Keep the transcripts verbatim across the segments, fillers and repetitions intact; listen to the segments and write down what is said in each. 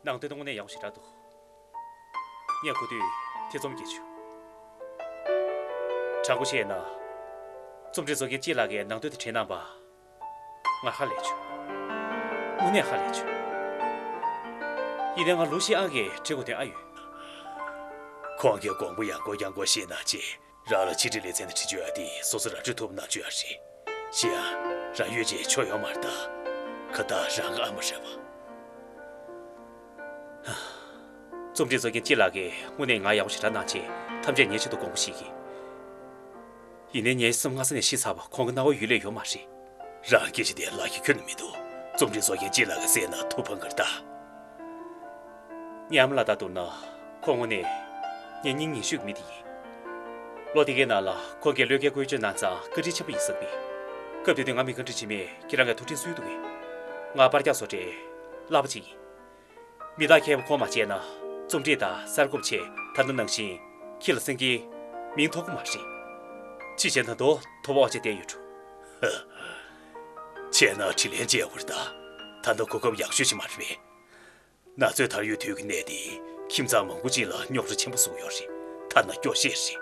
ནང་དོན་དེ་དངོས་གནས་ཡག་པོ་ཞེ་དྲག་འདུག་ངས་གོ་དུས་ཐེ་ཚོམ་སྐྱེས་བྱུང་། དྲང་པོ་བཤད་ན། རྩོམ་སྒྲིག་བཟོ་མཁན་སྤྱི་ལགས་ཀྱིས་ནང་དོན་དེ་བྲིས་གནང་བ། ང་ཧ་ལས་བྱུང་། དངོས་གནས་ཧ་ལས་བྱུང་། ཡིན་ནའི་ང་ལུའུ་ཞི་ཨང་གིས་བྲིས་དགོས་དོན་ཨ་ཡོད། ཁོང་གིས་དགོངས་པ་ཡང་སྒོ་རྐྱང་སྒོ་ཕྱེ་གནང་བྱས། རང་ལ་ཕྱི་དྲིལ་ལེ་ཚན་དེ་བྲིས་བཅུག་ཡ་དེ་སོ་སོ་རང་འདྲི་ཐུབ་གནང་བཅུག་ཡ་རེད། གཞན་ཡང་། རང་ཡོད་ཅེས་ཆོ་ཡོད་མ་རེད་ད། ཁ་ད་རང་གི་ཨ་མ་རེད་བ། རྩོམ་སྒྲིག་བཟོ་མཁན་སྤྱི་ལགས་ཀྱིས་དངོས་གནས་ང་ཡག་པོ་ཞེ་དྲག་གནང་བྱས་ཐམས་ཅད་ངའི་ཆེད་དུ་དགོངས་པ་བཞེས་ཀྱིས། ཡིན་ནའི་ངའི་སེམས་སྔ་ས་ནས་ཤི་ཚར་བ་ཁོང་གི་རྣ་བར་ཡོད་ལེ་ཡོད་མ་རེད། རང་སྐད་ཆ་དེ་ལག་ཁྱེར་ཁྱོན་ནས་མི་འདུག་རྩོམ་སྒྲིག་བཟོ་མཁན་སྤྱི་ལགས་ཀྱིས་གསན་ན་ཐུགས་ཕངས་ཀྱི་རེད་ད། ངའི་ཨ་མ་ལགས་དང་བསྡུར་ན། ཁོང་དངོས་གནས་ངའི་སྙིང་ཉེ་ཤོས་ཀྱི་མི་དེ་ཡིན། ལོ་དེ་གའི་ནང་ལ་ཁོང་གིས་བློས་འགེལ་བཀོལ་སྤྱོད་གནང་ཙང་བཀའ་དྲིན་ཆེན་པོ་ཡིན་བསམ་གི། སྐབས་དེ་དུས་ང་མི་བཀའ་དྲིན་ཆེན་མོས་ཁྱེད་རང་གི་ཐུགས་དྲན་གསོ་ཡི་འདུག་གས། ང་པར་རྒྱག་བཟོ་གྲྭའི་གླ་པ་ཅིག་ཡིན། མི་རྟག་མཁས་པོ་ཁོང་མ་བྱས་ན་རྩོམ་སྒྲིག་དང་གསར་འགོད་བྱས། ད་ལྟ་ནང་བཞིན་ཁྱི་ལ་སེང་གེའི་མིང་ཐོབ་གི་མ་རེད། ཕྱིས་ཆད་ད་དུང་ཐོབ་པ་ཨོ་ཅེ་བསྡད་ཡོད་འགྲོ། བྱས་ན་དྲིན་ལན་འཇལ་དགོས་རེད་ད། ད་ལྟ་གོ་སྐབས་ཡག་ཤོས་ཤིག་མ་རེད་པས། ན་ཚོད་དར་ཡོད་དུས་ཀྱི་གནས་དེ་ཁྱིམ་ཚང་མང་པོ་ཅིག་ལ་རྙོག་དྲ་ཆེན་པོ་བཟོ་གི་ཡོད་རེད། ཐ་ན་སྐྱོ་ཤས་རེད།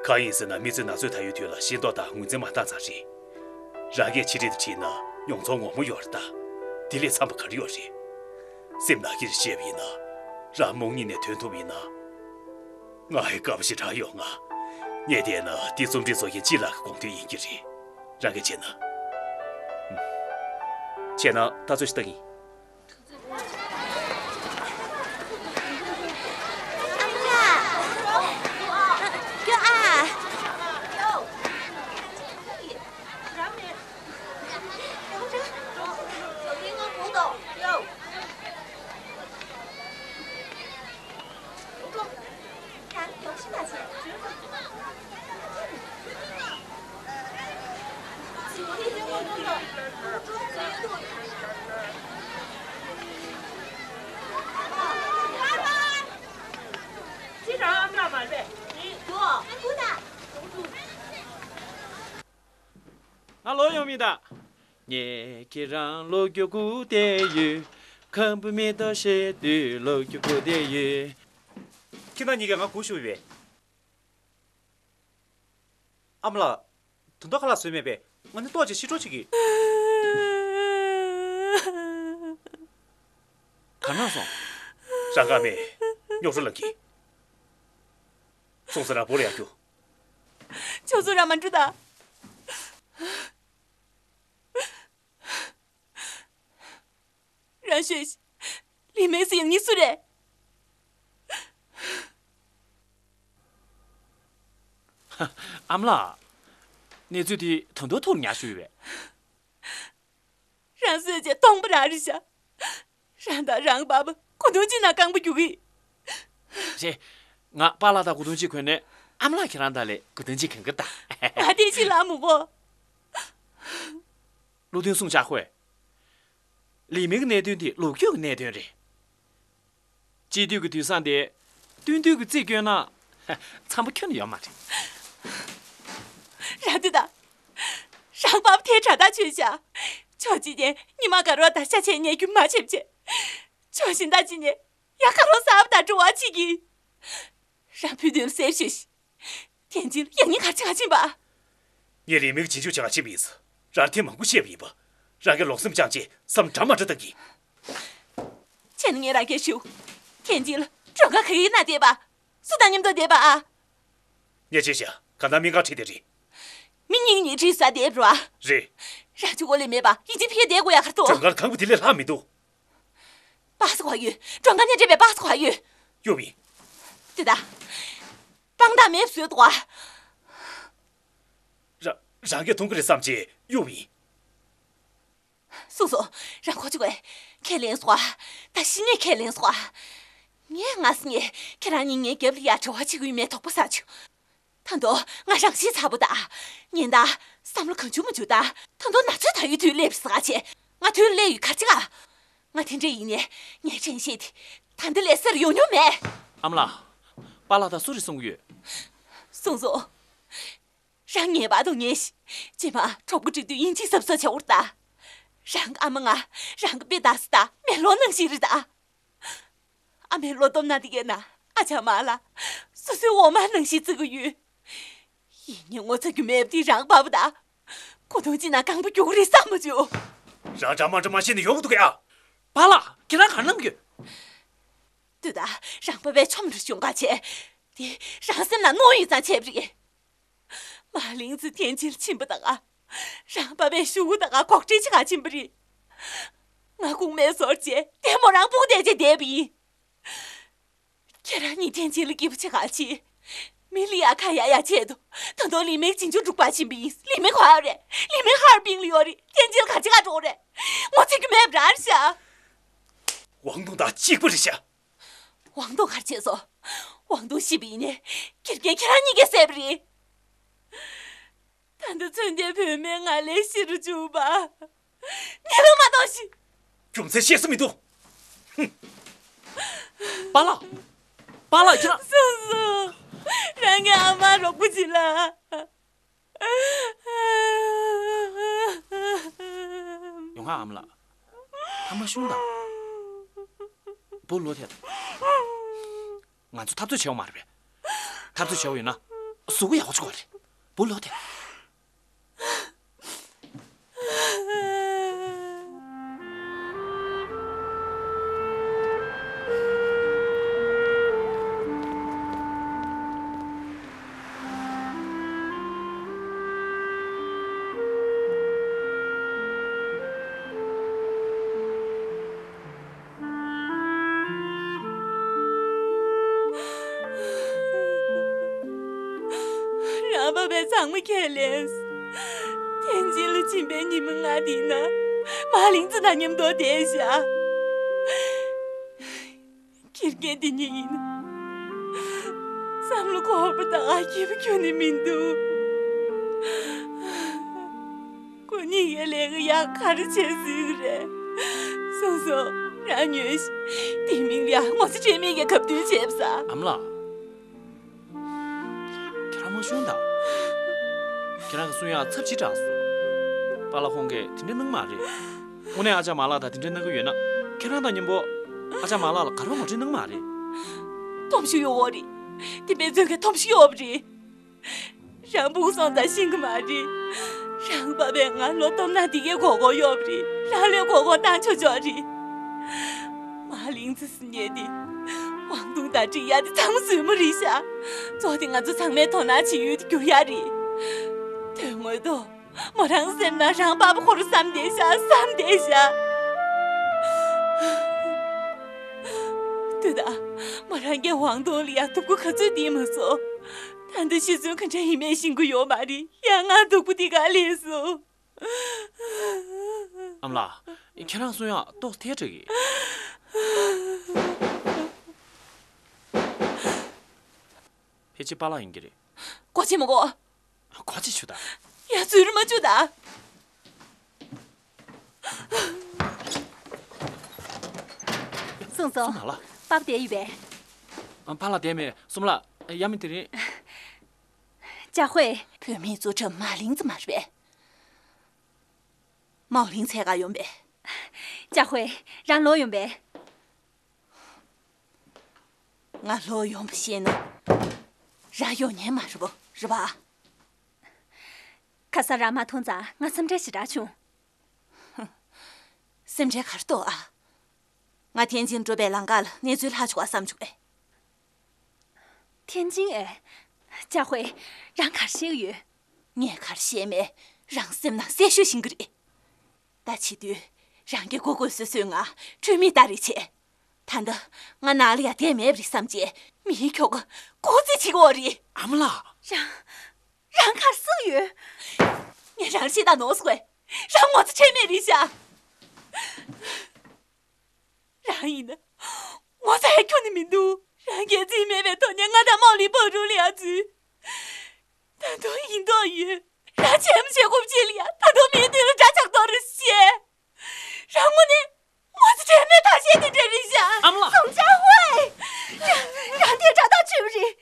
གང་ཡིན་ཟེར་ན་མི་ཚོས་ན་ཚོད་དར་ཡོད་དུས་ལ་ཤེས་རྟོགས་དང་ངོས་འཛིན་མ་བཏང་ཙང་རེད། རང་གིས་ཕྱི་དྲིལ་དེ་བྲིས་ན་མྱོང་ཚོར་ངོ་མ་ཡོད་རེད་ད། དེ་ལས་འཚམ་པ་ག་རེ་ཡོད་རེད། སེམས་ནང་གི་བཤད་པ་ཡིན་ན། རང་རྨོངས་གཉིད་ནས་ཐོན་ཐུབ་ཡིན་ན། ང་ཧེ་དཀའ་པོ་ཞེ་དྲག་ཡོད། ང་། ངས་བལྟས་ན་འདི་རྩོམ་སྒྲིག་བཟོ་མཁན་སྤྱི་ལགས་ཀྱི་དགོངས་དོན་ཡིན་གྱི་རེད། རང་གིས་བྱས་ན། ཨུམ། བྱས་ན་ད་ཚོད་ཞིག་ལྟ་གི་ཡིན། ང་ལོག་ཡོང་མི་ད། ངས་ཁྱེད་རང་ལོག་རྒྱུ་སྒུག་བསྡད་ཡོད། ཁམ་བུ་མེ་ཏོག་བཤད་དུས་ལོག་རྒྱུ་སྒུག་བསྡད་ཡོད། ཁྱེད་རང་གཉིས་ཀས་ང་སྒུག་བཞུགས་པས། ཨ་མ་ལགས། དོན་དག་ཁ་ལག་བཟོས་མེད་པས། ང་ནི་ལྟོགས་བྱས་ཤི་འགྲོ་བྱེད་ཀྱི། ག་ན་སོང་། རང་ཀ་མེད། རྙོག་བྲོ་ལངས་ཀྱི། སོང་ཙང་རང་བོར་ཡར་རྒྱུགས། ཆོག་སོང་། རང་མ་འགྲོ་ད། རང་ཤོད་ཤིག། ལི་མེག་ཟེར་མཁན་སུ་རེད། ཨ་མ་ལགས། གནས་ཚུལ་དེ་ད་དུང་ཐུགས་ཉར་ཞུས་པས། རང་སུ་བྱས་སྟོང་པ་རང་རེད་ཤག། རང་དང་རང་གི་པ་ཕ་གོ་དོན་ཅི་ན་རྐང་པ་རྒྱུག་གི། རེད། ང་པཱ་ལགས་དང་གོ་དོན་ཅི་གོ་ནས་ཨ་མ་ལགས་ཁྱེད་རང་དང་ལས་གོ་དོན་ཅི་གང་གི་ད། ང་དེ་ཅི་ལ་མི་གོ། བློ་མཐུན་སུང་ཅཱ་ཧུའེ། ལི་མེག་གི་གནད་དོན་དེ་ལོ་རྒྱུས་ཀྱི་གནད་དོན་རེད། སྤྱི་འཐུས་ཀྱི་དུས་བཟང་དེ་སྟོན་དུས་ཀྱི་རྩིས་བསྐྱོན་ན་འཚམ་པོ་ཁྱོན་ནས་ཡོད་མ་རེད། རང་འདི་ད། རང་པ་ཕ་དེ་དྲག་ཐག་ཆོད་ཤག། ཕྱོགས་གཅིག་ནས་ཉི་མ་དགའ་རོགས་དང་ཤ་ཆད་ཉལ་རྒྱུ་མ་བྱེད་བྱེད། ཕྱོགས་གཞན་དག་ཅིག་ནས་ཡ་དགའ་རོགས་གསར་པ་དང་འགྲོ་བ་བྱེད་ཀྱི། རང་བུ་དོན་ལ་གསལ་ཤོད་ཤིག། ཐེན་ཅིན་ལ་ཡང་སྙིང་ག་རེ་བྱེད་ག་ཕྱིན་པ། ངས་ལི་མེག་གི་རྗེས་འཇུག་བྱེད་ག་ཕྱིན་པ་ཡིན་ཙང་། རང་ཐེངས་མང་པོ་བཤད་པ་ཡིན་པ། རང་གིས་ལོག་སེམས་བཅངས་རྗེས་བསམ་འདྲ་མ་འདྲ་བཏང་གི། བྱས་ན་ངས་རང་སྐད་ཞུ། ཐེན་ཅིན་ལ་མགྲོན་ཁང་ག་གི་ན་བསྡད་པ། སུ་དང་མཉམ་དུ་བསྡད་པ་ཨ། ངས་བྱས་ཤག། གང་ལྟར་མི་འགའ་ཁྲིད་དེ་རེད། མི་གཉིས་གཉིས་ཁྲིད་ས་བསྡད་པ་རེད། རེད། རང་ཆུ་གོ་ལས་མེད་པ་ཡིན་གཅིག་ཕེ་བསྡད་དགོས་ཡ་ག་རེ་འདུག། མགྲོན་ཁང་གང་པོ་དེ་ལས་ལྷག་མི་འདུག། པ་སི་ཁོ་ཡོད། མགྲོན་ཁང་ནས་འདྲེན་པའི་པ་སི་ཁོ་ཡོད། གཡུག་ཡིན། དེ་ད། དཔང་རྟགས་མེད་བཟོས་འདུག་ཨ། ར་རང་གིས་མཐོང་གི་རེད་བསམ་བྱས་གཡུག་ཡིན། སུ་སུ། རང་ཁོ་ཆུ་གོས། ཁས་ལེན་སོ་ཨ། ད་གཞི་ནས་ཁས་ལེན་སོ་ཨ། ངས་ངས་ངས་ཁྱེད་རང་གཉིས་ངའི་རྒྱབ་ལ་ཡར་འབྲེལ་བ་བྱེད་ཀྱི་ཡོད་མེད་དོགས་པ་ཟ་བྱུང་། ད་དུང་ང་རང་ཤི་ཚར་པོ་ད། ཉེན་བརྡ། བསམ་བློ་གང་བྱུང་མ་བྱུང་ད། ད་དུང་ན་ཚོད་ད་ཡོད་དུས་སླེབས་ཟེར་ག་བྱས། ང་དུས་སླེབས་ཡོད་ག་རེ་བྱེད་ག། ང་དེ་འདྲ་ཡིན་ནས་ངའི་དྲན་ཤེས་དེ་ད་འདི་ལས་སེར་ཡོང་མྱོང་མེད། ཨ་མ་ལགས། པཱ་ལགས་ད་སུ་རེད་གསུང་གི་ཡོད། སོང་སོང་། རང་ངེས་པར་དུ་ཉན་ཤིག། རྗེས་མ་གྲོགས་པོ་འགྲིག་དུས་ཡིན་གཅིག་གཟབ་གཟབ་བྱ་འུར་ད། རང་གི་ཨ་མ་ང་རང་གི་དཔེ་ལྟ་ས་ད་མེ་ལོང་ནང་བཞིན་རེད་ད། ཨ་མས་བློ་སྟོབས་གནང་དེ་གས་ན་ཨ་ཅག་མ་ལ་སོ་སོའི་འོ་མ་ནང་བཞིན་བརྩི་གི་ཡོད། ཡིན་ནའི་ངོ་ཚ་རྒྱུ་མེད་པ་དེ་རང་པ་པོ་ད། ཁོ་དོན་གཅིག་ན་རྐང་པ་རྒྱུག་གི་རེད་བསམ་མ་བྱུང་། རང་འདྲ་མ་འདྲ་མ་བཤད་ནས་ཡོང་གི་འདུག་གས་ཨ། པཱ་ལགས། ཁྱེད་རང་ག་རེ་གནང་གི་ཡོད། ལྟོས་དང་། རང་པ་པས་ཆོམ་ར་ཞུང་ཁ་བྱས། དེ་རང་སེམས་ལ་གནོད་ཡོད་ཙང་བྱས་པ་རེད། མ་ལིང་ཙི་ཐེན་ཅིན་ཕྱིན་པ་དང་། རང་པ་པས་ཞུ་གུ་དང་གོག་འདྲེ་ཆེ་ག་ཕྱིན་པ་རེད། ང་ཁུག་མའི་ཟོར་བྱས་ལྟད་མོ་རང་སྤུ་གུ་བསྡད་བྱས་བསྡད་པ་ཡིན། ཁྱེད་རང་གཉིས་ཐེན་ཅིན་ལ་སྐྱིད་པོ་ཆེ་ག་བྱེད། མི་ལི་ཡ་ཁ་ཡ་ཡ་བྱས་དུ། ད་དུང་ལི་མིག་ཅིན་ཅུ་འབྲུག་པ་ཕྱིན་པ་ཡིན། ལི་མིག་ཧར་རེད། ལི་མིག་ཧར་པིང་ལ་ཡོད་རེད། ཐེན་ཅིན་ལ་ག་ཅི་ག་འགྲོ་རེད། ངོ་ཚ་རྒྱུ་མེད་པ་རང་རེད་ཤག་ཝང་ཏུང་དང་གཅིག་པ་རེད་ཤག་ཝང་ཏུང་ག་རེ་བྱས་སོང་། ཝང་ཏུང་ཤི་བ་ཡིན་ནའི་དགེ་རྒན་ཁྱེད་རང་གཉིས་ཀས་བསད་པ་རེད། ད་ལྟ་ཚོན་ལྡན་བུད་མེད་ང་ལས་ཤི་རུ་བཅུག་པ། ཉེས་པ་མ་གཏོགས་ཤི། རྒྱུ་མཚན་བཤད་ས་མི་འདུག་པཱ་ལགས། པཱ་ལགས་ཁྱེད་རང་། སོང་སོང་། རང་གི་ཨ་མ་རོགས་པ་བྱེད་ལ། ཡོང་ང་ཨ་མ་ལགས། ཐ་མ་ཤུང་དང་། བུ་ལོ་ཐེ། ང་ཚོ་འཐབ་རྩོད་བྱེད་འོང་མ་རེད་པས། འཐབ་རྩོད་བྱེད་འོང་ཡོད་ན། གཟུགས་པོ་ཡག་པོ་བྱེད་དགོས་རེད། བུ་ལོ་ཐེ། རང་པ་པས་ཚང་མ་ཁས་ལེན། ཐེན་ཅིན་ལ་ཕྱིན་པའི་ཉི་མ་ལྔ་དེའི་ནང་མ་ལིང་ཙི་དང་མཉམ་དུ་བསྡད་ཤག་དགེ་རྒན་དེ་གཉིས་ཡིན་ན། བསམ་བློ་འཁོར་བ་དང་སྐྱིད་པོ་ཁྱོན་ནས་མི་འདུག་ཁོ་གཉིས་ཀའི་ལས་ཀ་ཡག་ག་རེ་བྱས་ཟིན་གི་རེད། སོང་སོང་། རང་ཉོན་ཞིག་དེ་མིན་ཡ་ངོ་ཚ་ཁྲེལ་མེད་ཀྱི་གབ་མདུན་བྱས་ས། ཨ་མ་ལགས། ཁྱེད་རང་མ་ཞུམ་དང་། ཁྱེད་རང་གི་གསུང་ཡག་ཚབས་ཆེ་དྲགས་སོང་། པཱ་ལགས་ཁོང་གིས་དེ་འདྲ་གནང་མ་རེད། དངོས་གནས་ཨ་ཅག་མ་ལགས་དང་དེ་འདྲ་གནང་གི་ཡོད་ན། ཁྱེད་རང་དང་མཉམ་པོ་ཨ་ཅག་མ་ལགས་ལ་ག་རེ་ངོ་སྤྲོད་གནང་མ་རེད། སྟོབས་ཤུགས་ཡོད་རེད། དེ་འབད་བརྩོན་གྱི་སྟོབས་ཤུགས་ཡོད་རེད། རང་སྤུ་གུ་སོང་ཙང་ཤེས་གི་མ་རེད། རང་པ་པས་ང་བློ་སྟོབས་ན་དེ་གའི་གོ་གོ་ཡོད་རེད། རང་ལས་གོ་གོ་བཏང་ཆོག་ཆོག་རེད། མ་ལིང་ཙི་ཟེར་མཁན་དེ། ཝང་ཏུང་དང་འགྲིག་ཡ་དེ་ཚང་མ་བཙུན་མོ་རེད་ཤག་ཙོག་དེ་ང་ཚོ་ཚང་མའི་དོ་སྣང་བྱེད་ཡུལ་དེ་འགྱུར་ཡ་རེད། དོན་དངོས་ཐོག་མོ་རང་སེམས་ནང་རང་པ་པ་ཁོ་རང་བསམ་བསྡད་ཤག་བསམ་བསྡད་ཤག་ལྟོས་དང་། མོ་རང་གིས་ཝང་ཏུང་ལ་ཡ་སྡུག་པོ་ག་ཚོད་འདི་མ་སོང་། ད་ལྟ་ཤི་གསོན་ག་འདྲ་ཡིན་མིན་ཤེས་ཀྱི་ཡོད་མ་རེད། ཡང་ང་སྡུག་པོ་འདི་ག་ལས་སོང་། ཨ་མ་ལགས། ཁྱེད་རང་གསུང་ཡག་ཏོག་ཐལ་དྲགས་ཀྱི། ཕལ་ཆེར་པཱ་ལགས་ཡིན་གྱི་རེད། གོ་ཆེ་མ་གོ། གོ་ཆེ་ཆུ་ད། ཡ་ཚུར་མ་ཆུ་ད། སོང་སོང་། སོང་མ་ལ། པཱ་པ་བསྡད་ཡོད་པས། ཨ། པཱ་ལགས་བསྡད་མེད། སོང་མ་ལ། ཡ་མི་དེ་རིང་། ཅཱ་ཧུའེ། བུད་མེད་གཙོ་འཁྲབ་མ་ལིང་ཙི་མ་རེད་པས། མའོ་ལིང་ཚེ་ག་ཡོང་པས། ཅཱ་ཧུའེ། རང་ལོག་ཡོང་པས། ང་ལོག་ཡོང་བ་ཤེས་ན། རང་ཡོང་ཉན་མ་རེད་པོ། རེད་པ། ཁ་སང་རང་མ་མཐོང་ཙང་ང་སེམས་ཁྲལ་ཞེ་དྲག་བྱུང་། སེམས་ཁྲལ་ག་རེ་གཏོང་ཨ། ང་ཐེན་ཅིན་འགྲོ་བའི་ལམ་ཁ་ལ་གནས་ཚུལ་ལྷག་བྱུང་བ་བསམ་བྱུང་ཨེ། ཐེན་ཅིན་ཨེ། ཅཱ་ཧུའེ། རང་ག་རེ་བཤད་ཀྱི་ཡོད། ངས་ག་རེ་བཤད་མེད། རང་སེམས་ནང་གསལ་ཤོས་ཤེས་ཀྱི་རེད། ད་བྱེད་དུས་རང་གིས་གོ་གོ་སོ་སོའི་ང་ཁྲོན་མི་ལྟ་རེ་བྱས། ད་ལྟ་ང་ནང་ལ་ཡ་བསྡད་མེད་པ་རེད་བསམ་རྗེས་མིའི་ཁྱོ་ག་ལྐོག་རྩིས་བྱེད་ཀྱི་ཡོད་རེད། ཨ་མ་ལགས། རང་། རང་ག་རེ་གསུངས་ཡོད། ངས་རང་བཤད་སྟངས་ནོར་སོང་བས། རང་ངོ་ཚ་ཁྲེལ་མེད་རེད་ཤག་རང་ཡིན་ན། ངོ་ཚ་ཡ་ཁྱོན་ནས་མི་འདུག་རང་སྐྱེ་རྩིས་མེད་པའི་ཐོག་ནས་ང་དང་མའོ་ལིང་བང་རུམ་ལ་ཡ་འཛུལ། ད་དུང་ཡིན་མདོག་ཡོད། རང་བྱས་མ་བྱས་གོམས་བྱས་ལ་ཡ་ད་དུང་མིའི་མདུན་ལ་འདྲ་ཆགས་མདོག་རེ་བཤད། རང་ངོ་ནས་ངོ་ཚ་ཁྲེལ་མེད་ཐ་ཤལ་དེ་འདྲ་རེད་ཤག་ཨ་མ་ལགས། ཙུང་ཅཱ་ཧུའེ། རང་དེ་དྲག་ཐག་ཆོད་རེད།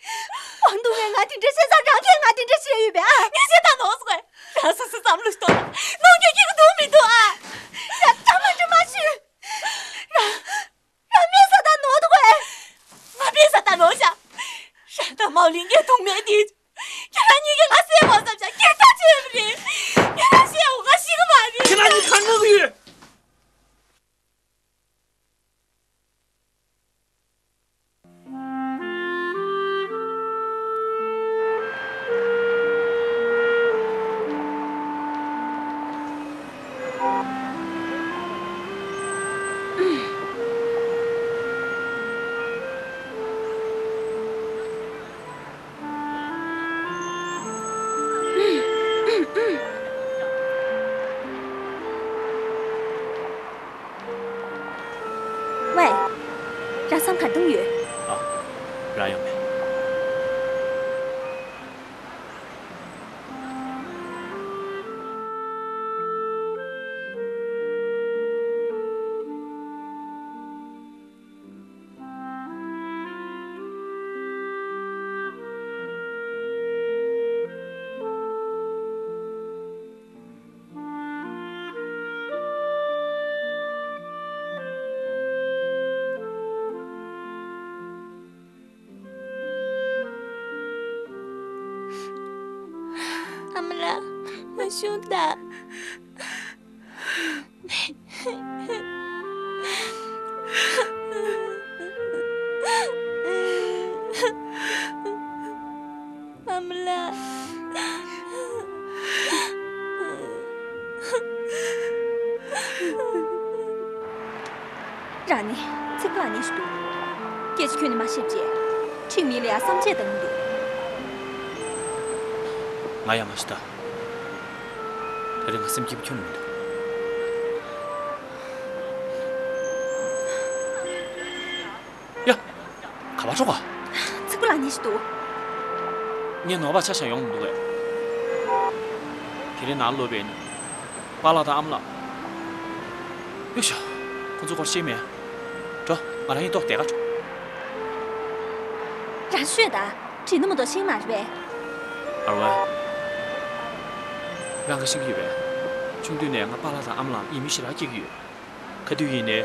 ཝང་ཏུང་ངས་ང་དེ་འདྲ་བཤད་ཙང་རང་གིས་ང་དེ་འདྲ་བཤད་ཡོད་པས་ཨ། ངས་བཤད་སྟངས་ནོར་སོང་ངས། རང་སོ་སོའི་བསམ་བློ་ཞིག་གཏོང་དང་། ནོར་འཁྱོག་སྐྱེ་གི་འདུག་མི་འདུག་ཨ། རང་འདྲ་མ་འདྲ་མ་ཞུས། རང་རང་མི་ས་ད་ནོར་འདུག་གས། ལིང་གའི་གདོང་མེད་དེ། ཁྱེད་རང་གཉིས་ཀྱིས་ང་བསད་དགོས་བསམ་བྱས་སྐད་ཆ་བྱས་པ་རེད། ཁྱེད་རང་བཤད་འོ་ང་ཤི་གི་མ་རེད། ཁྱེད་རང་གཉིས་ག་རེ་གནང་གི་ཡོད། ཝེ། རང་བསམ་ག་རེ་གཏོང་ཡོད། ཨ། རང་ཡོང་མེད། ཨ་མ་ལགས། མ་ཤོད་ད། ཨ་མ་ལགས། རང་ནི་ཚིག་ལ་ནི་ཞིག་འདུག་སྐད་ཆ་ཁྱོན་ནས་མ་བཤད་བྱས། ཁྲིག་མི་ལ་ཡང་བསམ་ཆད་བཏང་གི་འདུག་ང་ཡང་མ་ཤི་ད། དེ་རིང་ང་སེམས་སྐྱིད་པོ་ཁྱོན་ནས་མི་འདུག་ཡ། ག་པར་འགྲོ་ག་ཚིག་པ་ལ་ཉེ་ཞིག་འདུག་ངས་ནོར་བ་ཆ་བཞག་ཡོང་མི་འདུག་གས། དེ་རིང་ནང་ལོག་པའི་ནི། པཱ་ལགས་དང་ཨ་མ་ལགས། ཡོད་ཤག་ཁོང་ཚོ་སྐོར་ཤེས་མེད། འགྲོ། ང་རང་གཉིས་ཏོག་དེ་ག་འགྲོ། རང་ཤོད་ད། དྲིན་ནི་མ་གཏོགས་ཤེས་མ་རེད་པས། ཨར་ཝན། རང་ག་ཤེས་ཀྱི་ཡོད་པས། ཆུང་དུས་ནས་ང་པཱ་ལགས་དང་ཨ་མ་ལགས་ཡིད་མི་ཞེ་དྲག་སྐྱེ་གི་ཡོད། ག་དུས་ཡིན་ནའི།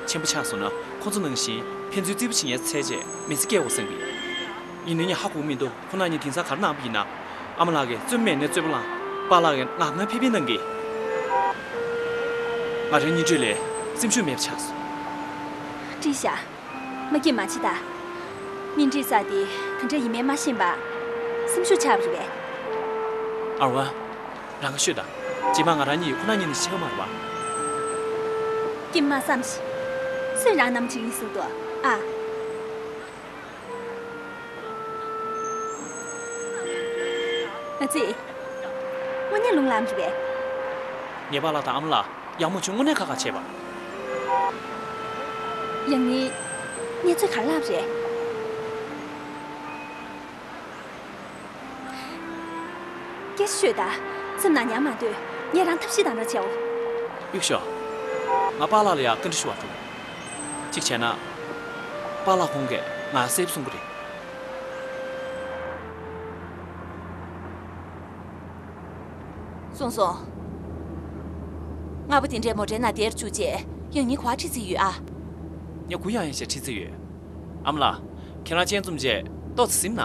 ཆེན་པོ་ཆགས་སོང་ན་ཁོང་ཚོ་ནང་བཞིན་ཕན་ཚུན་རྩིས་པོ་བྱེད་མཁན་ཚོ་བཙལ་བྱས་མི་ཚེ་སྐྱེལ་དགོས་བསམ་གི། ཡིན་ནའི་ངས་ཧ་གོ་གི་མི་འདུག་ཁོ་རང་གཉིས་དེང་སང་ག་རེ་གནང་བ་ཡིན་ན། ཨ་མ་ལགས་ཀྱིས་རྩོད་མེད་ནས་རྩོད་པ་བསླངས། པཱ་ལགས་ཀྱིས་ངར་ངར་ཕིབ་ཕིབ་གནང་གི། ང་རང་གཉིས་འཕྲད་ལས་སེམས་ཤུགས་མེད་པ་ཆགས་སོང་། བཀྲིས་ཤག་མ་སྐྱིད་མ་བྱེད་ད། གཉེན་སྒྲིག་ས་དེ་ག་འདྲ་ཡིན་མིན་མ་ཤེས་པ། སེམས་ཤུགས་ཆག་པ་རེད་པས། ཨར་ཝན། རང་ག་ཤོད་ད། རྗེས་མ་ང་རང་གཉིས་ཁོ་ན་གཉིས་ནས་ཤི་ག་མ་རེད་པ། སྐྱིད་མ་བསམ་ཤིག་སུས་རང་ནམ་ཅིག་ཡིན་སྲིད་དོ། ཨ། ཨ་ཙི། དངོས་གནས་རླུང་ལངས་རེད་པས། ངའི་པཱ་ལགས་དང་ཨ་མ་ལགས་ཡག་མོ་བྱུང་། དངོས་གནས་ཁ་ཁ་བྱས་པ། ཡང་ནི། ངས་ཚོད་ག་རེ་ལབ་རེད། སྐད་ཆ་ཤོད་ད། སེམས་ནང་ཉར་མ་སྡོད། ངས་རང་ཐབས་ཤེས་དང་ར་བྱའོ། གཡུག་ཞོག་ང་པཱ་ལགས་ལ་ཡང་བཀའ་འདྲི་ཞུ་བར་འགྲོ། གཅིག་བྱས་ན། པཱ་ལགས་ཁོང་གིས་ང་བསད་གསུང་གི་རེད། སོང་སོང་། སྔ་པོ་དེ་འདྲའི་མོ་ཊའི་ནང་བསྡད་བཅུག་རྗེས་ཡང་སྙིང་ག་པར་ཁྲིད་རྩིས་ཡོད་ཨ། ངས་གུ་ཡངས་ཡངས་བྱས་ཁྲིད་རྩིས་ཡོད། ཨ་མ་ལགས། ཁྱེད་རང་སྤྱན་འཛོམས་རྗེས་ཏོག་ཙམ་གཟིམ་ན།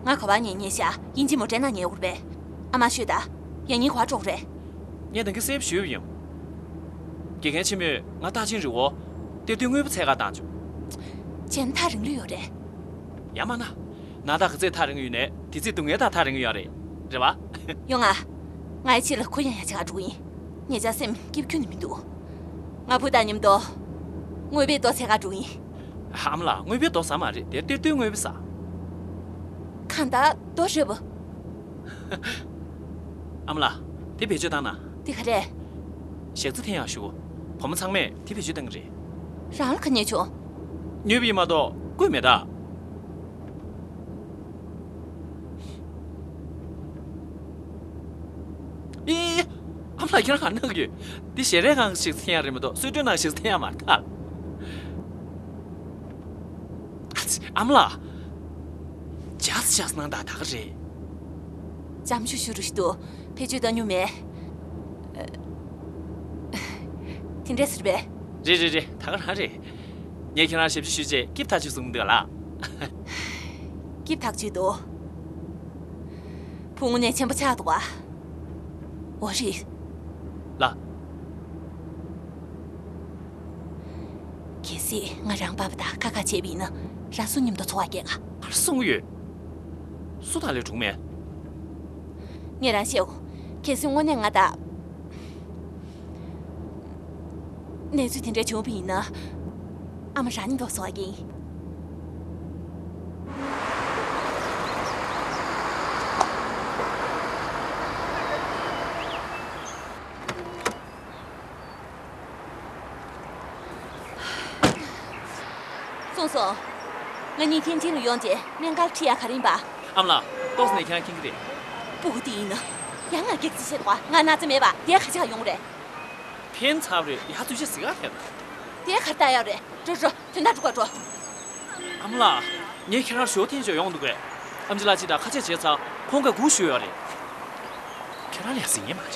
ང་ག་པར་ཉལ་ཉལ་ཤག་དབྱིན་ཇིའི་མོ་ཊའི་ནང་ཉལ་དགོས་རེད་པས། ཨ་མ་ཤོད་ད། ཡང་སྙིང་ག་པར་འགྲོ་དགོས་རེད། ངས་ད་གིན་གསལ་པོ་ཞུས་པ་ཡིན། དགེ་རྒན་ཆེན་མོས་ང་རྟགས་ཅན་རི་བོ། གཏེར་སྟོན་དངོས་པོ་འཚོལ་གར་བཏང་བྱུང་། བྱས་ན་ཐག་རིང་ལོས་ཡོད་རེད། ཡ་མ་ན། ནང་རྟགས་ག་ཚད་ཐག་རིང་ཡོད་ནའི་དེ་ཚད་སྡུག་བསྔལ་དང་ཐག་རིང་ཡོད་རེད། རེད་པ། ཡོང་ང་། ང་ཡི་ཆེད་ལ་གུ་ཡངས་ཡངས་བྱེད་གར་འགྲོ་གི་ཡིན། ངེད་ཅག་སེམས་སྐྱིད་པོ་ཁྱོན་ནས་མི་འདུག་ང་བུ་དང་མཉམ་དུ། དངོས་པོའི་རྡོ་འཚོལ་གར་འགྲོ་གི་ཡིན། ཨ་མ་ལགས། དངོས་པོའི་རྡོ་ཟ་མ་རེད། དེ་གཏེར་སྟོན་དངོས་པོ་ཟ། གང་ལྟར་རྡོ་རེད་པ། ཨ་མ་ལགས། དེ་བེད་སྤྱོད་བཏང་ན། དེ་ག་རེད། ཞག་རྩི་འཐེན་ཡག་ཞུ། བུ་མོ་ཚང་མས་དེ་བེད་སྤྱོད་བཏང་གི་རེད། རང་ལ་ག་ཉེས་བྱུང་། ཉོས་པ་ཡིན་མ་གཏོགས་བརྐུས་མེད་ད། ཨེ། ཨ་མ་ལགས། ཁྱེད་རང་ག་རེ་གནང་གི་ཡོད། འདི་ཞལ་རས་ནང་ཞག་རྩི་འཐེན་ཡག་རེད་མ་གཏོགས་གསོལ་མགྲོན་ནང་ཞག་རྩི་འཐེན་ཡག་མ་རེད་ད། ཨ་ཙི། ཨ་མ་ལགས། ཇག་སི་ཇག་སི་གནང་དང་ད་ག་རེད། ལྕམ་ཞུ་ཞུ་རུ་ཞུ་དུ་བེད་སྤྱོད་བཏང་མྱོང་མེད། དེ་འདྲས་ཟེར་བས། རེད་རེད་རེད། ད་ག་རང་རེད། ངས་ཁྱེད་རང་ཞབས་ཕྱི་ཞུས་རྗེས་སྐྱིད་ཐག་ཆོད་བཟུང་འདུག་ལ། སྐྱིད་ཐག་ཆོད་འདུག་བུ་དངོས་གནས་ཆེན་པོ་ཆགས་འདུག་བ། འོ་རེད། ལགས། གལ་སྲིད་ང་རང་པ་ཕ་དང་ཁ་ཁ་བྱས་པ་ཡིན་ན། རང་སུ་མཉམ་དུ་འཚོ་བ་སྐྱེལ་ག་ག་རེ་གསུང་གི་ཡོད། སུ་དང་ལས་གྲོགས་མེད། ངས་རང་བཤད་འོ། གལ་སྲིད་དངོས་གནས་ང་དང་། གནས་ཚུལ་དེ་འདྲ་བྱུང་བ་ཡིན་ན། ཨ་མ་རང་ཉིད་འདོགས་སོང་བ་ཡིན། སོང་སོང་། ང་གཉིས་ཐེན་ཅིན་ལ་ཡོང་རྗེས་སྨན་ཁང་ཁྲིད་ཡག་ག་རེ་ཡིན་པ། ཨ་མ་ལགས། ཏོག་ཙམ་ནས་ཁྱེད་རང་མཁྱེན་གྱི་རེད། སྤུ་གུ་དེ་ཡིན་ན། ཡང་ང་སྐད་ཆ་བཤད་དོ། ང་ན་ཚ་མེད་པ་དེ་ག་ཅག་ཡོང་རེད། ཕན་ཚར་རེད། ཡ་དུས་ཆ་ཟིག་ག་ཐེན། དེ་ག་རེ་ལྟ་ཡག་རེད། འགྲོ་འགྲོ། དོན་དག་སྒྲུབ་ག་འགྲོ། ཨ་མ་ལགས། ངས་ཁྱེད་རང་ཞོ་ཐེན་ཅོ་ཡོང་འདུག་གས། ཨམ་ཆི་ལགས་ཅིག་དང་ཁ་ཆད་བྱས་ཚར། ཁོང་ག་སྒུག་བཞུགས་ཡོད་རེད། ཁྱེད་རང་ལ་ཡ་ཟིན་ངེས་མ་རེད།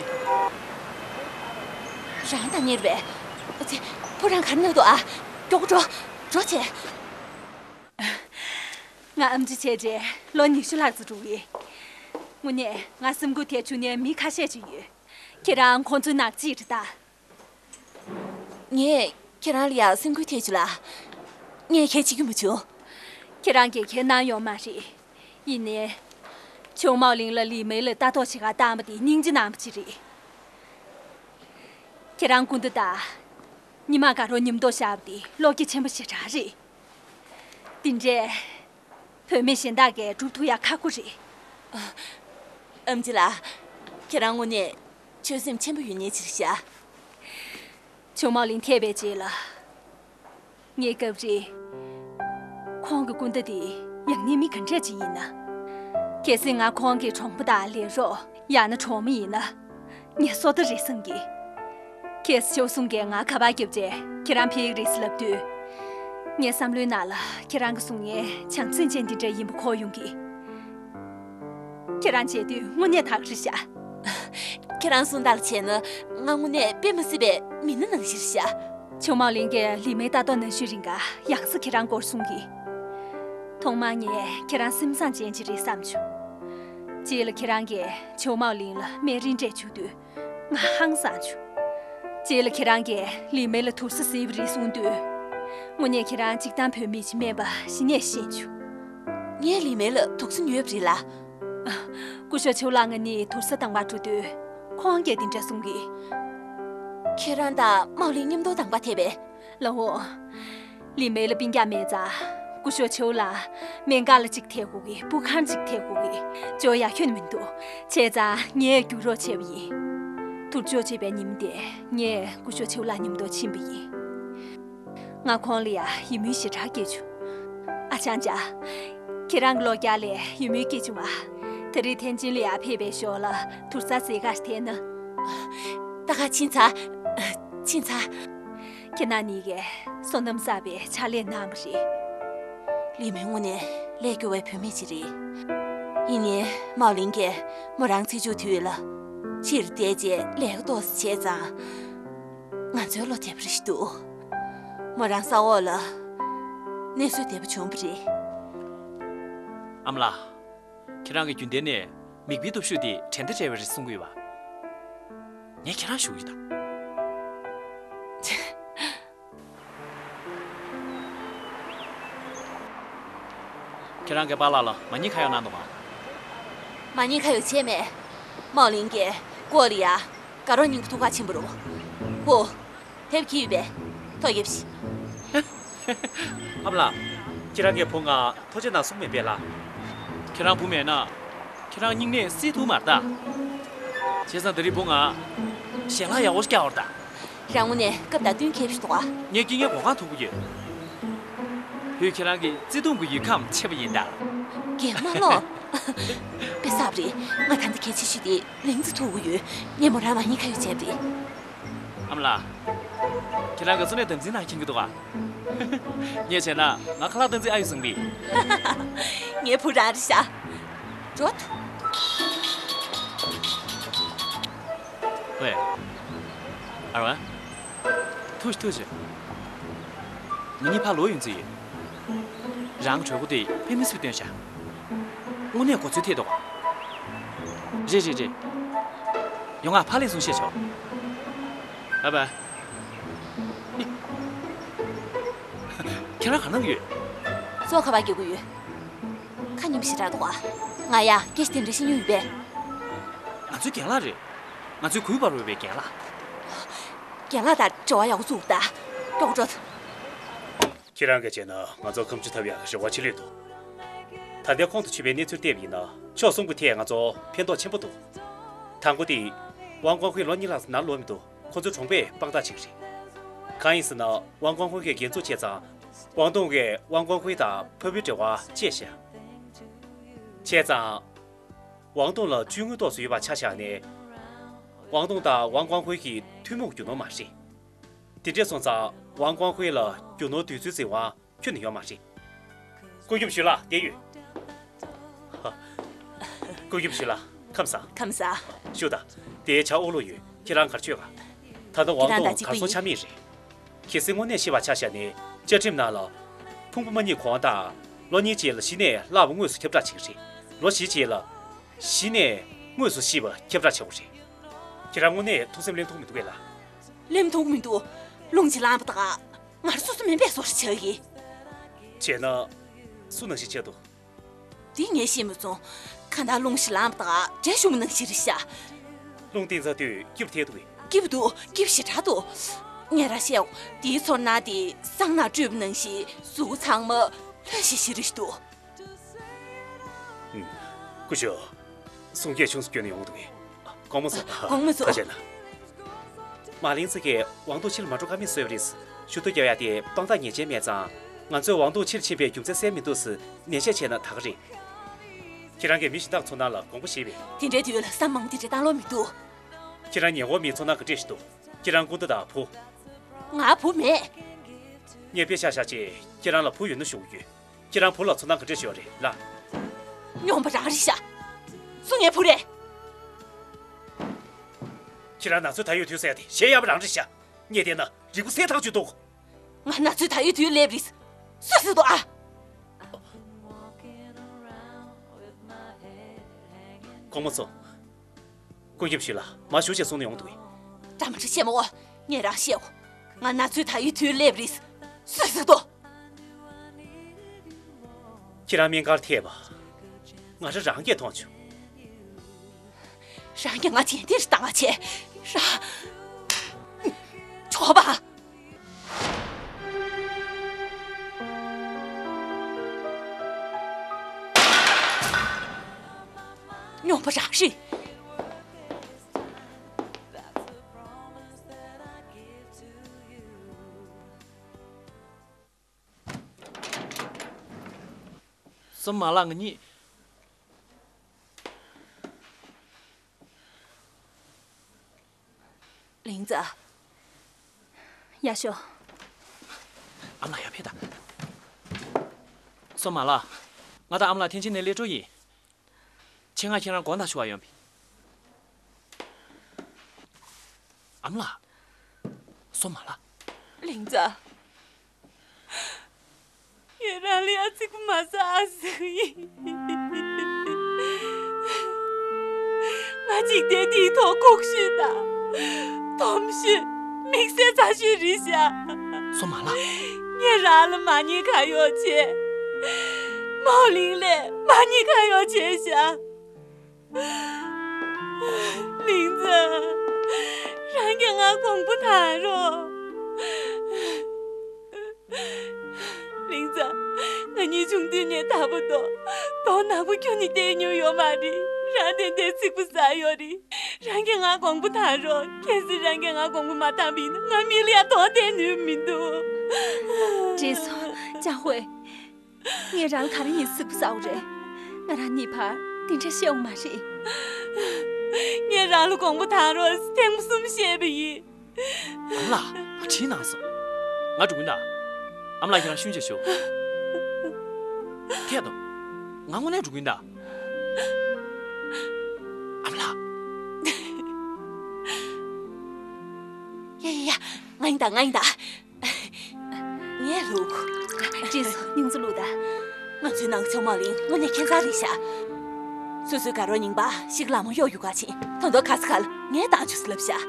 རང་དང་གཉེར་བས། ཨ་ཙི། བུ་རང་ག་རེ་ན་འདུག་ཨ། མགྱོགས་པོ་འགྲོ། འགྲོ་བྱས། ང་ཨམ་ཆི་བྱས་རྗེས་ལོ་ཉི་ཤུ་ལྷག་ཙམ་འགྲོ་གི། དངོས་གནས་ང་སེམས་འགུལ་ཐེབས་བཅུག་མཁན་མི་ཁ་ཤས་ཅིག་ཡོད། ཁྱེད་རང་ཁོང་ཚོའི་ནང་གཅིག་རེད་ད། ངས་ཁྱེད་རང་ལ་ཡ་སེམས་འགུལ་ཐེབས་བཅུག་ལ། ངས་གལ་བྱེད་ཀྱི་མ་བྱུང་། ཁྱེད་རང་གིས་གལ་གནང་ཡོད་མ་རེད། ཡིན་ནའི། ཆུང་མའོ་ལིང་ལ་ལི་མེ་ལ་ལྟ་རྟོག་བྱེད་གར་བཏང་བ་དེ་སྙིང་རྗེ་གནང་བ་ཅིག་རེད། ཁྱེད་རང་སྐུ་ཟླ་དང་། ཉི་མ་དགའ་རོགས་མཉམ་དུ་བཞག་པ་དེ་བློ་སྐྱེད་ཆེན་པོ་ཞེ་དྲག་རེད། དེ་འདྲས། བུད་མེད་གཞན་དག་གིས་སྒྲུབ་ཐུབ་ཡག་ཁག་པོ་རེད། ཨམ་ཆི་ལགས། ཁྱེད་རང་དངོས་གནས་ཆོད་སེམས་ཆེན་པོ་ཡོད་མཁན་ཅིག་རེད་ཤག་ཆུང་མའོ་ལིང་ཐེ་བའི་རྗེས་ལ། ངས་སྐབས་རེ། ཁོང་གི་སྐུ་ཟླ་དེ་ཡག་ཉེས་མི་ག་འདྲ་ཅིག་ཡིན་ན། གལ་སྲིད་ང་ཁོང་གི་གྲོགས་པོ་དང་ལས་རོགས་ཡང་ན་གྲོགས་མོ་ཡིན་ན། ངས་སོ་ད་རེད་བསམ་གི། ཁྱེད་ཆོལ་གསུམ་གྱིས་ང་ག་པར་བརྒྱབ་རྗེས་ཁྱེད་རང་ཕེབས་ཀྱི་རེད་ཟེར་ལབ་དུས། ངའི་བསམ་བློའི་ནང་ལ་ཁྱེད་རང་གི་གཟུགས་བརྙན་བྱམས་བརྩེ་ཅན་འདི་འདྲ་ཡིན་པ་འཁོར་ཡོང་གི། ཁྱེད་རང་མཇལ་དུས་དངོས་གནས་ཐག་རིང་ཤག་ཁྱེད་རང་གསུང་སྟངས་ལ་བྱས་ན་ང་དངོས་གནས་དཔེ་མི་སྲིད་པའི་མི་སྣ་ནང་བཞིན་རེད་ཤག་ཆུང་མའོ་ལིང་གིས་ལི་མེའི་ལྟ་རྟོག་གནང་ཤུལ་རིང་ག་ཡང་སེ་ཁྱེད་རང་སྐོར་གསུང་གི། ཐོག་མར་ངས་ཁྱེད་རང་སེམས་བཟང་ཅན་ཅིག་རེད་བསམ་བྱུང་། རྗེས་ལ་ཁྱེད་རང་གིས་ཆུང་མའོ་ལིང་ལ་སྨན་རིན་སྤྲད་བཅུག་དུས། ང་ཧང་སངས་བྱུང་། རྗེས་ལ་ཁྱེད་རང་གིས་ལི་མེ་ལ་དུར་ས་བཟོས་པ་རེད་གསུངས་དུས། དངོས་གནས་ཁྱེད་རང་གཅིག་དང་བུད་མེད་ཅིག་མིན་པ་གཞི་ནས་ཤེས་བྱུང་། ངས་ལི་མེ་ལ་དུག་སེལ་ཉོས་པ་རེད་ལ། སྐུ་ཞབས་ཆོའུ་ལགས་ང་གཉིས་དུར་ས་དང་པོ་འགྲོ་དུས། ཁོང་གིས་འདི་འདྲ་གསུང་གི། ཁྱེད་རང་དང་མའོ་ལིང་མཉམ་དུ་དང་པོ་ཐེབས་པས། ལགས་འོང་། ལི་མེ་ལ་སྤུན་ཀྱག་མེད་ཙང་། སྐུ་ཞབས་ཆོའུ་ལགས་སྨན་ཁང་ལ་གཅིག་ཐེབས་དགོས་ཀྱི། སྤུ་ཁང་གཅིག་ཐེབས་དགོས་ཀྱི། ཅོ་ཡག་ཤོས་མི་འདུག་བྱས་ཙང་ངས་རྒྱུགས་རོགས་བྱས་པ་ཡིན། དུར་ཅོག་བྱེད་པའི་ཉིན་དེ་ངས་སྐུ་ཞབས་ཆོའུ་ལགས་མཉམ་དུ་ཕྱིན་པ་ཡིན། ང་ཁོང་ལ་ཡ་ཡིད་སྨོན་ཞེ་དྲག་སྐྱེས་བྱུང་། ཨ་ཅང་ཅང་། ཁྱེད་རང་གི་ལོ་རྒྱུས་ལས་ཡིད་སྨོན་སྐྱེས་བྱུང་ང་། ད་རེས་ཐེན་ཅིན་ལ་ཡ་ཕེབས་པའི་ཞོར་ལ་དུར་ས་ཟས་ག་ཞིག་འཐེན་ན། ད་ག་ཕྱིན་ཚར། ཕྱིན་ཚར། ཁྱེད་རང་གཉིས་ཀས་བསོད་ནམས་བསགས་པའི་ཕྱག་ལས་གནང་བ་རེད། ལི་མེ་དངོས་གནས་ལས་སྐྱོ་བའི་བུད་མེད་ཅིག་རེད། ཡིན་ནའི་མའོ་ལིང་གིས་མོ་རང་ཚེ་མཇུག་དུས་ལ། ཕྱིར་བསྡད་རྗེས་ལས་ཀ་ཏོག་ཙམ་བྱས་ཙང་། ང་ཚོའི་བློ་བདེ་པོ་རེ་ཞིག་འདུག་མོ་རང་ས་འོག་ལ་གནས་ཚུལ་བདེ་པོ་བྱུང་བ་རེད། ཨ་མ་ལགས། ཁྱེད་རང་གིས་རྒྱུན་ལྡན་ནས་མིག་དཔེའི་སྟོབས་ཤུགས་དེ་དྲན་རྟེན་སྤྲད་པ་རེད་གསུང་གི་ཡོད་པ། ངས་ཁྱེད་རང་ཞུ་གི་ཡོད་ད། ཁྱེད་རང་གི་པཱ་ལགས་ལ་མ་ཉེས་ཁ་གཡོགས་གནང་འདུག་ག་མ་ཉེས་ཁ་གཡོགས་བྱས་མེད། མའོ་ལིང་གིས་ཀོ་ལི་ཡ་དགའ་རོགས་སྙིང་པོ་ཐུག་ག་ཕྱིན་པ་རེད། ཧོ། དེབ་ཁྱི་ཡོད་པས། ཐོ་རྒྱབ་ཤིག་ཨ་མ་ལགས། ཁྱེད་རང་གི་བུ་ང་ཐོ་ཆེ་ན་གསུང་མེད་པས་ལ། ཁྱེད་རང་བུ་མེད་ན། ཁྱེད་རང་སྙིང་ནད་སེལ་ཐུབ་མ་རེད་ད། བྱས་ཙང་ད་རེས་བུ་ང་ཞལ་ལག་ཡག་པོ་ཞིག་བཀྱག་པ་རེད་ད། རང་དངོས་གནས་སྐབས་དང་བསྟུན་མཁས་པོ་ཞིག་འདུག་ག་ངས་སྐྱེ་ངའི་སྒོ་ཁང་ཐུག་གི་ཡོད། བུས་ཁྱེད་རང་གི་བརྩེ་དུང་གི་ཡུལ་ཁམས་ཕྱེ་བ་ཡིན་ད། རྒན་མ་ལོ། དཔེ་བསགས་པ་རེད། ང་ད་ལྟ་གལ་ཆེ་ཤོས་དེ་ལིང་ཙི་ཐུག་གི་ཡོད། ངས་མོ་རང་མ་ཉེས་ཁ་གཡོགས་བྱས་པ་རེད། ཨ་མ་ལགས། ཁྱེད་རང་གིས་གཙོ་གནད་དམ་འཛིན་གནང་མཁྱེན་གྱི་འདུག་ག་ངས་བྱས་ན་ང་ཁ་ལག་སྟངས་འཛིན་ཨ་ཡོད་བཟང་བི། ངའི་བུ་རང་རེད་ཤག་འགྲོ། ཝེ། ཨ་རོན། ཐུགས་རྗེ་ཐུགས་རྗེ། ང་གཉིས་ཕར་ལོག་ཡོང་རྩིས་ཡོད། རང་གྲོད་ཁོག་དེ་དཔེ་མི་སྲིད་སྟོན་ཤག་དངོས་གནས་གོ་ཚོད་ཐེབས་འདུག་རེད་རེད་རེད། ཡོང་ང་ཕར་ལས་གསུང་བཤད་ཆོག་བྷའི་བྷའི། ཁྱེད་རང་ག་ན་ཡོད། ཙོ་ཁ་པར་རྒྱག་གི་ཡོད། ཁ་ཉིན་ཞེ་དྲག་འདུག་ཨ། ང་ཡ་སྐད་ཆ་དེ་འདྲ་བཤད་མྱོང་ཡོད་པས། ང་ཚོའི་རྒན་ལགས་རེད། ང་ཚོའི་གུས་པར་འོས་པའི་རྒན་ལགས། རྒན་ལགས་དང་འབྲེལ་བ་ཡག་པོ་བཙུགས་ད། ཀྱོག་ཀྱོག་ཁྱེད་རང་གིས་བྱས་ན་ང་ཚོ་ཁ་མཆུ་འཐབ་ཡག་རེ་བ་ཆེ་ལོས་འདུག་ད་ལྟའི་ཁོང་དུ་ཆུད་པའི་གནས་ཚུལ་བལྟས་པ་ཡིན་ན་ཕྱོགས་གསུམ་གྱི་ཐད་ང་ཚོ་ཕན་ཐོགས་ཆེན་པོ་འདུག་དང་པོ་དེ། ཝང་ཀོང་ཧུའེ་ལོ་གཉིས་ལྷག་ཙམ་ནང་ལོག་མི་འདུག་ཁོ་ཚོའི་གྲོང་པས་དཔང་རྟགས་བྱེད་ཀྱི་རེད། གང་ཡིན་ཟེར་ན་ཝང་ཀོང་ཧུའེ་གིས་འགན་འཛུགས་བྱས་ཙང་། ཝང་ཏུང་གིས་ཝང་ཀོང་ཧུའེ་དང་ཕ་བུའི་འབྲེལ་བ་བཅད་བཞག་བྱས་ཙང་། ཝང་ཏུང་ལ་བཅོལ་དངུལ་ཏོག་ཙམ་ཡོད་པ་ཆ་བཞག་ནས། ཝང་ཏུང་དང་ཝང་ཀོང་ཧུའེ་གི་ཐུན་མོང་རྒྱུ་ནོར་མ་རེད། དེ་འདྲས་སོང་ཙང་ཝང་ཀོང་ཧུའེ་ལ་རྒྱུ་ནོར་བསྡུ་ཚུལ་འཛིན་དབང་ཁྱོན་ནས་ཡོད་མ་རེད། སྐུ་ངོ་ཞུས་ལགས་བསྡད་ཡོད། སྐུ་ངོ་ཞུས་ལགས་ཁམས་བཟང་། ཁམས་བཟང་། བཞུགས་དང་། དེའི་ཇ་ཨོ་ལོ་ཡོད། ཁྱེད་རང་ག་རེ་མཆོད་ག་ད་ལྟ་ཝང་ཏུང་གར་སོང་ཆ་མེད་རེད། གལ་སྲིད་དངོས་གནས་ཤི་བ་ཆ་བཞག་ནས་བཅའ་ཁྲིམས་ནང་ལ། ཕུང་པོ་མ་རྙེད་གོང་དང་ལོ་གཉིས་རྗེས་ལ་གཞི་ནས་བརླག་པ་དངོས་སུ་ཁྱབ་བསྒྲགས་བྱེད་ཀྱི་རེད། ལོ་བཞི་རྗེས་ལ། གཞི་ནས་དངོས་སུ་ཤི་བ་ཁྱབ་བསྒྲགས་བྱེད་དགོས་རེད། ཁྱེད་རང་དངོས་གནས་ཐུགས་སེམས་ལེན་ཐུབ་མི་འདུག་གས་ལགས། ལེན་ཐུབ་མི་འདུག་རླུང་ཅིག་ལངས་པ་དང་ང་རང་སོ་སོ་མིན་པའི་བཟོ་འདྲ་ཆགས་ཀྱི། བྱས་ན། སུ་ནང་བཞིན་ཆགས་འདུག་འདི་ངས་ཤེས་མ་སོང་། གང་ལྟར་རླུང་ཞིག་ལངས་པ་དང་འདྲེ་ཞུགས་པ་ནང་བཞིན་རེད་ཤག་རླུང་བསྟན་ཚར་དུས་སྐྱིད་པོ་ཐེབས་འདུག་གས། སྐྱིད་པོ་འདུག་སྐྱིད་པོ་ཞེ་དྲག་འདུག་ངས་རང་བཤད་འོ། འདིའི་ཚོར་སྣང་དེ་སང་ནང་སྤྲོས་པ་ནང་བཞིན་གཟུགས་པོ་ཚང་མ་ལྷོད་ཤིག་ཤིག་རེད་འདུག་ཨུམ། སྐུ་ཞབས། གསུང་སྐད་ཆུང་ཙམ་སྐྱོན་ན་ཡོང་འདུག་གས། དགོངས་པ་མ་ཚོམས། དགོངས་པ་མ་ཚོམས། ད་བྱས་ན། མ་ལིང་ཙི་གིས་ཝང་ཏུང་ཕྱིར་མ་འགྲོ་ཀ་མེད་བཟོས་པ་རེད། ཞུ་གཏུག་རྒྱག་ཡ་དེ་དཔང་རྟགས་ངེས་ཅན་མེད་ཙང་། ང་ཚོས་ཝང་ཏུང་ཕྱིར་ཕྱིན་པའི་རྒྱུ་མཚན་གསལ་མི་འདུག་ཟེར་ནན་བཤད་བྱས་ན་ད་ག་རེད། ཁྱེད་རང་གིས་མི་གཞན་དག་ཚོར་སྣང་ལ་དགོངས་པ་བཞེས་པས། དེ་འདྲའི་དུས་ལ་བསམ་མང་དེ་འདྲ་བཏང་ལོང་མི་འདུག་ཁྱེད་རང་ཉེ་འཁོར་མིའི་ཚོར་སྣང་ག་འདྲས་ཤིག་འདུག་ཁྱེད་རང་སྐུ་ཟླ་དང་བུ། ང་བུ་མེད། ངས་དཔེ་ཆ་བཞག་རྗེས་ཁྱེད་རང་ལ་བུ་ཡོད་ན་ཞུ་གི་ཡོད། ཁྱེད་རང་བུ་ལ་ཚོར་སྣང་ག་འདྲ་ཞིག་ཡོད་རེད་ལགས། སྨྱོན་པ་རང་རེད་ཤག་སུ་ངའི་བུ་རེད། ཁྱེད་རང་ན་ཚོད་ད་ཡོད་དུས་ཟེར་ཡ་དེ་གཞས་གཡར་པ་རང་རེད་ཤག་ངས་བལྟས་ན་རིལ་བུ་ཟས་ཐག་ཆོད་འདུག་ང་ན་ཚོད་ད་ཡོད་དུས་སླེབས་རེད། སུས་ཟེར་འདུག་ཨ། དགོངས་པ་མ་ཚོམས། སྐུ་ཞབས་ཞུས་ལགས། མ་ཞུ་ཞེས་གསུངས་ན་ཡོང་འདུག་གས། འདྲ་མི་འདྲ་བཤད་མ་འོ། ངས་རང་བཤད་འོ། ང་ན་ཚོད་ད་ཡོད་དུས་སླེབས་རེད། སུས་ཟེར་འདུག་ཁྱེད་རང་སྨན་ཁང་ཐེབས་པ། ང་རང་རང་གིས་མཐོང་བྱུང་། རང་གིས་ང་རྗེས་འདེད་བཏང་བ་བྱས། རང་། གྲོགས་པ། སྨྱོན་པ་རང་རེད། སོ་མ་ལགས་ང་གཉིས། ལིང་ཙེ། ཡར་ཤོག་ཨ་མ་ལགས་ཡར་ཕེབས་དང་། སོ་མ་ལགས། ང་དང་ཨ་མ་ལགས་ཐེན་ཅིན་ནས་སླེབས་འགྲོ་ཡིན། ཆེད་མངགས་ཁྱེད་རང་དགོངས་དག་ཞུ་བར་ཡོང་བ་ཡིན། ཨ་མ་ལགས། སོ་མ་ལགས། ལིང་ཙེ། ངས་རང་ལ་ཡང་ཚིག་པ་མ་ཟ་ཨ་ཟེར་གི་ཡིན། ང་འཇིག་རྟེན་འདིའི་ཐོག་ལྐུགས་ཤོས་དང་། འདོམས་ཤོས། དམིགས་བསལ་ཚ་ཤོས་རེད་ཤག་སོ་མ་ལགས། ངས་རང་ལ་མ་ཉེས་ཁ་གཡོགས་བྱས། མའོ་ལིང་ལས་མ་ཉེས་ཁ་གཡོགས་བྱས་ཤག་ལིང་ཙེ། རང་གིས་ང་དགོངས་པ་དག་རོགས། ལིང་ཙེ། ང་གཉིས་ཆུང་དུས་ནས་ཐར་པ་དང་། མདོག་ནག་པོ་ཁྱོན་ནས་བསྡད་མྱོང་ཡོད་མ་རེད། རང་ཏན་ཏན་ཚིག་པ་ཟ་ཡོད་རེད། རང་གིས་ང་དགོངས་པ་དག་རོགས། གལ་སྲིད་རང་གིས་ང་དགོངས་པ་མ་དག་པ་ཡིན་ན་ང་མི་ལ་ཡང་དོགས་དེ་ནུས་མི་འདུག་བགྲེས་སོང་ཅང་ཧུའེ། ངས་རང་ལ་ག་རེ་ཡིན་ཚིག་པ་ཟ་འོ་རེད། ང་རང་གཉིས་བར་དེ་འདྲ་བཤད་འོ་མ་རེད། ངས་རང་ལ་དགོངས་པ་དག་རོགས་ཐེངས་མ་གསུམ་བཤད་པ་ཡིན། ཨ་མ་ལགས། ང་དྲིས་གནང་སོང་། ང་འགྲོ་གི་ཡིན་ད། ཨ་མ་ལགས་ཁྱེད་རང་ཤུན་ཅིག་ཞུ། ཐད་དོ། ང་དངོས་གནས་འགྲོ་གི་ཡིན་ད། ཨ་མ་ལགས། ཡ་ཡ་ཡ། ང་ཡིན་ད་ང་ཡིན་ད། ངས་བླུག་བགྲེས་སོང་། སྙིང་ཚ་བླུག་ད། ང་ཚོའི་ནང་ཆོས་མ་ལིང་དངོས་གནས་ཁྱད་མཚར་རེད་ཤག་སོ་སོའི་དགའ་རོགས་རྙིང་པ་ཞིག་ལ་མོ་གཡོག་ཡུ་ག་ཕྱིན། ད་དུང་ཁ་ས་ཁ་ལ་ངས་བཏང་ཆོག་ཟེར་ལབ་ཤག་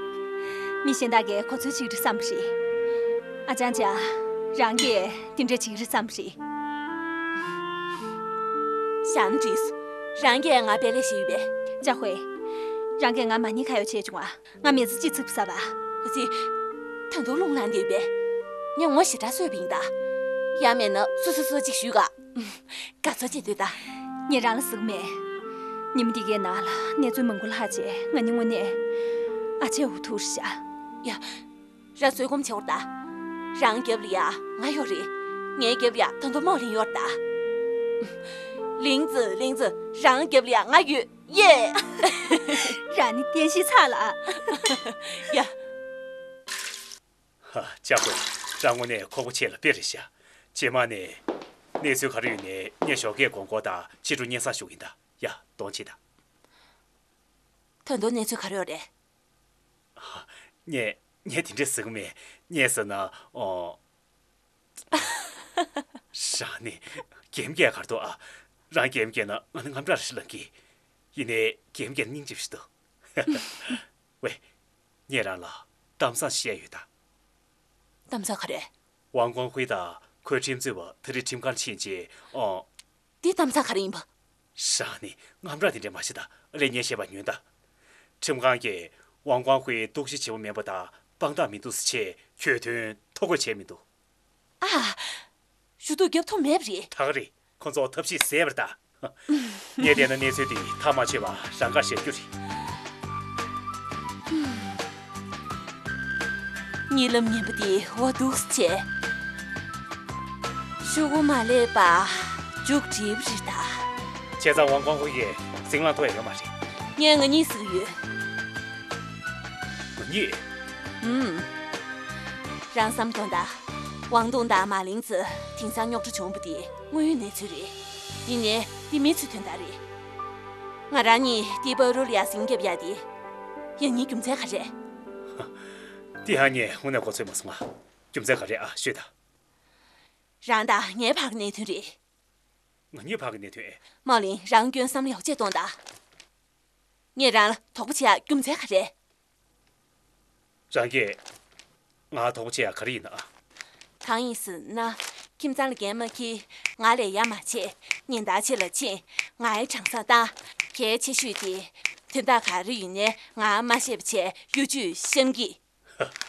མི་གཞན་དག་གིས་ཁོ་ཚོས་ཅིག་རེད་བསམ་པ་རེད། ཨ་ཅང་ཅང་། རང་གིས་དེ་འདྲ་ཅིག་རེད་བསམ་པ་རེད། ཞང་འདྲིས་སོ། རང་གིས་ང་དཔེ་ལེགས་ཤེས་ཡོད་པས། ཅ་ཧུའེ། རང་གིས་ང་མ་ཉེས་ཁ་ཡོག་བྱས་བྱུང་ཨ། ང་མི་ཚེ་གཅིག་ཚིག་པ་ཟ་བ། ཨ་ཙི། ད་དུང་རླུང་ལངས་བསྡད་ཡོད་པས། ངས་ངོ་ཞེ་དྲག་གསོས་པ་ཡིན་ད། ཡང་མེད་ན་སོ་སོ་སོ་གཅིག་ཞུས་ག་དགའ་ཚོར་ཅན་འདོད་ད། ངས་རང་ལ་ཟེར་གི་མེད། ཉི་མ་འདི་གའི་ནང་ལ་གནས་ཚུལ་མང་པོ་ལྷག་བྱས་ང་ནི་དངོས་གནས་ཨ་ཅེ་འུ་ཐུག་རེད་ཤག་ཡ། རང་བཟོད་སྒོམ་བྱེད་འོར་ད། རང་རྒྱབ་ལ་ཡ་ང་ཡོད་རེད། ངའི་རྒྱབ་ལ་ཡ་ད་དུང་རྨོ་ལིན་ཡོད་ད། ལིང་ཙི་ལིང་ཙི། རང་རྒྱབ་ལ་ཡ་ང་ཡོད། ཡེ། རང་ནི་བསྟན་བཤིག་ཚར་ལ། ཡ། ཧ། ཅ་ཧུའེ། རང་དངོས་གནས་ཁོག་པ་ཆེ་ལ་དཔེ་རེད་ཤག་རྗེས་མ་ནས་གནས་ཚུལ་ག་རེ་ཡོད་ནའི་ངས་ཞོགས་ཀས་དགོང་སྐོར་དང་ཕྱི་དྲོ་སྙན་སེང་ཞུ་གི་ཡིན་ད། ཡ། གདོང་ཕྱིས་ད། ད་དུང་གནས་ཚུལ་ག་རེ་ཡོད་རེད། ངས་ངས་དེ་འདྲས་ཟེར་གི་མེད། ངས་ཟེར་ན། ཨོ། རང་ནི་གེམ་རྒྱག་གར་འདུག་ཨ། རང་གེམ་རྒྱག་ན་ང་ནི་དངངས་སྐྲག་ཞིག་ལངས་གི། ཡིན་ནའི་གེམ་རྒྱག་ན་སྙིང་རྗེ་པོ་ཞིག་འདུག་ཝེ། ངས་རང་ལ་གཏམ་བཟང་བཤད་ཡོད་ད། གཏམ་བཟང་ག་རེ། ཝང་ཀོང་ཧུའེ་དང་ཁོའི་ཁྲིམས་རྩོད་པ་དེ་རིང་ཁྲིམས་ཁང་ཕྱིན་རྗེས། ཨོ། འདི་གཏམ་བཟང་ག་རེ་ཡིན་པ། རང་ནི་དངངས་སྐྲག་དེ་འདྲ་མ་བྱེད་ད། ཨ་ལས། ངས་བཤད་པ་ཉོན་ད། ཁྲིམས་ཁང་གིས་ཝང་ཀོང་ཧུའེ་གཏུག་བཤེར་བྱེད་པ་མིན་པ་དང་དཔང་རྟགས་མི་འདུག་ཟེར་བྱས་གྱོད་དོན་ཐོ་འགོད་བྱས་མི་འདུག་ཨ། ཞུ་གཏུག་རྒྱབ་ཐུབ་མེད་པ་རེད། ད་ག་རེད། ཁོ་ཚོ་ཐབས་ཤེས་ཟད་པ་རེད་ད། ངས་བལྟས་ན་གནས་ཚུལ་འདི་ཐག་མ་ཆོད་པ་རང་དགར་བཞག་རྒྱུ་རེད། གཉིད་ལམ་ངན་པ་འདི་འོ་འདུག་སེ་བྱས། ཤོག་གུ་མ་ལེགས་པ་མཇུག་སྒྲིལ་བ་རེད་ད། བྱས་ཙང་ཝང་ཀོང་ཧུའེ་ཡིས་ཟིང་ལངས་ཐུབ་ཡ་ཡོད་མ་རེད། ངས་ང་གཉིས་ཟེར་གྱི་ཡོད། ང་གཉིས། ཨུམ། རང་བསམ་དོན་དག་ཝང་ཏུང་དང་མ་ལིང་ཙི་དེང་སང་རྙོག་དྲ་བྱུང་བ་དེ་དངོས་ཡོད་གནས་ཚུལ་རེད། ཡིན་ནའི་འདི་མི་ཚོའི་དོན་དག་རེད། ང་རང་གཉིས་འདི་བར་རུ་ལ་ཡ་ཟིང་རྒྱབ་ཡ་དེ་ཡང་སྙིང་རྒྱུ་མཚན་ག་རེ་རེད། དེ་ཧ། ངས་དངོས་གནས་གོ་ཚོད་མ་སོང་ང་། རྒྱུ་མཚན་ག་རེ་ཨ། ཤོད་ད། རང་དང་ངའི་བར་གྱི་གནད་དོན་རེད། ང་གཉིས་བར་གྱི་གནད་དོན་ཨེ། མའོ་ལིན། རང་སྐྱོན་བསམ་བློ་ཡག་བྱས་གཏོང་དང་། ངས་རང་ལ་དོགས་པ་བྱེད་ཡག་རྒྱུ་མཚན་ག་རེ་རེད། རང་གིས་ང་དོགས་པ་བྱེད་ཡག་ག་རེ་ཡིན་ན་ཨ། གང་ཡིན་ཟེར་ན། ཁྱིམ་ཚང་ལ་འགན་མ་འཁྱེར། ང་ལས་ཡ་མ་བྱས། ཉིན་ལྟར་ཕྱི་ལ་ཕྱིན། ངའི་གྲངས་ས་བཏང་། གལ་ཆེ་ཤོས་དེ། དོན་དག་ག་རེ་ཡིན་ནའི་ང་མ་ཤེས་པ་བྱས་གཡོ་ཇུས་བཤམས་གི།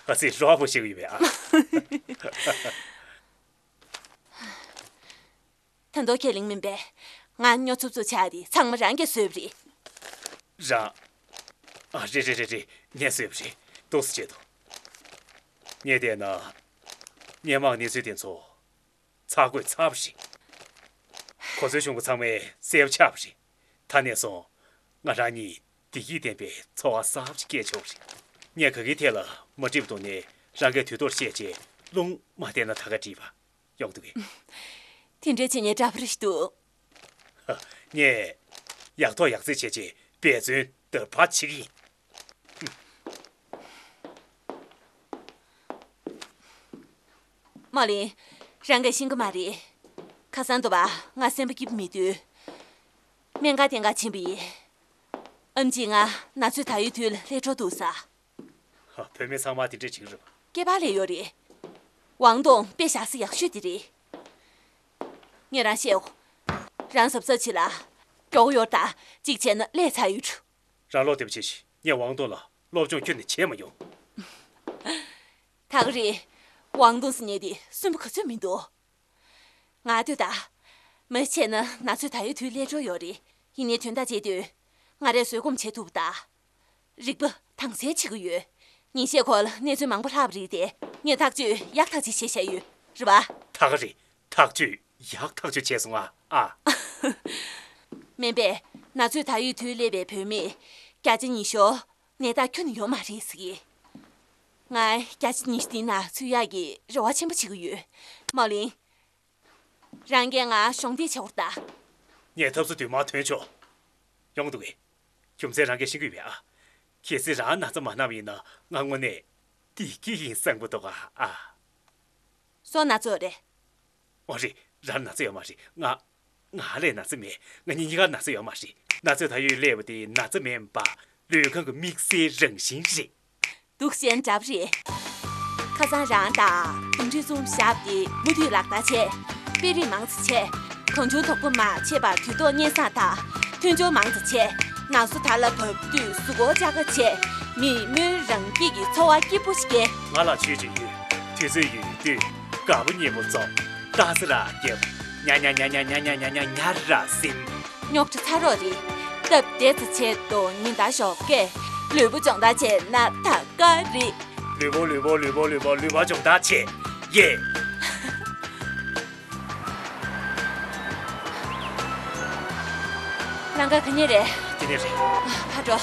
ཨ་ཙི། རོགས་པ་བྱེད་གི་ཡོད་པས་ཨ། ད་དུང་ཁས་ལེན་མིན་པས། ང་སྨྱོ་འཚུབ་འཚུབ་ཆགས་ཏེ་ཚང་མ་རང་གིས་བཟོས་པ་རེད། རང་། ཨ། རེད་རེད་རེད་རེད། ངས་བཟོས་པ་རེད། འདུག་སེ་བྱེད་དོ། ངས་བལྟས་ན། སྔོན་མ་གནས་ཚུལ་དེ་ཚོ་ཚར་དགོས་ཚར་བ་རེད། གོ་ཚོད་བྱུང་བ་ཚང་མས་སེལ་བ་ཆགས་པ་རེད། ད་ནས་བཟུང་ང་རང་གཉིས་བདེ་སྐྱིད་ལྡན་པའི་འཚོ་བ་གསར་པ་ཞིག་སྐྱེལ་ཆོག་པ་རེད། ངས་ག་གེ་ཐད་ལ་མ་འགྲིག་པ་འདུག་ནས་རང་གིས་དུས་ཐོག་བཤད་རྗེས་རླུང་མ་བསྟན་ན་ད་ག་འགྲིག་པ། ཡོང་འདུག་གས། དེ་འདྲའི་བྱེད་ཉེས་འདྲ་པོ་རེ་ཞིག་འདུག་ངས་ཡག་ཐོག་ཡག་བརྩེགས་བྱས་རྗེས་འབད་བརྩོན་དར་འཕར་བྱེད་ཀྱི་ཡིན། མའོ་ལིན། རང་གིས་ཤེས་ཀྱི་མ་རེད། ཁ་སང་དུ་བ་ང་སེམས་པ་སྐྱིད་པོ་མེད་དུས། སྨན་ཁང་བསྟེན་ག་ཕྱིན་པ་ཡིན། ཨེམ་ཆིས་ང་ན་ཚོད་ད་ཡོད་དུས་ལ་སླེབས་འགྲོ་འདུག་ཟེར། ཧ། བུད་མེད་ཚང་མ་དེ་འདྲས་བྱེད་ཀྱི་རེད་པ། སྐྱེས་པ་ལས་ཡོད་རེད། ཝང་ཏུང་དཔེ་བཞག་ས་ཡག་ཤོས་དེ་རེད། ངས་རང་བཤད་འོ། རང་གཟབ་གཟབ་བྱེད་ལ། མགྱོགས་ཡོར་ད། གཅིག་བྱས་ན་ལས་ཚར་ཡོད་འགྲོ། རང་བློ་བདེ་པོ་བྱེད་ཤིག་ངས་ཝང་ཏུང་ལ་སློབ་སྦྱོང་ཁྱོན་ནས་བྱས་མ་མྱོང་། ད་ག་རེད། ཝང་ཏུང་ཟེར་མཁན་དེ་སུན་པོ་ག་ཚོད་མི་འདུག་ང་ལྟོས་དང་། མི་བྱས་ན་ན་ཚོད་ད་ཡོད་དུས་སླེབས་འགྲོ་ཡོད་རེད། ཡིན་ནའི་དོན་དག་བྱེད་དུས། ང་རས་བཟོད་སྒོམ་བྱེད་ཐུབ་པ་དང་། རིག་པ་དྭངས་གསལ་བྱེད་ཀྱི་ཡོད། ཉིན་ཤས་འགོར་ལ་གནས་ཚུལ་མང་པོ་ལྷག་པ་རེད་དེ། ངས་ཐག་གཅོད་ཡག་ཐག་ཆོད་བྱས་བཞག་ཡོད། རེད་པ། ད་ག་རེད། ཐག་གཅོད་ཡག་ཐག་ཆོད་བྱས་སོང་ཨ། ཨ། སྨན་པས་ན་ཚོད་ད་ཡོད་དུས་སླེབས་པའི་བུད་མེད་བརྒྱ་ཆ་ཉི་ཤུ་ནད་རྟགས་ཁྱོན་ནས་ཡོད་མ་རེད་ཟེར་གི། ང་བརྒྱ་ཆ་ཉི་ཤུ་དེའི་ནང་ཚུད་ཡག་གི་རེ་བ་ཆེན་པོ་བྱེད་ཀྱི་ཡོད། མའོ་ལིན། རང་གིས་ང་གཞོགས་འདེགས་བྱེད་འོར་ད། ངས་ཐབས་བཟོ་དུས་མར་ཐོན་ཆོག་ཡོང་འདུག་གས། རྒྱུ་མཚན་རང་གིས་ཤེས་ཀྱི་ཡོད་པས་ཨ། གལ་སྲིད་རང་ན་ཚ་མ་ན་བ་ཡིན་ན་ང་དངོས་གནས་བདེ་སྐྱིད་ཡིན་བསམ་གྱི་འདུག་ག་ཨ། སུ་ན་ཚ་ཡོད་རེད། འོ་རེད། རང་ན་ཚ་ཡོད་མ་རེད། ང་། ང་ལས་ན་ཚ་མེད། ང་གཉིས་གཉིས་ཀ་ན་ཚ་ཡོད་མ་རེད། ན་ཚོད་ད་ཡོད་སླེབས་པ་དེ་ན་ཚ་མིན་པ། ལུས་ཁམས་ཀྱི་དམིགས་བསལ་རང་བཞིན་རེད། སྡུག་ཞན་འདྲ་པོ་རེད། ཁ་སང་རང་དང་དུམ་གྲའི་ཚོགས་བཞག་པ་དེ་མུ་མཐུད་ལག་བསྟར་བྱས། དཔེ་རིས་མང་ཙམ་བྱས། གང་བྱུང་དོགས་པ་མ་བྱས་པར་དུས་ཐོག་སྙན་སེང་དང་། མཐུན་སྦྱོར་མང་ཙམ་བྱས། ན་སོ་དར་ལ་བབས་དུས་གཟུགས་སྐོར་བཅག་ཁ་བྱས། མི་མོས་རང་སྐྱིད་ཀྱི་ཚོར་བ་སྐྱིད་པོ་ཞིག་སྐྱེ། ང་ལ་ཆོས་ཅིག་ཡོད། དུས་ཚོད་ཡོད་དུས་དགའ་པོ་ཉེ་པོ་འཛོམས། ཏག་ས་ར་རྒྱབ། ཉ་ཉ་ཉ་ཉ་ར་སིམ། རྙོག་དྲ་ཚ་རོགས་རེད། སྟབས་བདེ་ཙམ་བྱས་དོ་ཉིན་ཟླ་ཞོགས་ཀས་ལུས་པོ་སྦྱོང་བརྡར་བྱས་ན་ད་དཀའ་རེད། ལུས་པོ་ལུས་པོ་ལུས་པོ་ལུས་པོ་ལུས་པོ་སྦྱོང་བརྡར་བྱས། ཡེ། ལམ་ཁ་ག་ནས་རེད། དེ་ནས་རེད། ཕར་འགྲོ།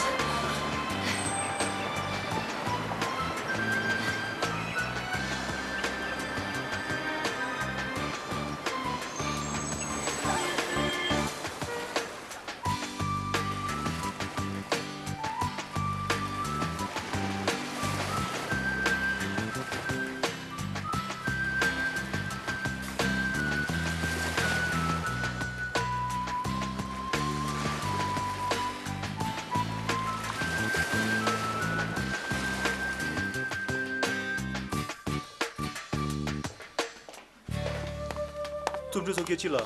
རྩོམ་སྒྲིག་ཚོགས་ཀྱི་ཅི་ལ།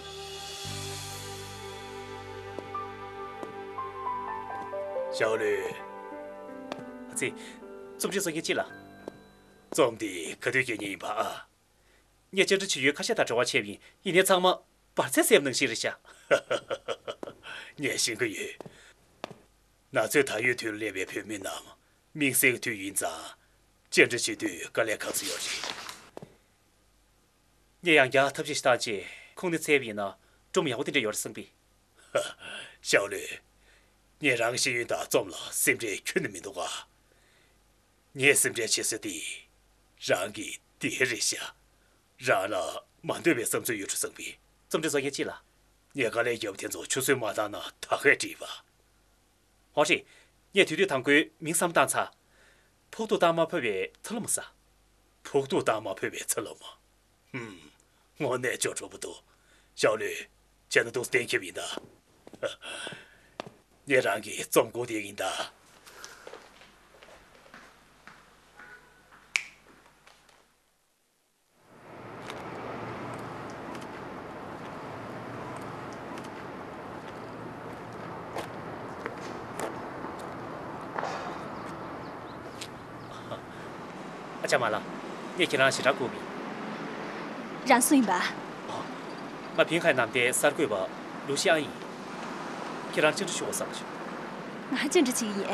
ཞའོ་ལུའུ། ཨ་ཙི། རྩོམ་སྒྲིག་ཚོགས་ཀྱི་ཅི་ལ། རྩོམ་འདི་ག་དུས་སྐྱེལ་མཁན་ཡིན་པ་ཨ། ངས་བཅར་འདྲི་བྱེད་ཡུལ་ཁ་ཤས་དང་འབྲེལ་བ་བྱས་པ་ཡིན། ཡིན་ནའི་ཚང་མ་འབར་རྫས་བསྲེས་པ་ནང་བཞིན་རེད་ཤག་ངས་ཤེས་ཀྱི་ཡོད། ན་ཚོད་ད་ཡོད་དུས་སླེབས་པའི་བོད་མི་རྣམས་དམིགས་བསལ་གྱི་དུས་ཡིན་ཙང་། བཅར་འདྲི་བྱེད་དུས་དཀའ་ལས་ཁག་ཚོད་ཡོད་རེད། ངས་ཡང་བསྐྱར་ཐབས་ཤེས་ཤིག་བཏང་རྗེས་ཁོང་ནས་འཚོལ་བ་ཡིན་ན་སྒྲོམ་ཡག་པོ་དེ་འདྲ་ཡོད་རེད་བསམ་པས། ཞའོ་ལུའུ། ངས་རང་གི་ཤེས་ཡོན་དང་རྩོམ་ལ་སེམས་ཁྲལ་ཁྱོན་ནས་མི་འདུག་ག་ངས་སེམས་ཁྲལ་བྱེད་ས་དེ་རང་གི་འདི་རེད་ཤག་རང་ལ་མ་འདོད་པའི་བསམ་ཚུལ་ཡོད་འགྲོ་བསམ་པས། རྩོམ་སྒྲིག་ཚོགས་ཀྱི་ཅི་ལ། ངས་དཀའ་ལས་བརྒྱབ་དེ་ཚོ་ཆུད་ཟོས་མ་བཏང་ན་ད་གས་འགྲིག་པ། འོ་རེད། ངས་དེ་དུས་དང་པོའི་མིང་བསམ་བཏང་ཚར། ཕོག་ཐུག་བཏང་མ་ཕོད་པའི་ཚ་ལུ་མ་ཟ། ཕོག་ཐུག་བཏང་མ་ཕོད་པའི་ཚ་ལུ་མ། ཧུམ། དངོས་གནས་ཅོ་ཅོ་པོ་འདུག་ཞའོ་ལུའུ། བྱས་ན་འདུག་སེ་གཏན་འཁེལ་བ་ཡིན་ད། ངས་རང་གི་རྩོམ་བསྐུར་དེ་ཡིན་ད། ཨ་ཅག་མ་ལགས། ངས་ཁྱེད་རང་ཞེ་དྲག་སྐུ་མི། རང་སུ་ཡིན་པ། ཨ། ང་ཕིང་ཁའི་ནམ་ཟླའི་གསར་འགོད་པ་ལུའུ་ཤི་ཨན་ཡིན། ཁྱེད་རང་བཅར་འདྲི་ཞུ་དགོས་བསམ་བྱུང་། ང་བཅར་འདྲི་བྱེད་ཀྱི་ཡིན།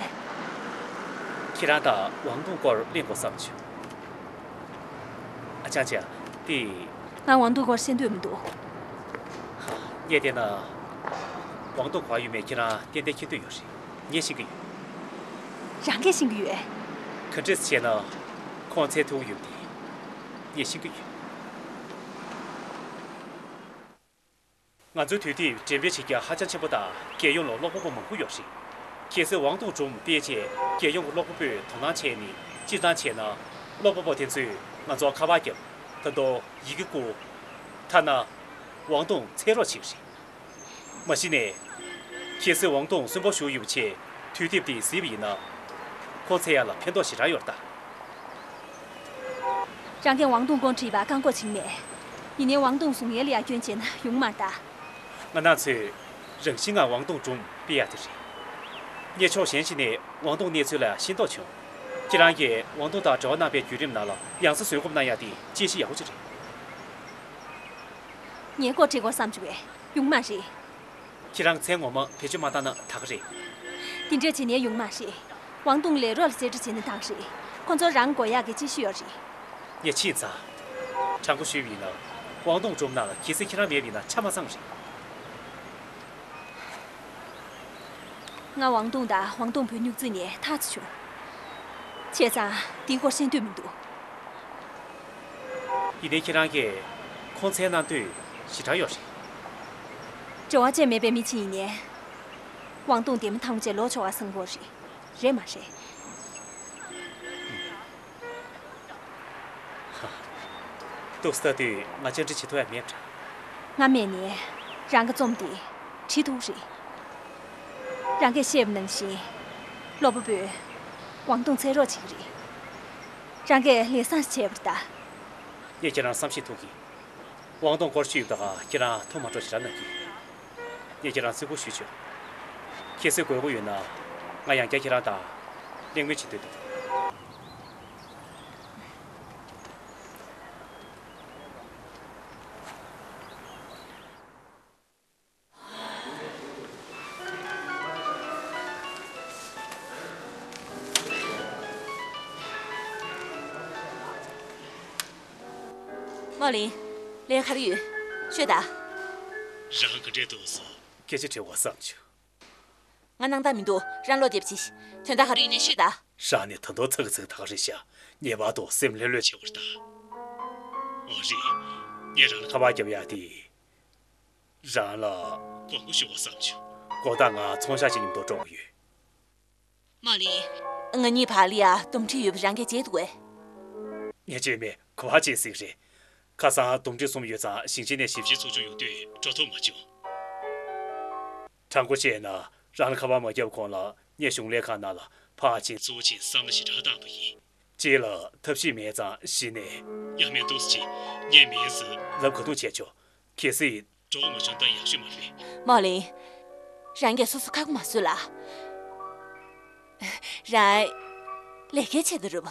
ཁྱེད་རང་དང་ཝང་ཏུང་སྐོར་གླེང་དགོས་བསམ་བྱུང་། ཨ་ཅང་ཅང་། དེ། ང་ཝང་ཏུང་སྐོར་ཤེས་འདོད་མི་འདུག་ངས་བལྟས་ན། ཝང་ཏུང་ག་པར་ཡོད་མེད་ཁྱེད་རང་ཏན་ཏན་མཁྱེན་འདོད་ཡོད་རེད། ངས་ཤེས་ཀྱི་ཡོད། རང་གིས་ཤེས་ཀྱི་ཡོད། ག་འདྲས་བྱས་ན། ཁོང་འཚོལ་ཐུབ་ཀྱི་ཡོད་པ་དེ། ངས་ཤེས་ཀྱི་ཡོད། ང་ཚོའི་དུས་དེབ་འགྲེམས་སྤེལ་བྱེད་རྒྱུ་ཧ་ཅང་ཆེན་པོ་དང་། རྒྱལ་ཡོངས་ལ་ཀློག་པ་པོ་མང་པོ་ཡོད་རེད། གལ་སྲིད་ཝང་ཏུང་སྒྲུང་སྤེལ་རྗེས་རྒྱལ་ཡོངས་ཀྱི་ཀློག་པ་པོས་དོ་སྣང་བྱས་ནས། སྤྱིར་བཏང་བྱས་ན། ཀློག་པ་པོ་དེ་ཚོས་ང་ཚོར་ཁ་པར་བརྒྱབ། ད་དུང་ཡི་གེ་བསྐུར། ཐ་ན། ཝང་ཏུང་འཚོལ་རོགས་བྱེད་ཀྱི་རེད། མ་གཞི་ནས། གལ་སྲིད་ཝང་ཏུང་གསོན་པོ་བཞུགས་ཡོད་པ་བྱས་དུས་དེབ་དེ་གཟིགས་པ་ཡིན་ན། ཁོ་འཚོལ་ཡག་ལ་ཕན་ཐོགས་ཞེ་དྲག་ཡོད་རེད་ད། རང་གིས་ཝང་ཏུང་སྐོར་བྲིས་པ་བཀག་འགོག་བྱེད་ཀྱི་མེད། ཡིན་ནའི་ཝང་ཏུང་བཟུང་ཡས་ལ་ཡར་སྐྱོན་བྱས་ན་ཡོང་མ་རེད་ད། ང་རང་ཚོས་རང་བཞིན་ངང་ཝང་ཏུང་སྒྲུང་སྤེལ་ཡག་དེ་རེད། ངས་ཕྱོགས་གཞན་ཞིག་ནས་ཝང་ཏུང་གནས་ཚུལ་ལ་ཤེས་རྟོགས་བྱུང་། ཁྱེད་རང་གིས་ཝང་ཏུང་དང་འབྲེལ་བ་གནང་བའི་བརྒྱུད་རིམ་ནང་ལ་ཡང་སེ་བཟོ་འགོད་གནང་ཡག་དེ་དཔྱད་གཞི་ཡག་པོ་ཅིག་རེད། ངས་སྐོར་བྲིས་དགོས་བསམ་བྱུང་བས། ཡོང་མ་རེད། ཁྱེད་རང་མཚན་ངོ་མ་བེད་སྤྱོད་མ་བཏང་ན་ད་ག་རེད། དེ་འདྲས་བྱས་ནས་ཡོང་མ་རེད། ཝང་ཏུང་ལས་རོགས་ལ་རྩིས་སྤྲོད་བྱས་ན་ད་ག་རེད། ཁོ་ཚོར་རང་དགོས་ཡག་གི་ཅི་ཞིག་ཡོད་རེད། ངས་ཕྱིན་ཚར། དྲང་པོ་ཞུས་པ་ཡིན་ན། ཝང་ཏུང་སྒྲུང་ནང་ལ་གལ་སྲིད་ཁྱེད་རང་མེད་པ་ཡིན་ན་ཆ་མ་ཚང་རེད། ང་ཝང་ཏུང་དང་ཝང་ཏུང་བུ་སྨྱུག་རྩིས་ནས་ཐག་བཅད་བྱུང་། བྱས་ཙང་དེའི་སྐོར་ཤེས་འདོད་མི་འདུག་ཡིན་ནའི་ཁྱེད་རང་གིས་ཁོང་འཚོལ་གནང་འདོད་ཞེ་དྲག་ཡོད་རེད། འབྲེལ་བ་བཅས་མེད་པའི་མི་ཅིག་ཡིན་ནའི། ཝང་ཏུང་འདེམས་ཐོན་རྗེས་ལོག་ཆོག་པ་བཟང་པོ་རེད། རེད་མ་རེད། འདུག་སེ་ལྟ་དུས་ང་བཅར་འདྲི་བྱེད་ཐུབ་ཡ་མེད་འདྲ། ང་མེད་ནའི་རང་གི་རྩོམ་འདི་བྲིས་ཐུབ་རེད། རང་གིས་བཤད་པ་ནང་བཞིན། སློབ་དཔོན་པོས་ཝང་ཏུང་འཚོལ་རོགས་བྱེད་ཀྱི་རེད། རང་གིས་ལས་བཟང་ཞིག་བྱས་པ་རེད་ད། ངས་ཁྱེད་རང་བསམ་ཤེས་ཐུབ་ཀྱི། ཝང་ཏུང་སྐོར་ཞུས་ཡོད་པ་ད་ག་ཁྱེད་རང་ཐུགས་མ་སྤྲོ་ཞེ་དྲག་གནང་གི། ངས་ཁྱེད་རང་བརྩི་བཀུར་ཞུས་ཆོག་གལ་སྲིད་དགོས་མཁོ་ཡོད་ན། ང་ཡང་བསྐྱར་ཁྱེད་རང་དང་གླེང་མོལ་བྱེད་འདོད་འདུག་མོ་ལིན། ལས་ག་རེ་ཡོད། ཤོད་ད། རང་ག་འདྲས་འདུག་ཟེར། སྐད་ཆ་དྲི་བ་བསམ་བྱུང་། ང་སྣང་དག་མི་འདུག་རང་བློ་བདེ་པོ་བྱེད། དོན་དག་ག་རེ་ཡིན་ནའི་ཤོད་ད། རང་ནི་ད་དུང་ཚ་གི་ཚ་གི་ད་ག་རེད་ཤག་ངེས་པར་དུ་སེམས་ལྷོད་ལྷོད་བྱེད་དགོས་རེད་ད། འོ་རེད། ངས་རང་ལ་ཁ་པར་རྒྱབ་ཡག་དེ། རང་ལ། དགོངས་པ་ཞུ་བ་བསམ་བྱུང་། དགོང་དག་ང་ཚོང་ཤག་ཅིག་མཉམ་དུ་འགྲོ་དགོས་ཡོད། མོ་ལིན། ང་གཉིས་བར་ལ་ཡ་དུམ་གྲ་ཡོད་པ་རང་གིས་བརྗེད་འདུག་གས། ངས་བརྗེད་མེད། ག་པར་བརྗེད་སྲིད་རེད། ཁ་སང་དུམ་གྲ་གསུམ་ཡོད་ཙང་ཞིང་ཆེན་ནས་ཞིབ་བཤེར་ཚོགས་ཆུང་ཡོང་དུས་འགྲོ་ཐུབ་མ་བྱུང་། དྲང་པོ་བཤད་ན་རང་ལ་ཁ་པར་མ་བརྒྱབ་གོང་ལ་ངས་གཞུང་ལས་ཁང་ནང་ལ་ཕར་ཕྱིན་ཚུར་ཕྱིན་བསམ་བློ་ཞེ་དྲག་བཏང་བ་ཡིན། གཅིག་ལ་ཐབས་ཤེས་མེད་ཙང་གཞི་ནས། ཡང་མེད་འདུག་ཟེར་གྱིས་ངས་མིན་ཟེར། ལབ་ག་དུས་བྱས་ཆོག་གལ་སྲིད། འགྲོ་བ་མ་བྱུང་ད་ཡག་ཤོས་མ་རེད། མོ་ལིན། རང་གིས་སོ་སོ་ཁ་སྐོམ་མ་བཟོས་ལ། རང་ལས་ཀ་བྱེད་དུ་རུབ།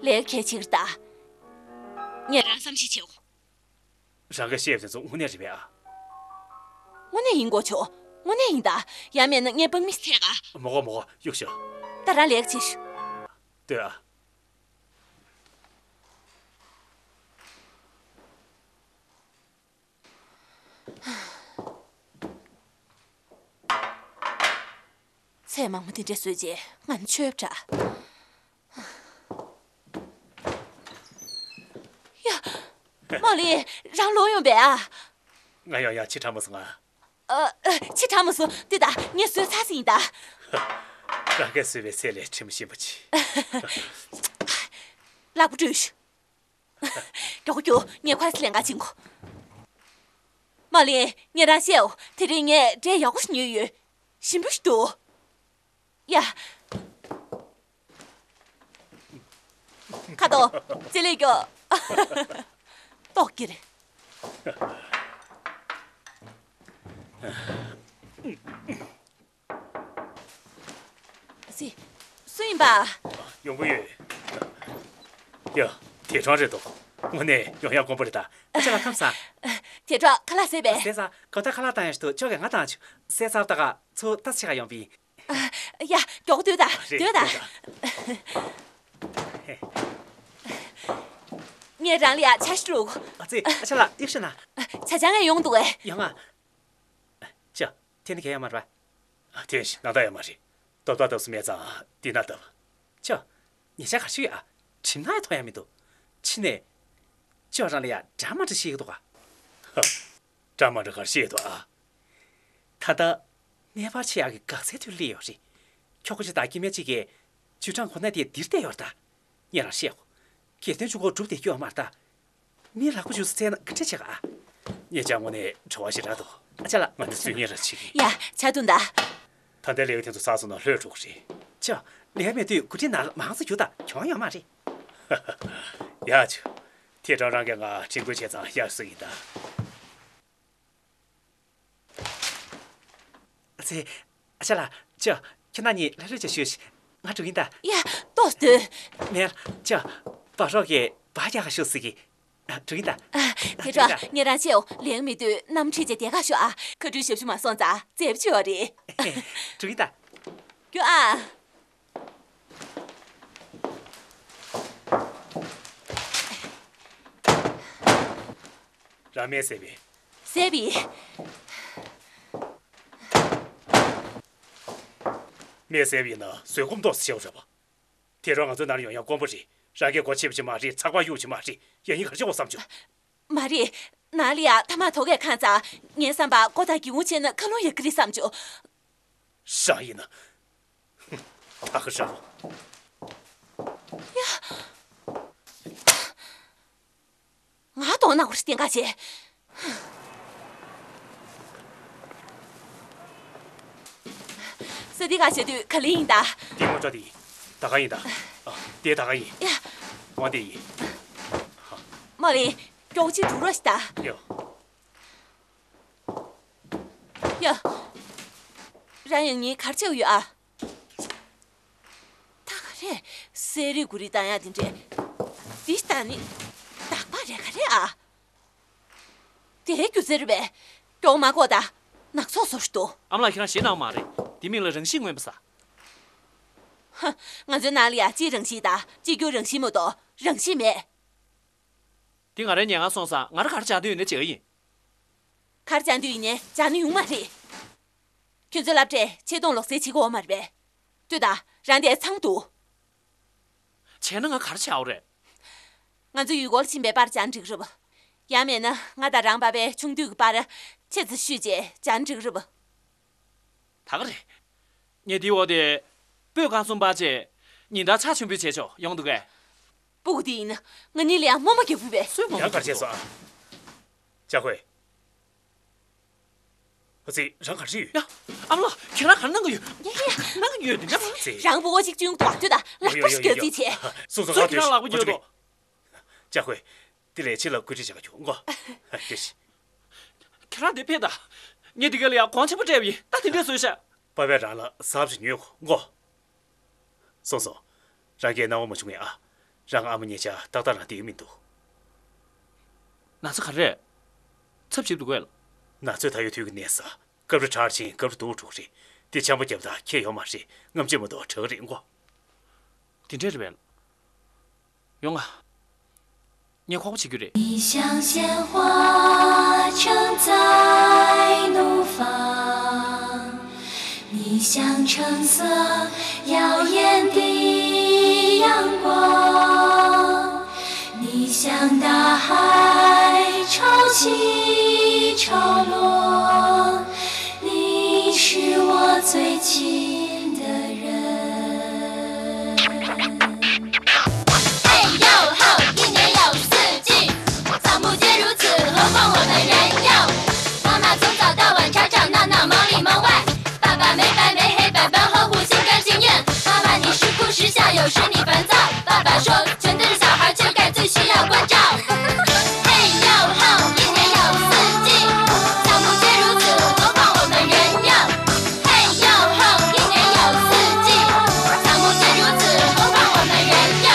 ལས་ཀ་བྱེད་ཀྱི་རེད་ད། ངས་རང་བསམ་ཤེས་བྱེད། རང་གིས་བཤད་པ་དེ་ཚོ་དངོས་གནས་རེད་པས་ཨ། དངོས་གནས་ཡིན་དགོས་ཆོག་དངོས་གནས་ཡིན་ད། ཡང་མེད་ན་ངས་དཔང་མི་ཐེག་ག་མོ་གོ་མོ་གོ་གཡུག་ཤོག་ད་རང་ལས་ཀ་བྱེད་ཤོག་ལྟོས་ཨ། ཚལ་མང་པོ་འདི་འདྲ་བཟོས་རྗེས་ང་ནི་ཆོས་པ་འདྲ། ཡ། མོ་ལིན། རང་ལོག་ཡོང་པས་ཨ། ང་ཡོང་ཡག་ཕྱི་དྲགས་མ་སོང་ང་། ཨ། ཨ། ཕྱི་དྲགས་མ་སོང་། ལྟོས་ད། ངས་བཟོས་ཚར་ཟིན་ཡིན་ད། རང་གིས་བཟོས་པའི་ཚལ་ལས་དྲི་མ་ཞིམ་པོ་ཅིག་ལག་པ་བཀྲུས། མགྱོགས་པོ་རྒྱུགས། ངས་ཁོ་ར་སི་ལེན་ག་ཕྱིན་གོ། མོ་ལིན། ངས་རང་བཤད་འོ། དེ་རིང་ངས་འབྲས་ཡག་པོ་ཞིག་ཉོས་ཡོད། ཞིམ་པོ་ཞིག་འདུག་ཡ། ཁ་དོག་ཅི་ལས་མགྱོགས། ཏོག་ཀིར། ཟི། སུ་ཡིན་པ། ཡོང་གི་ཡོད། ཡ། ཐེ་ཁྲོང་རེད་འདུག་དངོས་གནས་ཡོང་ཡག་དཀོན་པོ་རེད་ད། ཨ་ཅག་ལགས་ཁམས་བཟང་། ཐེ་ཁྲོང་ཁ་ལག་བཟས་པས། བཟས་ཚར། གོ་ཐག་ཁ་ལག་བཏང་ཡག་ཞིག་འདུག་ཅོག་གིས་ང་བཏང་བྱུང་། བཟས་ཚར་བ་ད་ག་ཚུར་ལྟ་ཅི་ཞིག་ག་ཡོང་པ་ཡིན། ཨ། ཡ། མགྱོགས་སྡོད་ད། རེད། སྡོད་ད། སྡོད་ད། ངས་རང་ལ་ཡ་ཇ་ཞིག་བླུགས། ཨ་ཙི། ཨ་ཅག་ལགས་ཡག་ཤོས་ན། ཇ་ཆང་ངས་ཡོང་འདུག་གས། ཡོང་ང་། ཅོ། ཐེངས་འདི་གས་ཡོད་མ་རེད་པ། ཨ། ཐེངས་ཤིག་ནང་ད་ཡོད་མ་རེད། ལྟོ་ལྟ་ལྟ་སུ་མེད་ཙང་འདི་ན་ལྟ། ཅོ། ཉེ་ཆར་ག་རེ་ཞིག་ཡོད་ཨ། གྲིབ་ནག་ཡང་མཐོང་ཡག་མི་འདུག་ཕྱི་ནས། ཅོ་རང་ལ་ཡ་འདྲ་མ་འདྲ་ཞིག་ཡོད་འདུག་ག་ཧ། འདྲ་མ་འདྲ་ག་རེ་ཞིག་ཡོད་འདུག་ཨ། ད་ལྟ། གནས་སྤར་ཆེ་ཡག་གི་འགག་རྩའི་ཐོག་སླེབས་ཡོད་རེད། ཁྱོ་ག་ཅིག་དང་སྐྱེ་དམན་གཅིག་གིས། ཇུས་ཀྲང་གོ་གནས་དེ་འདིར་བསྡད་ཡོད་རེད་ད། ངས་རང་བཤད་གོ། གལ་ཏེ་ཇུས་གོ་གྲུབ་བསྡད་ཀྱི་ཡོད་མ་རེད་ད། མི་ལག་པ་འཇུ་ས་བཙལ་ན་ག་འདྲ་བྱེད་ག་ཨ། ཉེ་ཆར་དངོས་གནས་བྲོ་བ་ཞེ་དྲག་འདུག་ཨ་ཅག་ལགས། ང་འདི་ཚོས་ཉེ་ར་བྱེད་ཀྱི། ཡ། ཇ་འཐུང་ད། ད་ལྟའི་ལས་ཀ་དེ་ཚོ་ཚར་སོང་ན་ལྷོད་འགྲོ་གི་རེད། ཅོ། ལས་ཀ་མེད་དུས་གོ་སྒྲིག་ནང་ལ་མང་ཙམ་རྒྱུགས་དང་གྱོང་ཡོད་མ་རེད། ཡ་ཅོ། ཐེ་ཁྲོང་རང་གིས་ང་དྲིན་སྐུལ་བྱས་ཙང་ཡག་བཟོས་ཡིན་ད། ཨ་ཙི། ཨ་ཅག་ལགས། ཅོ། ཁྱེད་རྣམ་གཉིས་ལྷོད་ལྷོད་བྱས་བཞུགས་ཤིག་ང་འགྲོ་གི་ཡིན་ད། ཡ། ཏོག་ཙམ་སྡོད། མེད། ཅོ། བ་རོག་གིས་བ་རྒྱག་ག་ཤོག་ཟེར་གི། ཨ། འགྲོ་གི་ཡིན་ད། ཨ། ཐེ་ཁྲོང་། ངས་རང་བཤད་འོ། ལས་ཀ་མེད་དུས་གནམ་ཁྲིད་བྱས་བསྡད་ག་ཤོག་ཨ། མཁའ་འགྲུལ་ཞབས་ཞུ་མ་སོང་ཙང་འཛེམ་བྱས་ཡོད་རེད། འགྲོ་གི་ཡིན་ད། རྒྱུགས་ཨ། རང་མལ་བཟས་པས། བཟས་པས། མལ་བཟས་པ་ཡིན་ན་བཟོད་སྒོམ་ཏོག་ཙམ་བྱེད་དགོས་རེད་པ། དེ་རིང་ང་ཚོའི་ནང་ཡོང་ཡག་དཀོན་པོ་རེད། རང་གིས་སྒོ་ཕྱེ་བ་ཅིག་མ་རེད། ཚགས་པར་གཡུག་བ་ཅིག་མ་རེད། ཡང་སྙིང་ག་རེ་བྱེད་དགོས་བསམ་བྱུང་། མ་རེད། ནང་ལ་ཡ་ཐ་མག་དོག་གས་ཁེངས་ཙང་། ངའི་བསམ་པར་སྒོ་དང་སྒེའུ་ཁུང་ཕྱེ་ན་ཁ་རླུང་ཡོང་གི་རེད་བསམ་བྱུང་། རང་ཡིན་ན། ཧུམ། ད་ག་རང་། ཡ། ང་གདོང་ནག་པོ་རེད་བསྟན་ག་བྱེད། ཙི་ཏི་ག་བྱེད་དུས་ག་ལེ་ཡིན་ད། དེ་ངོ་སྤྲོད་དེ་ཡིན། ད་ག་ཡིན་ད། ཨ། དེ་ད་ག་ཡིན། ཡ། ཝང་དེ་ཡིན། མོ་ལི། མགྱོགས་ཅིག་འགྲོ་རོགས་ཞིག་ད། ཡོ། ཡ། རང་ཡང་ཉིན་གར་ཆེའུ་ཡོད་ཨ། ད་ག་རེ། གསེར་རི་གུ་རི་བཏང་ཡ་དེ་འདྲས། འདི་ལྟ་ནི། རྟག་པ་རེ་ག་རེ་ཨ། དེ་རྒྱུ་ཟེར་བས། མགྱོགས་མ་གོ་ད། ནག་ཚོགས་བཟོ་ཞིག་འདུག་ཨ་མ་ལགས། ཁྱེད་རང་ཞེད་སྣང་མ་རེད། དེ་མིང་ལ་རང་ཤི་མངོན་པ་ཟེར། ཧ། ང་ཚོའི་ནང་ལ་ཡ་གཅིག་རང་ཤི་ད། གཅིག་གྱུར་རང་ཤི་མ་གཏོགས་རང་ཤི་མེད། འདི་ང་རའི་ཉལ་ཁང་སོང་ཙང་ང་རང་ག་རེ་བྱ་འདོད་ཡོད་ན་བྱེད་ཀྱི་ཡིན། ག་རེ་བྱ་འདོད་ཡིན་ནའི་བྱ་ན་ཡོང་མ་རེད། ཁྱོད་ཚོའི་སློབ་གྲྭས་ཆེ་མཐོང་ལོག་སེལ་བྱེད་དགོས་མ་རེད་པས། ལྟོས་དང་། རང་དེ་ཚང་འདུག་བྱས་ན་ང་ག་རེ་བྱ་འོ་རེད། ང་ཚོ་ཡུལ་སྐོར་ཕྱིན་པའི་པར་བྱ་འགྲིག་རབས། ཡང་མེད་ན་ང་དང་རང་པ་ཕའི་ཆུང་དུས་ཀྱི་པར་ཆེད་དུ་བཤུས་རྗེས་བྱ་འགྲིག་རབས། ད་ག་རེད། ངས་འདིའི་འོག་དེ། སྤོས་རྐང་གསུམ་པ་བཅས། ཉིན་ལྟར་ཕྱག་མཆོད་འབུལ་བྱས་ཆོག་ཡོང་འདུག་གས། སྤུ་གུ་དེ་ཡིན་ན་ང་གཉིས་ལ་ཡང་རྨོ་མོ་རྒྱག་ཕོད་པས། སུས་རྨོ་མོ་ཡང་གར་བྱས་སོང་ཨ། ཅཱ་ཧུའེ། ཨ་ཙི། རང་གར་བྱས་ཡོད། ཡ། ཨ་མ་ལགས། ཁྱེད་རང་ག་རེ་གནང་གི་ཡོད། ཡ་ཡ། གནང་གི་ཡོད་དེ་འདྲ་མ། ཙི། རང་སྤུ་གུ་གཅིག་བཅུན་དུ་བ་དུས་ད་ལག་པ་ཞིག་རྒྱག་རྩིས་བྱས། སོང་སོང་། ཁྱེད་རང་ལག་པ་ཡོད་དོ། ཅཱ་ཧུའེ། དེ་ལས་ཕྱི་ལ་བཀོད་སྒྲིག་བྱེད་ག་ཁྱོད་ངོ་། ཨ། བཀྲ་ཤིས། ཁྱེད་རང་དེ་ཕེབས་དང་། ངས་འདི་ག་ལ་ཡང་གོང་ཆེན་པོ་སྤྲད་པ་ཡིན། ད་དེ་འདྲས་བཟོས་ཤག་པ་ཕས་རང་ལ་གཟབ་ཞིག་ཉོས་གོ་ངོ་། སོང་སོང་། རང་གིས་སྣང་བ་མ་བྱུང་ངས་ཨ། རང་ཨ་མ་ཉེ་ཆར་ཏག་ཏག་རང་བསྡད་ཀྱི་མི་འདུག་ན་ཚ་ག་རེ་རེད། ཚབས་ཆེ་འདུག་གས། ན་ཚོད་ད་ཡོད་དུས་ཀྱི་གནས་ས། སྐབས་རེ་ཁྲག་ཕྱིན། སྐབས་རེ་དུག་འཁྲུག་རེད། དེ་ཆམ་པ་བརྒྱབ་ད་ཁྱེར་ཡོང་མ་རེད། རྔམ་བརྗིད་མ་གཏོགས་དྲག་རེད་མགོ། དེ་འདྲས་རེད་པས། ཡོང་ང་། ངས་ཁོག་པ་བྱེད་རྒྱུ་རེད། 你像鲜花盛在怒放，你像橙色耀眼的阳光，你像大海潮起潮落，你是我最亲的人。 嘿呦吼，一年有四季，草木皆如此，何况我们人哟？妈妈从早到晚吵吵闹闹，忙里忙外，爸爸没白没黑，百般呵护，心甘情愿。妈妈你时哭时笑，有时你烦躁，爸爸说全都是小孩，却该最需要关照。嘿呦吼，一年有四季，草木皆如此，何况我们人哟？ 嘿呦吼，一年有四季，草木皆如此，何况我们人哟？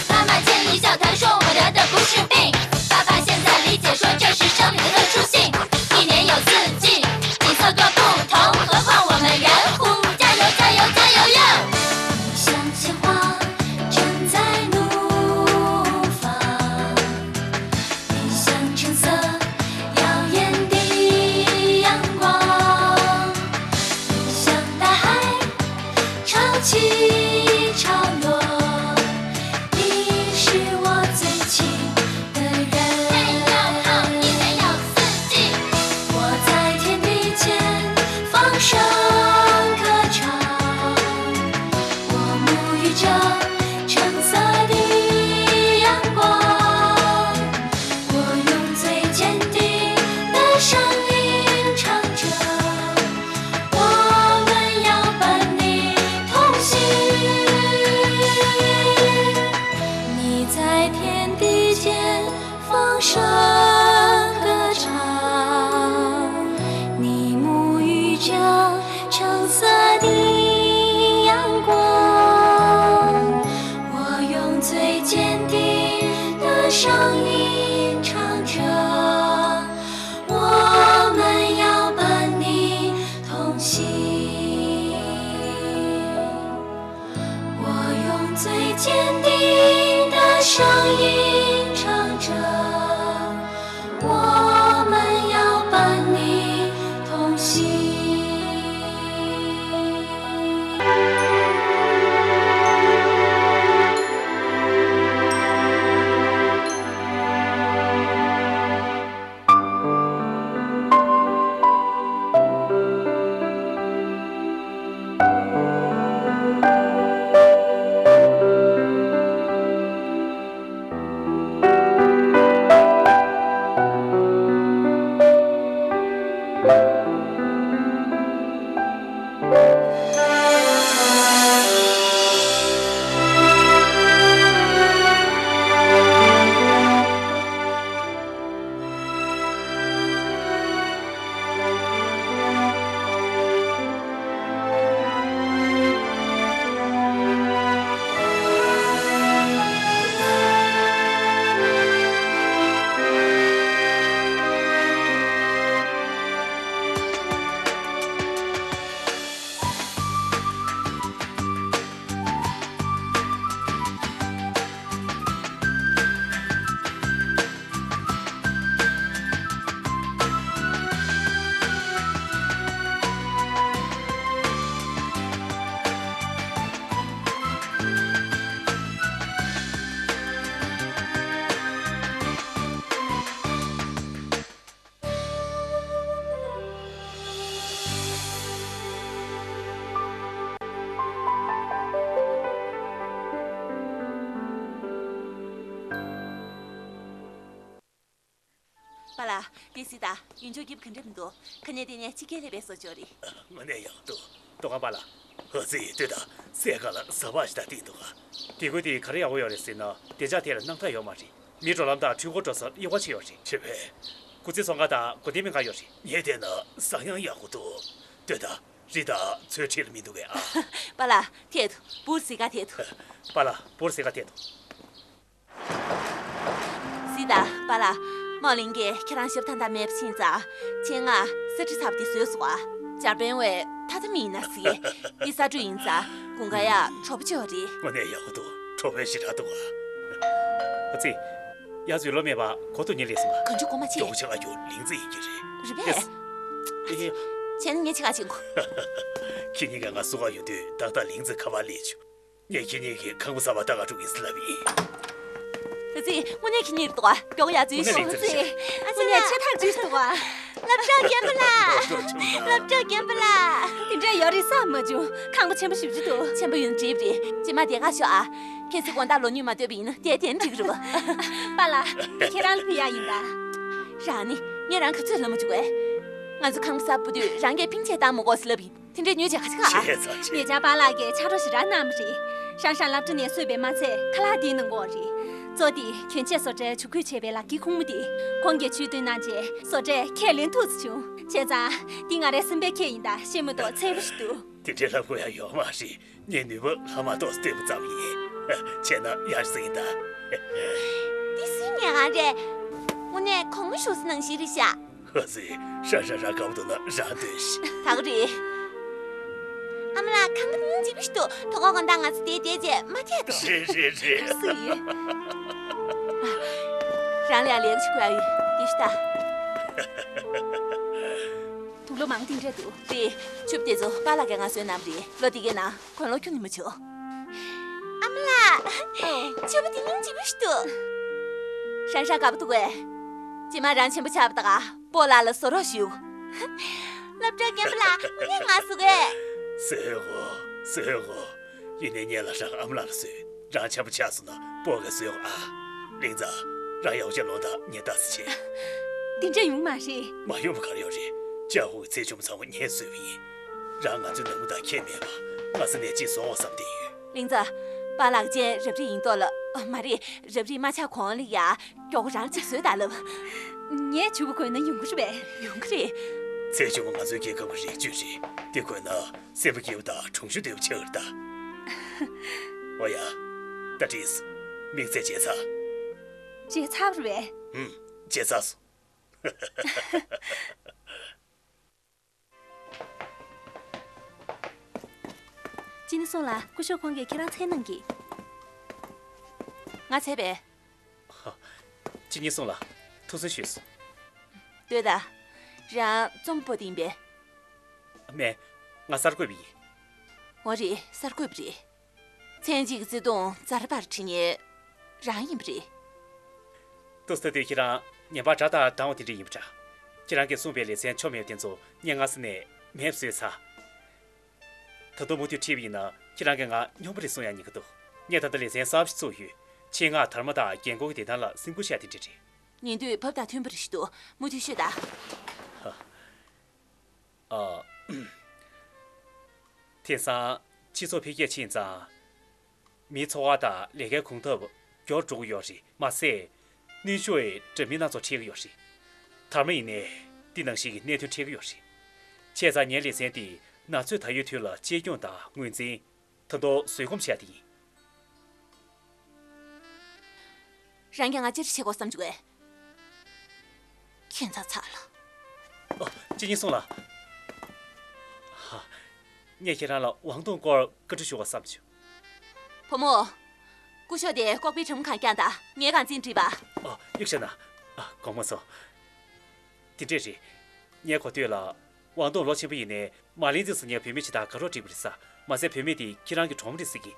妈妈见一笑，她说我得的不是病，爸爸现在理解，说这是生命的特殊性。一年有四季，景色各不同，何况我们人呼。加油，加油，加油哟！你像鲜花，正在怒放。 你像橙色耀眼的阳光，你像大海潮起潮落，你是我最亲的人。嘿呦吼，一年有四季，我在天地间放声歌唱。 我沐浴着橙色的阳光，我用最坚定的声音唱着，我们要伴你同行。你在天地间 放声歌唱，你沐浴着橙色的阳光。我用最坚定的声音唱着，我们要伴你同行。 我用最坚定的声音唱着，我们要伴你同行。པཱ་ལགས། དེ་གཟིགས་དང་། ཡུལ་ལྗོངས་སྐྱིད་པོ་ག་འདྲ་མི་འདུག་ཁ་ཉིན་དེ་ནས་ཕྱི་རྒྱལ་ལ་ཕེབས་སོང་ཅོག་རེད། དངོས་གནས་ཡག་འདུག་ཏོག་ཁང་པཱ་ལགས། ཧོ་ཙི། ལྟོས་དང་། སའི་ཁ་ལ་ཟ་བ་ཞིག་དང་བསྟན་འདུག་ག་དེ་ཁུལ་དེ་ག་རེ་ཡག་པོ་ཡོད་རེད་ཟེར་ན། བདེ་འཇགས་ཐད་ལ་སྣང་དག་ཡོད་མ་རེད། མི་འགྲོ་ལམ་དང་འཕྲུལ་འཁོར་འགྲོ་སར་གཡོ་བ་ཆེ་ཡོད་རེད། ཅེས་པས། སྐུ་ཚེ་སྲོག་འགའ་དང་སྒོ་བསྟེན་མི་འགའ་ཡོད་རེད། ངས་བལྟས་ན་ཟ་ཡང་ཡག་པོ་འདུག་ལྟོས་དང་། རི་དང་མཚོའི་འཁྲིས་ལ་མི་འདུག་གས་ཨ། པཱ་ལགས། ཐད་འདུག་བུར་ཟི་ག་ཐད་འདུག་པཱ་ལགས། བུར་ཟི་ག་ཐད་འདུག་གཟིགས་དང་། པཱ་ལགས། རྨོ་ལིང་གིས་ཁྱེད་རང་ཞབས་ཐང་ཐང་མེད་པ་ཕྱིན་ཙང་། ཁྱེད་ང་ས་ཁྲི་ཚ་བ་དེ་བཟོས་སོང་ཨ། འཇར་པན་བས་ཐ་ཐ་མི་ཡིན་ན་ཟེར། འདི་ས་འབྲུ་ཡིན་ཙང་དགུན་ཁ་ཡ་དྲོ་པོ་ཅིག་ཡོད་རེད། དངོས་གནས་ཡག་པོ་འདུག་དྲོ་པོ་ཞེ་དྲག་འདུག་ཨ། ཨ་ཙི། ཡ་ཟུས་ལོ་མེད་པ་གོ་ཐུག་ཉིན་ལས་སོང་ཨ། གང་བྱུང་གོ་མ་ཆེ། མགྱོགས་པོ་ཆེ་ག་ཡོད། ལིང་ཙི་ཡིན་གྱི་རེད། རེད་པས། ཡེ། བྱས་ན་ངས་ཆེ་ག་ཕྱིན་གོ། ཁྱེད་གཉིས་ཀ་ང་བསུ་ག་ཡོང་དུས་ཏག་ཏག་ལིང་ཙི་ཁ་པར་སླེབས་བྱུང་། ངས་ཁྱེད་གཉིས་ཀྱི་ཁང་པ་གསར་པ་ལྟ་ག་འགྲོ་གི་ཡིན་ཟེར་ལབ་ཡིན། ཨ་ཙི། དངོས་གནས་ཁྱེད་གཉིས་རེད་འདུག་ག་མགྱོགས་ཡ་ཙི། དངོས་གནས་ལིང་ཙི་རེད་ཤག་ཨ་ཙི། དངོས་གནས་ཆེ་ཐག་ཆོད་འདུག་ག་སློབ་གྲྭ་རྒན་པ་ལགས། སློབ་གྲྭ་རྒན་པ་ལགས། དེ་འདྲ་ཡོད་རེད་བསམ་མ་བྱུང་། ཁང་པ་ཆེན་པོ་ཞེ་པོ་ཅིག་འདུག་ཆེན་པོ་ཡོད་ན་འགྲིག་རེད། རྗེས་མ་དེ་ག་ཤོག་ཨ། གལ་སྲིད་དགོང་དག་ལོ་ཉུང་མ་ལྟོས་པ་ཡིན་ན་དེ་དེ་འགྲིག་རེད། པཱ་ལགས། འདི་ཁྱེད་རང་ལ་ཕུལ་ཡ་ཡིན་ད། རང་ནི་ངས་རང་ག་ཚོད་ལབ་མ་བྱུང་བས། ང་ཚོ་ཁང་པ་གསར་པ་སྤོ་དུས་རང་གིས་ཕིང་ཆད་བཏང་མི་དགོས་ཟེར་ལབ་ཡིན། དེ་འདྲའི་ཉོས་བྱས་ག་ཚོད་ག་ཆེ་ཙང་ཆེ། ཉེ་ཆར་པཱ་ལགས་ཀྱིས་ཕྱག་རོགས་ཞེ་དྲག་གནང་བ་རེད། ཧྲང་ཧྲང་སློབ་གྲྭ་ནས་གསོས་པའི་མ་ཚད་ཁ་ལག་འདིའི་ནང་གོ་རེད། གཙོ་དེ་གྱོན་ཆས་བཟོ་གྲྭའི་ཇུས་འགོད་བྱས་པའི་ལག་འཁྱེར་ཁུག་མ་དེ། ཁོང་གིས་ཇུས་འདོན་གནང་རྗེས་བཟོ་གྲྭས་ཁས་ལེན་ཐུབ་ཙམ་བྱུང་། བྱས་ཙང་འདི་ང་རའི་སེམས་པའི་ཁྱད་ཡིན་ད། ཤེས་མི་ཐོག་ཚད་པོ་ཞིག་འདུག་དེ་འདྲའི་ལབ་དགོས་ཡ་ཡོད་མ་རེད། ངས་ནུས་པ་ལྷག་མ་ཏོག་ཙམ་བཏོན་པ་ཙམ་ཡིན། བྱས་ན་ཡག་ཟིག་ཡིན་ད། འདི་སུའི་ཉལ་ཁང་རེད། དངོས་གནས་གོང་མ་བཞུགས་ས་ནང་བཞིན་རེད་ཤག་ཨ་ཙི། ཧྲ་ཧྲ་ཧྲ། དགའ་པོ་འདུག་ན་རང་སྡོད་ཤིག་ད་ག་རེད། ཨ་མ་ལགས། ཁང་པ་སྙིང་རྗེ་པོ་ཞིག་འདུག་ཐོག་ཁ་དགོང་དག་ང་ཚོ་འདིར་བསྡད་བྱས་མ་ཐད་དོ། རེད་རེད་རེད། སུ་ཡིན། རང་ལ་ཡང་ལས་ཀ་ཞིག་དགོས་ཡ་ཡོད། འདི་ཤི་ད། དུག་ལོག་མང་དེ་འདྲ་འདུག་རེད། ཕྱུ་པ་དེ་ཚོ་པཱ་ལགས་ཀྱིས་ང་བཟོས་གནང་བ་རེད། ལོ་འདི་གའི་ནང་། གོན་ལོག་ཁྱོན་ནས་མི་བྱུང་། ཨ་མ་ལགས། ཨོ། ཕྱུ་པ་དེ་སྙིང་རྗེ་པོ་ཞིག་འདུག་ཧྲན་ཧྲན་དགའ་པོ་འདུག་གས། རྗེས་མ་རང་ཆེན་པོ་ཆགས་པ་དང་སྤོ་ལགས་ལ་བཟོ་རོགས་ཞུ། སློབ་གྲྭ་རྒན་པ་ལགས། དངོས་གནས་ང་བཟོ་གས། བཟོས་གོ། བཟོས་གོ། ཡིན་ནའི་ངས་ལ་རང་ཨ་མ་ལགས་ལ་བཟོས། རང་ཆེན་པོ་ཆགས་སོང་ན་སྤོ་གིས་བཟོས་གོ་ཨ། ལིང་ཙི། རང་ཡག་པོ་བྱས་ལོངས་དང་། ངས་ལྟ་ས་བྱེད། དེ་འདྲ་ཡོང་མ་རེད། མ་ཡོང་བ་ག་རེ་ཡོད་རེད། ཅཱ་ཧུའི་ཚེ་ཆུང་ཚང་མ་ངས་བཟོས་པ་ཡིན། རང་ང་ཚོའི་ནང་མི་དང་ཁྱད་མེད་པ། སྔ་ས་ནས་གཅིག་བཟོ་འོང་བསམ་བསྡད་ཡོད། ལིང་ཙི། པཱ་ལགས་ཀྱི་རབ་རིབ་ཡིན་མདོག་ལ། ཨ། མ་རེད། རབ་རིབ་མ་ཆགས་གོང་ལ་ཡ། མགྱོགས་པོ་རང་གཅིག་བཟོས་དང་ལབ། ངས་ཕྱུ་པ་གོན་ན་ཡོང་གི་རེད་པས། ཡོང་གི་རེད། ཚེ་ཆུང་མ་ང་ཚོའི་རྒྱལ་ཁབ་ཀྱི་རིག་ཅུང་རེད། དེ་གོན་ན་སེམས་པ་སྐྱིད་པོ་དང་གྲུང་ཤུགས་ལྡན་པོ་ཆགས་ཀྱི་རེད་ད། འོ་ཡ། ད་འགྲིག་སོང་། དམིགས་བསལ་བརྗེད་ཚར། བརྗེད་ཚར་བ་རེད་པས། ཧུམ། བརྗེད་ཚར་སོང་། ཅི་ནི་སོང་ལ། སྐུ་ཞབས་ཁོང་གིས་ཁྱེད་རང་འཚོལ་གནང་གི། ང་འཚོལ་བས། ཧ། ཅི་ནི་སོང་ལ། ཐུགས་སུན་ཞུས་སོང་། ལྟོས་དང་། རང་རྩོམ་པོ་དེ་ཡིན་པས། མེད། ང་གསར་འགོད་པ་ཡིན། འོ་རེད། གསར་འགོད་པ་རེད། མཚན་གཅིག་གི་བརྩེ་དུང་ཛ་དྲག་པར་བྲིས་མཁན་རང་ཡིན་པ་རེད། ཏོག་ཙམ་དུས་ཁྱེད་རང་ངན་པ་དགྲ་དང་སྡང་བ་དེ་འདྲ་ཡིན་པ་འདྲ། ཁྱེད་རང་གིས་གསུངས་པའི་ལེ་ཚན་ཆོ་མེད་པ་དེ་ཚོ་ངས་སྔ་ས་ནས་མེད་པ་བཟོས་ཚར། ད་དུང་མུ་མཐུད་ཁྲིད་པ་ཡིན་ན་ཁྱེད་རང་གིས་ང་སྨྱོན་པ་རེད་གསུང་ཡ་ཉེན་ཁ་འདུག་ངས་ད་ལྟ་ལེ་ཚན་གསར་པ་ཞིག་བཙུགས་ཡོད། ཆེད་མངགས་དར་མ་དང་རྒན་འཁོགས་ཀྱི་བདེ་ཐང་ལ་སེམས་ཁུར་བྱས་དེ་འདྲ་རེད། ཉིན་དུས་བབ་དང་མཐུན་པ་རེ་ཞིག་འདུག་མུ་མཐུད་ཤོད་དང་། ཧ། ཨ། དེང་སང་སྤྱི་ཚོགས་འཕེལ་རྒྱས་ཕྱིན་ཙང་། མིའི་འཚོ་བ་དང་ལས་ཀའི་གོམ་སྟབས་མགྱོགས་འགྲོ་གི་ཡོད་རེད། མ་ཟད། གནོན་ཤུགས་ཀྱི་འདྲ་མིན་སྣ་ཚོགས་འཕྲད་ཀྱི་ཡོད་རེད། དར་མ་ཡིན་ནའི་འདི་ནང་བཞིན་གྱི་གནད་དོན་འཕྲད་ཀྱི་ཡོད་རེད། བྱས་ཙང་ངའི་ལེ་ཚན་འདི་ན་ཚོད་ད་ཡོད་དུས་ལ་གཅེས་སྐྱོང་དང་ངོས་འཛིན། ད་དུང་བཟོད་སྒོམ་བྱས་ཏེ་ཡིན། རང་གིས་ང་ཅི་རེ་བྱེད་དགོས་བསམ་བྱུང་བས། ཁྱད་མཚར་ཚ་ལ། ཨ། ཅི་ཡིན་སོང་ལ། ཧ། ངས་ཁྱེད་རང་ལ་ཝང་ཏུང་སྐོར་བཀའ་འདྲི་ཞུ་བ་བསམ་བྱུང་། བུ་མོ། སྐུ་ཞབས་དེ་ལྐོག་པའི་དྲ་མ་གང་བཀྱག་དང་། ངས་གང་འཛིན་བྲིས་པ། ཨ། གཡུག་བཞག་ན། ཨ། དགོངས་པ་མ་ཚོམས། དེ་འདྲས་རེད། ངས་གོ་ཐོས་ལ། ཝང་ཏུང་ལོ་ཆེན་པོ་ཡིན་ནའི་མ་ལིན་ཙི་ཟེར་མཁན་བུད་མེད་ཅིག་དང་དགའ་རོགས་བསྒྲིགས་པ་རེད་ཟེར། མ་ཟད་བུད་མེད་དེ་ཁྱེད་རང་གི་གྲོགས་མོ་རེད་ཟེར་གི།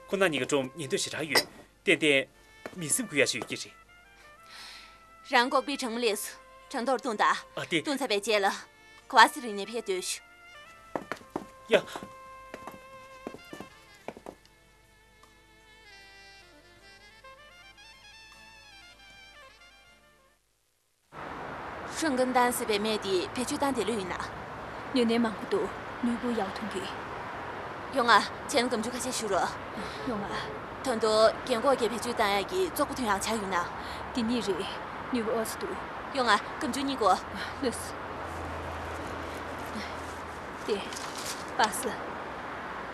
ཁོ་རྣམ་གཉིས་ཀྱི་ཁྲོད་ཉེ་འདོད་ཞེ་དྲག་ཡོད། ཏན་ཏན་མི་སེམས་འགུལ་ཡ་ཞིག་ཡོད་ཀྱི་རེད། རང་ལྐོག་པའི་དྲ་མ་སླེབས་སོང་། དྲ་ཐོག་བཏུང་དང་། ཨ། དེ། བཏུང་ཚར་བའི་རྗེས་ལ་ག་བ་སི་རི་ནས་ཕེབས་སྡོད་ཤོག་ཡ། ཧྲུན་ཀུན་ཏན་ཟེར་བའི་སྨན་དེ་བེད་སྤྱོད་བཏང་བསྡད་ལོས་ཡིན་ན། ནུས་ནད་མང་པོ་འདུག། ནུས་པོ་ཡག་ཐོན་གི། ཡོང་ང་། བྱས་ན་སྒམ་ཆུང་ཁ་ཤས་བཞུ་རོགས། ཡོང་ང་། ད་དུང་རྒན་གོག་གིས་བེད་སྤྱོད་བཏང་ཡག་གི་བཙོག་པ་ཐོན་ཡག་ཆ་ཡོད་ན། འདི་གཉིས་རེད། ནུས་པ་ཨོ་ཙི་འདུག། ཡོང་ང་། སྒམ་ཆུང་གཉིས་དགོས། ལོས། དེ། པ་སི།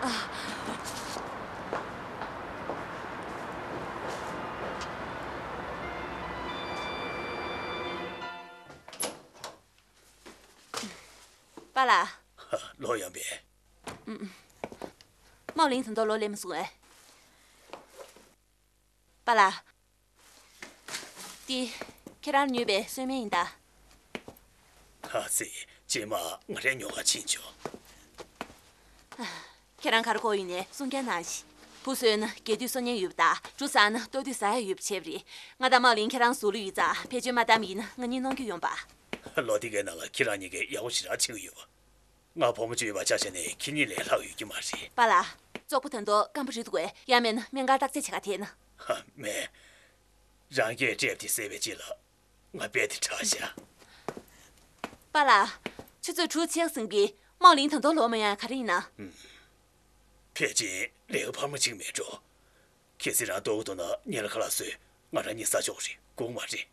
ཨ། པཱ་ལགས། ལོ་ཡང་པས། ཨུམ། མའོ་ལིན་ད་དུང་ལོག་སླེབས་མ་སོང་ངས། པཱ་ལགས། འདི། ཁྱེད་རང་ཉོས་པའི་གསོལ་སྨན་ཡིན་ད། ཨ་ཙི། རྗེས་མ་ང་རས་ཉོ་ག་ཕྱིན་ཆོག། ཁྱེད་རང་ག་རེ་དགོས་ཡོད་ན་གསུང་རྐྱང་གནང་ཞིག། བུ་གསོས་ན་རྒས་དུས་གསོ་མཁན་ཡོད་པ་དང་། གྲོ་ཟ་ན་ལྟོགས་དུས་ཟ་ཡག་ཡོད་པ་བྱས་པ་རེད། ང་དང་མའོ་ལིན་ཁྱེད་རང་ཟུར་ལ་ཡོད་ཙང་། བེད་སྤྱོད་མ་བཏང་བ་ཡིན་ན་ང་གཉིས་གནོང་རྒྱུ་ཡོང་པ། ལོ་འདི་གའི་ནང་ལ་ཁྱེད་རང་གཉིས་ཀས་ཡག་པོ་ཞེ་དྲག་བྱེད་ཀྱི་ཡོད་པ། ང་བུ་མོ་བཅོས་པ་ཆ་བཞག་ནས་ཁྱེད་གཉིས་ལས་ལྷག་ཡོད་ཀྱི་མ་རེད། པཱ་ལགས། བཙོག་པ་ད་དུང་སྐམ་པོ་རེད་འདུག་གས། ཡང་མིན་ན་སྨན་ཁང་བརྟག་དཔྱད་བྱེད་ག་ཐད་ན། ཧ། མེད། རང་གིས་དྲེབ་དེ་བཟས་པའི་རྗེས་ལ་ང་རྦད་དེ་དྲག་ཤག། པཱ་ལགས། ཆུ་ཚོད་དྲུག་ཕྱིན་ཟིན་གི། མའོ་ལིན་ད་དུང་ལོག་མ་ཡོང་ཡ་ག་རེ་ཡིན་ན། ཨུམ། ཕལ་ཆེར་ལས་ཀ་འཕར་མ་ཕྱིན་མེད་འགྲོ། གལ་སྲིད་རང་ལྟོགས་ཀྱི་འདུག་ན་ངེད་ལ་ཁ་ལག་བཟོས། ང་རང་གཉིས་ཟ་ཆོག་གི་རེད། དགོས་མ་རེད།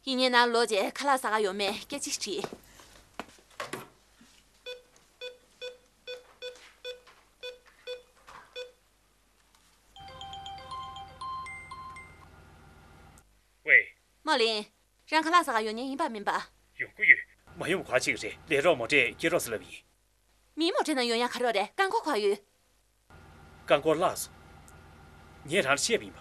ཡིན་ནའི་ནང་ལོག་བྱས་ཁ་ལག་ཟ་ག་ཡོང་མེད་སྐད་ཅིག་དྲིས། ཝེ། མའོ་ལིན། རང་ཁ་ལག་ཟ་ག་ཡོང་མཁན་ཡིན་པ་མིན་པ། ཡོང་གི་ཡོད། མ་ཡོང་བ་ག་རེ་བྱེད་ཀྱི་རེད། ལས་རོགས་མོ་ཊས་སྐྱེལ་རོགས་ཟེར་ལབ་ཡིན། མིའི་མོ་ཊའི་ནང་ཡོང་ཡ་ག་རེ་རེད། རྐང་འཁོར་ག་པར་ཡོད། རྐང་འཁོར་བརླགས་སོང་། ངས་རང་ལ་བཤད་པ་ཡིན་པ།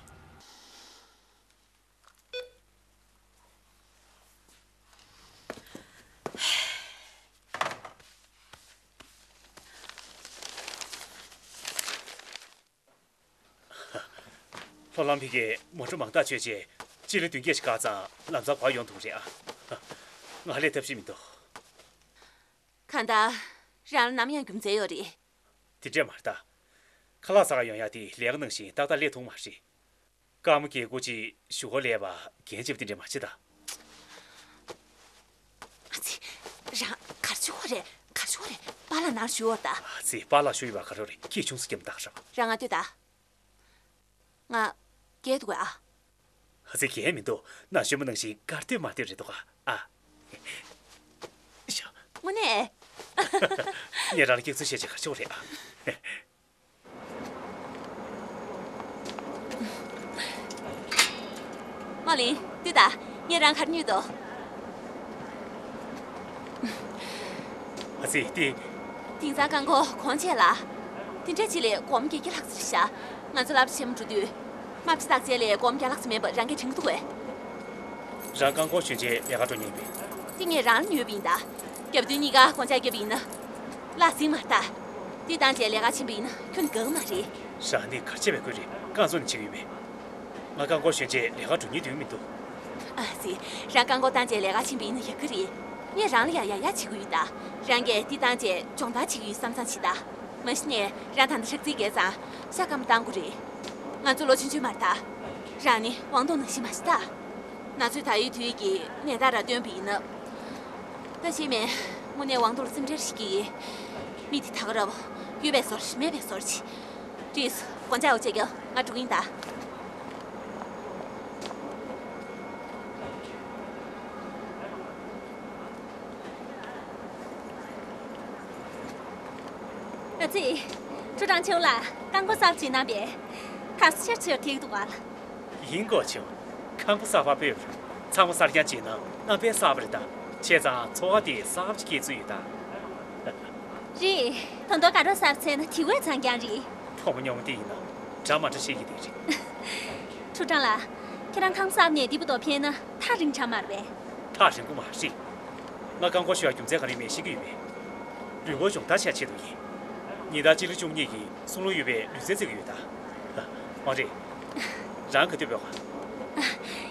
ལྷོ་ལམ་ཕ་གིར་མོ་ཊ་མང་དག་སྤྱོད་བྱས། སྤྱི་ལེ་བདུན་བརྒྱ་ཞིག་བཀག་ཙང་ལམ་སང་བར་ཡོང་ཐུབ་རེད་ཨ། ང་སླེབས་ཐབས་ཤེས་མི་འདུག། གང་ལྟར། རང་ལ་ནམ་ཡང་རྒྱུ་མཚན་ཡོད་རེད། དེ་འདྲས་མ་རེད་ད། ཁ་ལག་ཟ་ག་ཡོང་ཡ་དེ་ལས་ཀ་ནང་བཞིན་ཏག་ཏག་སླེབས་ཐུབ་མ་རེད། སྐར་མ་བརྒྱད་དགུ་ཅིག་གཞུག་གུ་སླེབས་པ་རྒན་བྱས་པ་དེ་འདྲས་མ་བྱེད་ད། ཨ་ཙི། རང་ག་རེ་བྱེད་ཀྱི་ཡོད་རེད། ག་རེ་བྱེད་ཀྱི་ཡོད་རེད། པཱ་ལགས་ནང་ལ་བཞུགས་ཡོད་ད། ཨ་ཙི། པཱ་ལགས་བཞུགས་ཡོད་པ་ག་རེ་རེད། སྐད་ཆུང་ཙམ་རྒྱབ་ན་ད་ག་རེད། རང་ང་ལྟོས་ད། ང་རྒས་འདུག་གས་ཨ། ཨ་ཙི། རྒས་མི་འདུག། ན་གཞོན་པ་ནང་བཞིན་དགའ་སྟོན་མ་སྟོན་རེད་འདུག་ག་ཨ། ཤ། དངོས་གནས། ངས་རང་ལ་སྐྱག་རྫུན་བཤད་བྱས་ག་རེ་བྱེད་ཀྱི་ཡོད་རེད་ཨ། མའོ་ལིན། ལྟོས་ད། ངས་རང་ག་རེ་ཉོས་འདུག། ཨ་ཙི། དེ། དེང་སང་རྐང་འཁོར་གོང་ཆེ་ལ། དེ་འདྲ་ཅིག་ལ་སྒོར་མོ་བརྒྱད་བརྒྱ་ལྷག་ཙམ་རེད་ཤག། ང་ཚོ་སློབ་གྲྭ་ཆེན་མོ་འགྲོ་དུས། དམག་སྤྱི་བརྟག་དཔྱད་ལ་སྒོར་མོ་བརྒྱ་ལྷག་ཙམ་མེད་པ་རང་གིས་དྲན་གྱི་འདུག་གས། རང་རྐང་འཁོར་ཞོན་བྱས་ལས་ཀ་འགྲོ་མཁན་ཡིན་པས། དེ་ངས་རང་ལ་ཉོས་པ་ཡིན་ད། རྒྱབ་མདུན་གཉིས་ཀ་སྒོ་ལྕགས་བརྒྱབ་པ་ཡིན་ན། སླ་བསྲེ་མ་རེད་ད། དེ་བཏང་བྱས་ལས་ཀ་ཕྱིན་པ་ཡིན་ན་ཁྱོན་ནས་དགའ་གི་མ་རེད། རང་ནི་ག་རེ་བྱས་པའི་དགོས་རེད། རྐང་བཙུགས་ནས་བྱེད་ཀྱི་ཡོད་པས། ང་རྐང་འཁོར་ཞོན་བྱས་ལས་ཀ་འགྲོ་སྙིང་འདོད་མི་འདུག། ཨ་ཙི། རང་རྐང་འཁོར་བཏང་བྱས་ལས་ཀ་ཕྱིན་པ་ཡིན་ན་ཡག་གི་རེད། ངས་རང་ལ་ཡ་ཡ་ཡ་བྱེད་ཀྱི་ཡོད་ད། རང་གིས་འདི་བཏང་བྱས་སྦྱོང་བརྡར་བྱེད་ཀྱི་ཡོད་བསམ་བསམ་བྱེད་ད། མ་གཞི་ནས་རང་ད་ལྟ་ཧྲག་ཙིག་རྒས་ཙང་ཤ་སྐམ་བཏང་དགོས་རེད། ང་ཚོ་ལོ་ཆུང་ཆུང་མ་རེད་ད། རང་ནི་ཝང་ཏུང་ནང་བཞིན་མ་རེད་ད། ན་ཚོད་ད་ཡོད་དུས་ཀྱི་ནད་རྟགས་ར་སྟོན་པ་ཡིན་ན། ད་ཤེས་མེད། དངོས་གནས་ཝང་ཏུང་ལ་སེམས་ཁྲལ་ཞིག་གིས། མི་དེ་ད་ག་ར་བ། ཡོད་པའི་ཟོར་མེད་པའི་ཟོར་ཅིག། ཀྲིས། སྒོ་ལྕགས་འོ་བྱེད་རྒྱུ་ང་འགྲོ་གི་ཡིན་ད། ཨ་ཙི། ཁྲུའུ་ཀྲང་ཆུང་ལགས། རྐང་འཁོར་གསར་བྱིན་གནང་པས། ཐག་སུ་ཆེར་ཆེར་ཐིག་འདུག་ག་ལ། ཡིན་གོ་ཆུང་། རྐང་པ་གསར་པ་ཕུད། ཚང་མ་གསར་རྐྱང་བྱས་ན་རྣམ་པའི་གསར་པ་རེད་ད། བྱས་ཙང་ཚོར་བ་དེ་གསར་པ་ཅིག་སྐྱེས་ཚུལ་ཡོད་ད། རེད། ད་དུང་དགའ་སྤྲོ་གསར་ཚེ་ན་དེ་བས་ཚང་རྐྱང་རེད། ཕོ་མོ་སྙོམས་དེ་ཡིན་ན་འདྲ་མ་འདྲ་ཤེས་ཀྱི་དེ་རེད། ཁྲུའུ་ཀྲང་ལགས། ཁྱེད་རང་རྐང་གསར་ནས་དེ་བུ་དོ་ཕན་ན་ཐག་རིང་ཆ་མ་རེད་པས། ཐག་རིང་པོ་མ་རེད། ང་རྐང་འཁོར་ཞོན་ཡ་རྒྱུ་མཚན་ག་རེ་ཡིན་མིན་ཤེས་ཀྱི་ཡོད་པས། ལུས་པོ་སྦྱོང་བརྡར་བྱེད་ཆེད་དུ་ཡིན། ཉིན་ལྟར་སྤྱི་ལེ་བཅུ་གཉིས་ཀྱི་གསུང་ལུགས་ཡོད་པའི་ལུས་རྩལ་རྩེ་གི་ཡོད་ད། མ་རེད། རང་ག་དུས་འབོད་ག།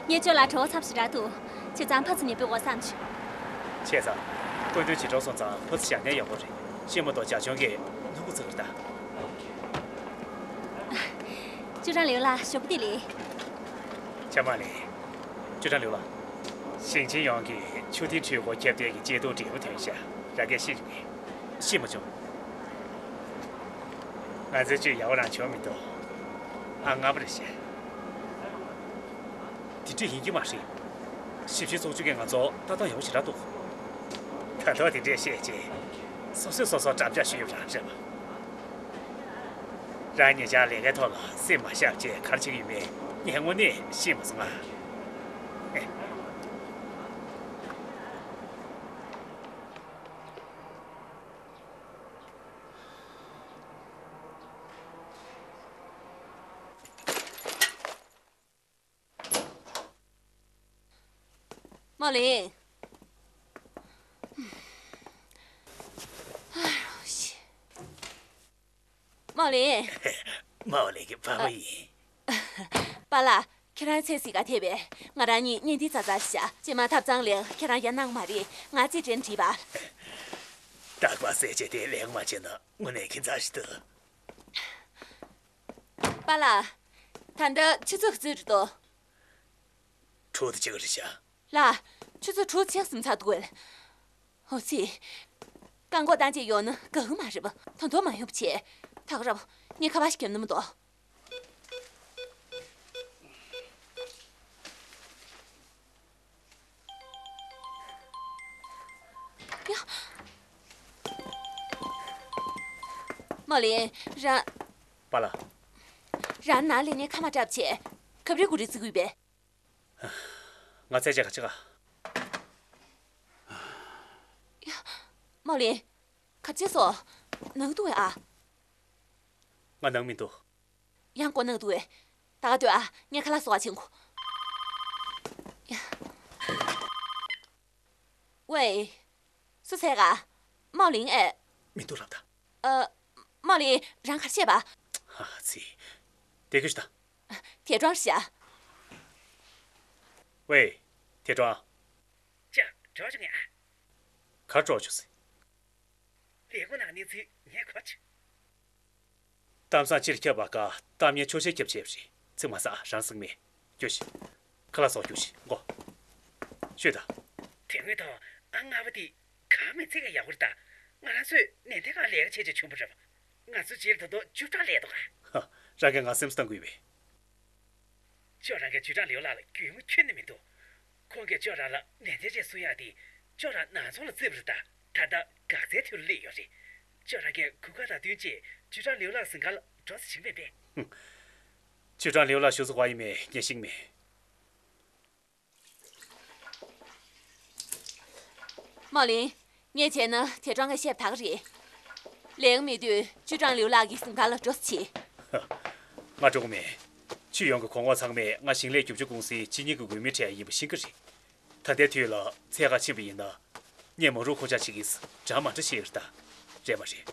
ངས་ཅོ་ལགས་གྲོད་ཁོག་ཚབས་ཞེ་དྲག་འདུག། བྱས་ཙང་ཕར་ཚུར་ཉལ་འབོད་དགོས་བསམ་བྱུང་། བྱས་ཙང་། སྐུ་མདུན་ཇེ་དྲག་སོང་ཙང་ཕར་ཚུར་བཞག་ན་ཡག་པོ་རེད། ཤེས་མ་གཏོགས་ཇ་ཆུང་གིས་སྣུམ་འཁོར་བཙུགས་རེད་ད། ཅུ་ཀྲང་ལིའུ་ལགས་ཞོགས་པ་བདེ་ལེགས། ཇ་མ་ལེ། ཅུ་ཀྲང་ལིའུ་ལགས། ཞིང་ཆེན་ཡོངས་ཀྱི་ ཆུ་ཐིགས་འཕྲུལ་འཁོར་ཁྱབ་གདལ་གྱི་ལྕེ་ཐོག་འབྲས་བུ་ཐོན་ཤག་ར་གས་ཤེས་རེད་པས། ཤེས་མ་བྱུང་། ང་ཚོའི་ཅུས་ཡག་པོ་རང་བྱུང་མི་འདུག་ཨ་ང་པ་རེད་ཤག་དེ་འདྲ་ཡིན་གྱི་མ་རེད། ཞིབ་དཔྱོད་ཚོགས་ཆུང་གིས་ང་ཚོ་ལྟ་སྟངས་ཡག་པོ་ཞེ་དྲག་འདུག་ད་དུང་དེ་འདྲས་བཤད་རྗེས། སོ་སོས་སོ་སོར་དགྲ་ཇག་ཞུ་ཡོད་རང་རེད་པ། རང་ཉེ་ཆར་ལས་ཀའི་ཐོག་ལ་སེམས་མ་བཞག་ཅེས་ག་རེ་བྱེད་ཀྱི་ཡོད་མེད་ངས་དངོས་གནས་ཤེས་མ་སོང་ང་། སྨོ་ལིན། སྨོ་ལིན། སྨོ་ལིན་གྱི་ཕ་མ་ཡིན། པཱ་ལགས། ཁྱེད་རང་ཚེ་སྲིད་ག་ཐེ་བས། ང་རང་གཉིས་གཉེན་སྒྲིག་ཚར་ཚར་ཤག་རྗེས་མ་ཐབ་ཚང་ལས་ཁྱེད་རང་ཡར་གནང་མ་རེད། ང་རྩིས་དྲན་བྲིས་པ། རྟག་པར་ཟས་བཅད་དེ་ལེགས་མ་བྱས་ན་དངོས་གནས་ཁྱད་མཚར་ཞིག་འདུག་པཱ་ལགས། ད་ལྟ་ཆུ་ཚོད་ག་ཚོད་རེད་དོ། དྲུག་དང་ཕྱེད་ཀ་རེད་ཤག་ལགས། ཆུ་ཚོད་དྲུག་ཕྱེད་ཟིན་ཚར་འདུག་གས། ཨོ་ཙི། བཀག་འགོག་བཏང་བྱས་ཡོང་ན་དགའ་གི་མ་རེད་པ། ད་དུང་མ་ཡོང་བ་བྱས། ད་ག་རང་། ངས་ཁ་པར་ཞིག་བརྒྱབ་ན་མི་འདུག་ཡ། སྨོ་ལིན། རང་། པཱ་ལགས། རང་ནང་ལས་ནས་ཁ་མ་གྲབས་བྱས། ག་པར་འགོ་ཁྲིད་བརྩི་གི་ཡོད་པས། ང་ཚོས་བྱས་ག་བྱེད་ག་ཡ། སྨོ་ལིན། ག་བྱས་སོང་། ན་གི་འདུག་གས་ཨ། ང་ན་གི་མི་འདུག་ཡང་སྐོར་ན་གི་འདུག་གས། ད་ག་སྡོད་ཨ། ངས་ཁ་ལག་བཟོ་ག་ཕྱིན་གོ། ཡ། ཝེ། སུ་ཟེར་ག་སྨོ་ལིན་ཨེ། མི་འདུག་ལབ་ད། ཨ། སྨོ་ལིན། རང་ག་རེ་བྱས་པ། ཨ་ཙི། དེ་སྐད་ཞུ་ད། ཐེ་ཀྲོང་ཤ། ཝེ། ཐེ་ཀྲོང་། ཅག་གྲོགས་བྱུང་ཡ། ག་གྲོགས་བྱུང་ཟེར། ལས་ཁུངས་ནང་གནས་ཚུལ་ངས་གོ་བྱུང་། གཏམ་བཟང་སྤྱིར་ཁྱབ་པ་དགའ། གཏམ་ངན་ཕྱོགས་ཆས་ཁྱབ་བྱས་པ་རེད། ཚིག་མ་ཟ། རང་སེམས་མེད། རྒྱུགས་ཤིག་ཁ་ལག་བཟོ། རྒྱུགས་ཤིག་འགོ། ཤོད་ད། དེ་སྔོན་དང་ཨ་ང་པ་དེ་གང་མིན་ཚིག་ག་ཡག་པོ་རེད་ད། ང་རང་ཚོས་ནན་ཏན་གང་ལས་ཀ་བྱས་བྱས་བྱུང་བ་རེད་པ། ང་ཚོའི་རྗེས་ལ་ད་དུང་བཅུ་ཕྲག་སླེབས་འདུག་ག་ཧ། རང་གིས་ང་སེམས་གཏམ་གི་ཡོད་པས། ཅོ་རང་གིས་ཅུས་ཀྲང་ལིའུ་ལགས་ལ་གུས་མོ་ཁྱོན་ནས་མི་འདུག་ཁོང་གིས་ཅོ་རང་ལ་ནན་ཏན་བྱས་གསུང་ཡག་དེ་ཅོ་རང་ནང་ཚོགས་ལ་བརྩི་བ་རེད་ད། ད་ལྟ་འགག་རྩའི་དུས་ལ་སླེབས་ཡོད་རེད། ཅོ་རང་གིས་གོ་སྐབས་དང་བསྟུན་བྱས་ཅུས་ཀྲང་ལིའུ་ལགས་གཟིམ་ཁང་ལ་འགྲོ་ས་ཞིག་མེད་པས། ཧུམ། ཅུས་ཀྲང་ལིའུ་ལགས་གཞུག་སུ་ཕེབས་ཡིན་མིན་ངས་ཤེས་ཀྱི་མེད། སྨོ་ལིན། ངས་བྱས་ན་ཐེ་ཀྲོང་གིས་བཤད་པ་ད་ག་རེད། ལས་ཀ་མེད་དུས་ཅུས་ཀྲང་ལིའུ་ལགས་ཀྱི་གཟིམ་ཁང་ལ་འགྲོ་ས་བྱེད། ཧ། ང་འགྲོ་གི་མེད། ཆུས་ཡོང་གི་གོང་འོག་ཚང་མས་ང་ཞིང་ལས་རྒྱུ་ཆ་ཀུང་སིའི་སྤྱི་གཉེར་གྱི་འོས་མི་གྲས་ཡིན་པ་ཤེས་ཀྱི་རེད། ད་ལྟའི་དུས་ལ་འཚོལ་གར་ཕྱིན་པ་ཡིན་ན། ངས་མ་རུ་ཁོ་ཅག་ཅིག་གིས་འདྲ་མ་འདྲ་བཤད་ཡོད་རེད་ད། རེད་མ་རེད།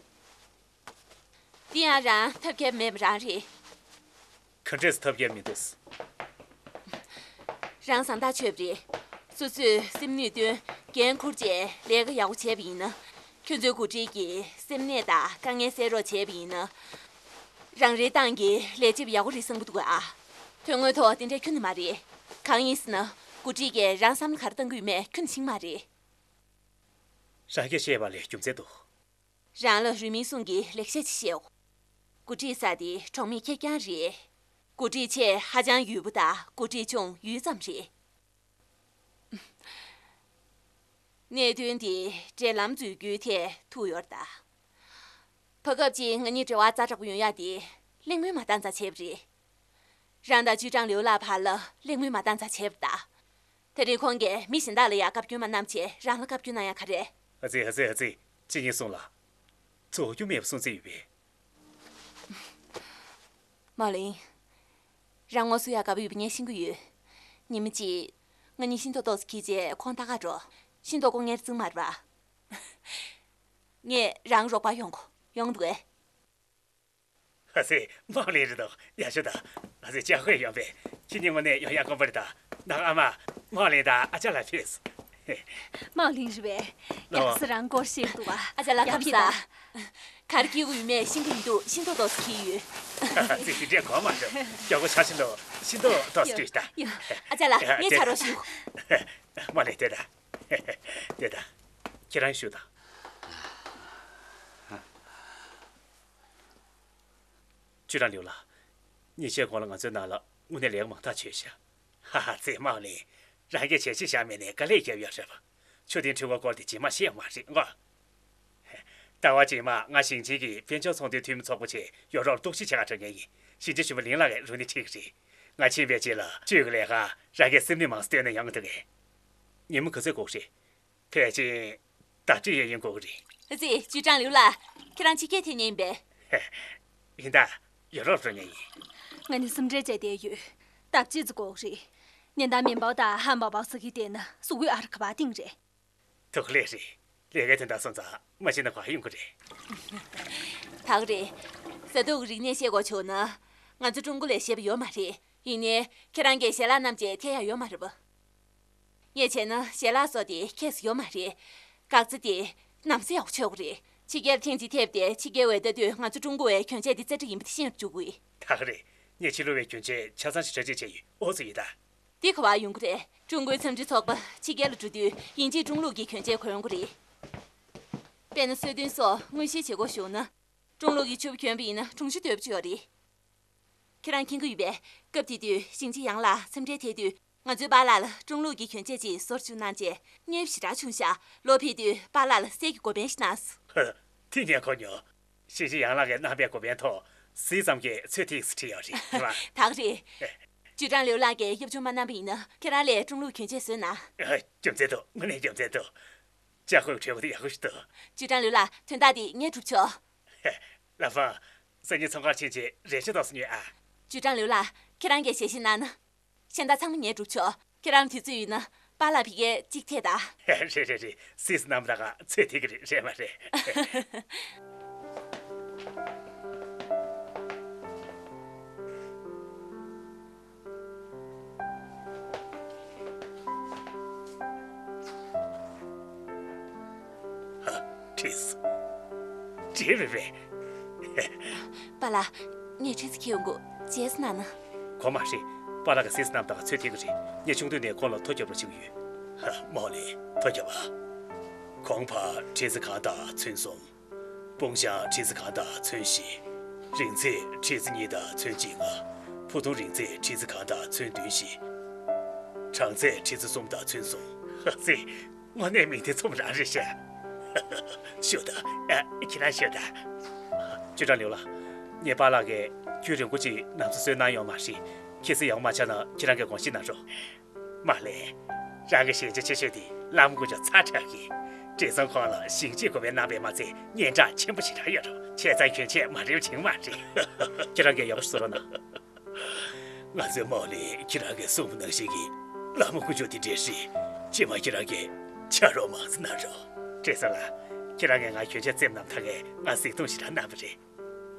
འདི་ཡང་རང་ཐབས་མཁས་མེད་པ་རང་རེད། ག་འདྲས་ཐབས་མཁས་མི་འདུག་རང་བཟང་ཐག་ཆོད་པ་རེད། སོ་སོས་སེམས་ནུས་བཏོན། འགན་འཁུར་བྱས་ལས་ཀ་ཡག་པོ་བྱས་པ་ཡིན་ན། ཁྱོད་ཚོའི་འགོ་ཁྲིད་ཀྱི་སེམས་ནད་དང་དཀའ་ངལ་སེལ་རོགས་བྱས་པ་ཡིན་ན། རང་རེའི་ཏང་གི་ལས་བྱེད་པ་ཡག་པོ་རེད་བསམ་གྱི་འདུག་ག་ཨ། དོན་དངོས་ཐོག་དེ་འདྲ་ཁྱོན་ནས་མ་རེད། གང་ཡིན་ཟེར་ན། འགོ་ཁྲིད་ཀྱིས་རང་བསམ་བློ་ག་རེ་བཏང་གི་ཡོད་མེད་ཁྱོན་ནས་ཤེས་ཀྱི་མ་རེད། རང་གིས་བཤད་པ་ལས་རྒྱུ་མཚན་འདུག་རང་ལ་རུས་མིང་གསུམ་གྱི་ལེགས་བཤད་ཅིག་བཤད་འོ། འགོ་ཁྲིད་ཟེར་དེ་གྲོང་མི་ཁེར་རྐྱང་རེད། འགོ་ཁྲིད་ཆེས་ཧ་ཅང་ཡོད་པོ་དང་འགོ་ཁྲིད་ཆུང་ཡུད་ཙམ་རེད། གནད་དོན་འདི་འབྲེལ་ལམ་འཛུལ་རྒྱུའི་ཐད་ཐུག་ཡོད་རེད་ད། བར་སྐབས་ཅིག་ང་གཉིས་འབྲེལ་བ་ཛ་དྲག་པོ་ཡོང་ཡག་དེ་གླེང་མོལ་མ་བཏང་ཙང་བྱས་པ་རེད། རང་དང་ཅུས་ཀྲང་ལིའུ་ལགས་བར་ལ་གླེང་མོལ་མ་བཏང་ཙང་བྱས་པ་རེད་ད། དེ་རིང་ཁོང་གིས་མི་གཞན་དག་ལ་ཡང་བཀའ་བཀྱོན་མ་གནང་བྱས་རང་ལ་བཀའ་བཀྱོན་གནང་ཡག་ག་རེ། ཨ་ཙི་ཨ་ཙི་ཨ་ཙི། ཅི་ཡིན་གསུངས་ལ། རྫོགས་རྒྱུ་མེད་པ་གསུང་རྩིས་ཡོད་པས། སྨོ་ལིན། རང་ངོ་སོ་ཡག་དགའ་པོ་ཡོད་པ་ངས་ཤེས་ཀྱི་ཡོད། ཉི་མ་གཅིག་ང་གཉིས་ཤིང་ཏོག་ཏོག་ཙམ་འཁྱེར་བྱས་ཁོང་ལྟ་ག་འགྲོ། ཤིང་ཏོག་དཀོན་ངེར་བརྩི་གི་མ་རེད་པ། ངས་རང་རོགས་པ་ཡོང་གོ། ཡོང་འདུག་གས། ཨ་ཙི། སྨོ་ལིན་རེད་འདུག་ཡག་ཤོས་ད། ཨ་ཙི། ཅ་ཧུད་ཡོང་པས། ཁྱེད་གཉིས་དངོས་གནས་ཡོང་ཡག་དཀོན་པོ་རེད་ད། ནང་ཨ་མ། སྨོ་ལིན་དང་ཨ་ཅག་ལ་ཕེབས། སྨོ་ལིན་རེད་པས། ལོ། ཡག་སེ་རང་སྐོར་ཤེས་འདུག་ག་ཨ་ཅག་ལགས་ཡག་ཁམས་པོ་བཟང་། ག་རེ་འཁྱེར་དགོས་ཡོད་མེད་ཤེས་ཀྱི་མི་འདུག་ཤིང་ཏོག་ཏོག་ཙམ་འཁྱེར་ཡོད། ཨ་ཙི། དེ་འདྲས་གོ་མ་སོང་། མགྱོགས་པོ་ཆ་ཤིང་ལོ། ཤིང་ཏོག་ཏོག་ཙམ་སྤྲད་ད། ཡོ། ཨ་ཅག་ལགས། ངའི་ཆ་རོགས་ཞུ། སྨོ་ལིན་དེ་ད། དེ་ད། ཁྱེད་རང་བཞུགས་དང་། ཅུས་ཀྲང་ལིའུ་ལགས། ཉིན་ཤས་གོང་ལ་ང་ཚོའི་ནང་ལ་དངོས་གནས་ལས་ཀ་མང་ཐག་ཆོད་ཤག་ཧ་ཧ། ཙེ་མའོ་ལིན། རང་གིས་བྱས་རྗེས་བཞག་མེད་ནས་དཀའ་ལས་བརྒྱབ་ཡོད་རེད་པ། མཆོད་རྟེན་ཁྲི་བ་སྐོར་དེ་རྗེས་མ་བཤད་ཡོད་མ་རེད་ངོ་། ཟླ་བ་རྗེས་མ་ང་ཞིང་ཆེན་གྱི་དཔལ་འབྱོར་ཚོང་དོན་འཐུས་མི་ཚོགས་པ་ཆེད་ཡོ་རོབ་ལ་རྟོག་ཞིབ་བྱེད་ག་འགྲོ་མཁན་ཡིན། ཞིང་ཆེན་ཞུ་བ་ལིང་ལགས་ཀྱིས་རོགས་དངུལ་ཁྲིད་ཀྱི་རེད། ང་ཕྱིན་པའི་རྗེས་ལ་ཅུས་ཀྱི་ལས་ཀར་རང་གིས་སེམས་ནུས་མང་ཙམ་བཏོན་ན་ཡོང་གི་འདུག་གས། ཉིན་མོ་ག་ཚོད་འགོར་གི་རེད། ཕལ་ཆེར་ཟླ་གཅིག་ཡན་ཡན་འགོར་གི་རེད། ཙི། ཅུས་ཀྲང་ལིའུ་ལགས། ཁྱེད་རང་ཕྱི་རྒྱལ་ཐད་མཁན་ཡིན་པས། ཡིན་ད། ཡོ་རོབ་འགྲོ་མཁན་ཡིན། ང་ནི་སེམས་ཁྲལ་བྱས་བསྡད་ཡོད། ཟླ་གཅིག་ཙམ་འགོར་གི་རེད། ཉེ་འདབས་མིན་པའོ་དང་ཧན་པའོ་པའོ་ཟེར་གྱི་དེ་ནི་སུ་ཝེ་ཨར་ཁ་བ་ཏིང་རེད། ཐུགས་ལེགས་རེད། ལས་ཀའི་དོན་དག་སོང་ཙང་མ་ཕྱིན་ན་གང་ཡོང་གི་རེད། ད་ག་རེད། ཟ་འཐུང་གི་རིག་གནས་བཤད་དགོས་བྱུང་ན། ང་ཚོ་ཀྲུང་གོ་ལ་ཞེད་པ་ཡོད་མ་རེད། ཡིན་ནའི་ཁྱེད་རང་གིས་ཞལ་ལག་བསྣམས་བྱས་ཐད་ཡག་ཡོད་མ་རེད་པ། ངས་བྱས་ན་ཞལ་ལག་སོགས་དེ་ཁྱད་ཡོད་མ་རེད། འགག་རྩ་དེ་ནམ་ཟླ་ཡག་པོ་ཆགས་ཀྱི་རེད། ཕྱི་རྒྱལ་ལ་ཐེངས་གཅིག་ཐེབས་ཏེ་ཕྱི་རྒྱལ་བས་ལྟ་དུས་ང་ཚོ་ཀྲུང་གོ་བའི་གྱོན་ཆས་དེ་རྩེ་གྲས་ཡིན་པ་དེ་ཤེས་རུ་འཇུག་གི་རེད། ད་ག་རེད། ངས་ཕྱི་ལུགས་པའི་གྱོན་ཆས་ཆ་ཚང་ཞིག་གྲ་སྒྲིག་བྱས་ཡོད། ཨོ་ཙི་ཡིན་ད། འདི་ག་བ་ཡོང་གི་རེད། ཀྲུང་གོའི་འཚམས་འདྲི་ཚོགས་པ་ཕྱི་རྒྱལ་ལ་འགྲོ་དུས་ཡིན་གཅིག་ཀྲུང་ལུགས་ཀྱི་གྱོན་ཆས་གོན་ཡོང་གི་རེད། དཔེར་ན་གསོལ་སྟོན་སོགས་དངོས་གཞིའི་བྱེད་སྒོ་ཞུགས་ན། ཀྲུང་ལུགས་ཀྱི་ཕྱུ་པ་གྱོན་པ་ཡིན་ན་གྲུང་ཤོས་དོད་པོ་ཅིག་ཡོད་རེད། ཁྱེད་རང་མཁྱེན་གྱི་ཡོད་པས། སྐབས་དེ་དུས་ཞིང་ཆེན་ཡང་ལགས་འཚམས་འདྲིར་ཕེབས་དུས་ང་ཚོའི་པཱ་ལགས་ལ་ཀྲུང་ལུགས་ཀྱི་གྱོན་ཆས་ཅིག་བཟོ་རུ་བཅུག་གནང་བྱས་མཉེས་པོ་ཞེ་དྲག་བྱུང་ཤག་ལོག་ཕེབས་དུས་པཱ་ལགས་ལ་གསེར་གྱི་གོ་པན་ཞིག་གནང་སོང་། ཧ། དེ་ངས་གོ་མྱོང་། ཞིང་ཆེན་ཡང་ལགས་ཀྱིས་གནང་པའི་གོ་པན་ཐོག་གཟི་ཙམ་གྱི་ཚོད་ཐིགས་སུ་བྲིས་ཡོད་རེད། རེད་པ། ད་ག་རེད། ཅུས་ཀྲང་ལིའུ་ལགས་ཀྱིས་གཡབ་ཆུང་མ་གནང་པ་ཡིན་ན་ཁྱེད་རང་ལ་ཀྲུང་ལུགས་གྱོན་ཆས་བཟོས་ན། ཨ། རྒྱུ་མཚན་འདུག་དངོས་གནས་རྒྱུ་མཚན་འདུག་ཅཱ་ཧུའེ་གྲོས་པོ་དེ་ཡག་པོ་ཞིག་འདུག་ཅུས་ཀྲང་ལིའུ་ལགས། དོན་དག་འདི་ངས་སྒྲུབ་ཆོག་ཧེ། ལ་ཧྥང་། སང་ཉིན་ཚོང་ཁང་ཕྱིན་བྱས་རས་ཆས་ཏོག་ཙམ་ཉོས་ཨ། ཅུས་ཀྲང་ལིའུ་ལགས། ཁྱེད་རང་གིས་ཞལ་བཞེས་གནང་ན། གཞན་དག་ཚང་མ་ངས་སྒྲུབ་ཆོག་ཁྱེད་རང་དུས་ཚོད་ཡོད་ན་པཱ་ལགས་ཕ་གིར་གཅིག་ཐད་དང་། རེད་རེད་རེད། གཟི་བསྣམས་ད་ག་ཚོད་ཐིགས་ཀྱི་རེད། རེད་མ་རེད། ཧ། བྲིས་སོང་། བྲིས་རེད་པས། པཱ་ལགས། ངས་ཁྲིད་ཙམ་ཁྱེར་ཡོང་གོ། བརྗེད་སོང་ན་ན། གོ་མ་ཧྲི། པཱ་ལགས་ཀྱིས་གཟི་བསྣམས་ད་ག་ཚོད་ཐིགས་ཀྱི་རེད། ངས་ཆུང་དུས་ནས་ཁོང་ལ་ཐོ་རྒྱབ་རོགས་བྱེད་ཀྱི་ཡོད། ཧ། མའོ་ལིན། ཐོ་རྒྱབ་ཨ། གོང་འཕར་ཁྲི་ཚོ་གང་དང་ཚོན་གསུམ། དཔུང་ཤང་ཁྲི་ཚོ་གང་དང་ཚོན་བཞི། རིང་ཚད་ཁྲི་ཚོ་གཉིས་དང་ཚོན་བཅོ་ལྔ། ཕུ་ཐུང་རིང་ཚད་ཁྲི་ཚོ་གང་དང་ཚོན་བདུན་བཞི། གྲངས་ཚད་ཁྲི་ཚོ་གསུམ་དང་ཚོན་གསུམ། ཧ་ཙི། དངོས་གནས་མིང་དེ་ཚོ་རང་རེད་ཤག་ཞུ་དང་། ཨ། ཁྱེད་རང་ཞུ་དང་། ཅུས་ཀྲང་ལིའུ་ལགས། ངའི་པཱ་ལགས་ཀྱིས་རྒྱུན་རིང་པོ་ཅིག་ནམ་ཟླ་བཟོས་གནང་ཡོད་མ་རེད། ཁྱེད་ཚོས་ཡག་པོ་མ་ཆགས་ན་ཁྱེད་རང་གིས་དགོངས་བཞེས་གནང་རོགས། མ་ལེ། རང་གི་ཞན་ཆ་ཆེ་ཤོས་དེ་ལ་མོ་དཀོན་མཆོག་ཚ་དྲགས་ཀྱིས། བགྲེས་སོང་ཁོང་ལ་ཞིང་ཆེན་གོ་པའི་རྣམ་པའི་མ་ཚད་སྙན་གྲགས་ཆེན་པོ་ཞེ་དྲག་ཡོད་རེད། བྱས་ཙང་གྱོན་ཆས་མ་རེད་པ་བྱུང་མ་རེད། ཁྱེད་རང་གིས་ཡག་པོ་ཞིག་བཟོ་རོགས་གནང་། ང་ཚོའི་མའོ་ལིན་ཁྱེད་རང་གིས་གསུངས་པ་ནང་བཞིན་གྱི་ལ་མོ་དཀོན་མཆོག་དེ་འདྲས་རེད། རྗེས་མ་ཁྱེད་རང་གིས་ཕྱག་རོགས་མང་ཙམ་གནང་རོགས། བགྲེས་སོང་ལགས། ཁྱེད་རང་གིས་ང་གྱོན་ཆས་བཙེམས་གནང་ཐག་གིས་ང་གཟིགས་མཐོང་ཞེ་དྲག་གནང་བ་རེད།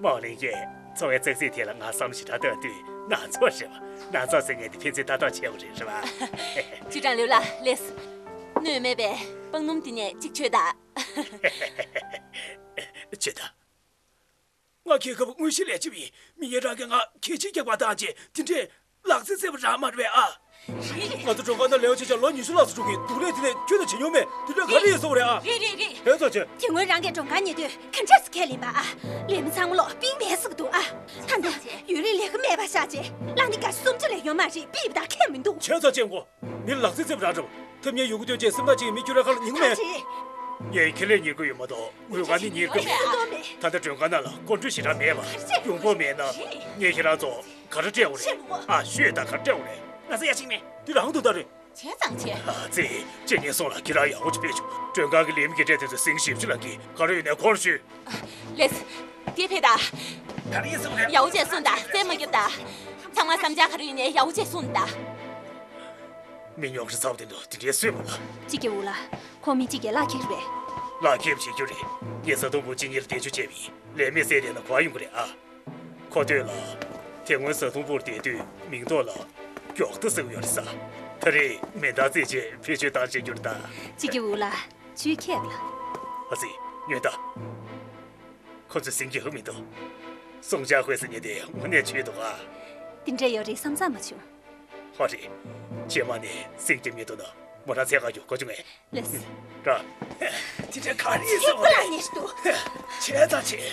མའོ་ལིན་གྱིས་འཚོ་བའི་ཙག་ཙིག་དེ་ལ་ང་བསམ་བློ་ཞེ་དྲག་བཏང་དུས་སྣ་ཚོགས་རེད་པ། སྣ་ཚོགས་ཟེར་མཁན་དེ་ཕན་ཚུན་ལྟ་རྟོག་བྱེད་དགོས་རེད། རེད་པ། ཅུས་ཀྲང་ལིའུ་ལགས་ལེགས། སྣོད་མེད་པའི་སྤང་སྣུམ་འདི་ནས་གཅིག་མཆོད་དང་། མཆོད་དང་། ང་རྒྱལ་ཁབ་དངོས་གཞིའི་ལས་བྱེད་པ་ཡིན། མི་ངན་རང་གིས་ང་གད་ཕྱིས་རྒྱག་པ་བཏང་རྗེས་དེ་འདྲས་ལག་རྩལ་རྩེད་པ་རང་མ་རེད་པས་ཨ། ང་ཚོ་མགྲོན་ཁང་ནང་ལས་ཀ་བྱེད་བྱས་ལོ་ཉི་ཤུ་ལྷག་ཙམ་འགྲོ་གི། སྡུག་ལས་དེ་ནས་ཁྱོན་ནས་བྱེད་མྱོང་མེད། དེ་འདྲ་ག་རེ་ཡིན་བསམ་པ་རེད་ཨ། རེད་རེད་རེད། ཧེ་ཚོ་ཆེ། དེ་སྔོན་རང་གིས་མགྲོན་ཁང་ཉོ་དུས་ག་འདྲས་སེ་ཁས་ལེན་པ་ཨ། ལས་མི་ཚང་མ་ལོག་པིང་མེད་ཟེར་གི་འདུག་ཨ། ད་ནི་ཡུན་རིང་ལས་ཀ་མེད་པ་བཞག་རྗེས་ལག་ནི་ཀ་སུམ་ཅུ་ལས་ཡོད་མ་རེད། པིབ་དང་ཁྱད་མི་འདུག་ཁྱོད་ཚོ་ཅན་གོ། མི་ལ་ལག་རྩལ་རྩེད་པ་རང་རེད་པ། ཐབས་ཉེས་ཡོང་གི་འདོད་བྱས་སེམས་ཐག་བཅད་མི་སྐྱུར་ར་ཁ་ལ་ཉན་གི་མེད། རེད། ངས་ཁས་ལེན་ཉན་གི་ཡོད་མ་གཏོགས་དངུལ་ཁང་ནི་ཉན་གི་མེད། ད་ལྟ་མགྲོན་ཁང་ནང་ལ་སྐོར་འགྲུལ་ཞེ་དྲག་མེད་པ། ཡོང་འབབ་མེད་ན་ངས་ཁྱེད་རང་ཚོ་ག་རེ་སྤྲད་དགོས་རེད། ཨ། ཤོད་དང་། ག་རེ་སྤྲད་དགོས་རེད། ང་ཚོ་ཡ་ཅིག་མེད། འདི་རང་དོན་དག་རེད། བྱས་ཙང་བྱས། ཨ་ཙི། ཅེ་ཉེན་སོང་ལ་ཁྱེད་རང་ཡག་པོ་ཅིག་ཕེབས་བྱུང་། མགྲོན་ཁང་གི་ལས་མི་གི་སྤྲད་དེ་ཚོ་ཟིང་ཞིབ་ཅིག་ལ་གི། ག་རེ་ཡོད་ནའི་ཁོ་རང་ཞུས། ལེས། དེ་ཕེ་ད། ག་རེ་ཡིན་སོང་རེད། ཡག་པོ་བྱས་གསུངས་དང་། རྩེད་མ་རྒྱབ་དང་། ཚང་མ་བསམ་འཆར་ག་རེ་ཡོད་ནའི་ཡག་པོ་བྱས་གསུངས་དང་། མི་ཉོག་རི་ཚ་བ་དེ་འདུག་དེ་འདྲའི་སུས་མ་ལ། ཅི་གི་འུ་ལ། ཁོ་མི་གཅིག་གིས་ལག་ཁྱེར་རེད། ལག་ཁྱེར་བྱེད་རྒྱུ་རེད། ངས་བཟའ་བཏུང་བུ་གཅིག་གཉིས་ལ་གདན་ཞུ་བྱས་པ་ཡིན། ལས་མེད་ཟེར་བསྡད་ན་ག་པར་ཡོང་གི་རེད་ཨ། ཁོ་སྟོད་ལ། དེ་སྔོན་བཟའ་བཏུང་བུར་བསྡད་དུས་མིང་ཐོག་ལ་མགྱོགས་མཐའ་ཟེར་གྱི་ཡོད་རེད་ས། ད་རེས་མེ་མདའ་རྩེད་ཆས་བེད་སྤྱོད་བཏང་བྱེད་རྒྱུ་རེད་ད། ཅི་གི་འུ་ལ། ཆུའི་ཁྱེད་ལ། ཨ་ཙི། ཉོན་ད། ཁོ་ཚོས་ཟིང་རྒྱག་གི་མི་འདུག་སུང་ཅཱ་ཧུའེ་ཟེར་མཁན་དེ་དངོས་གནས་ཆོས་འདུག་ག། དེ་འདྲ་ཡོད་རེད་བསམ་ཚར་མ་བྱུང་། ཧོ་རེད། རྗེས་མ་ནས་ཟིང་རྒྱབ་མི་འདུག་ན། མོ་རང་ཚེ་ག་རྒྱུ་གོ་བྱུང་ངས། ལགས་སོ། ར། དེ་འདྲ་ག་རེ་ཡིན་ཟེར་བ་རེད། ཚིག་པ་ལ་ཉེས་འདུག་བྱས་ཙང་བྱས།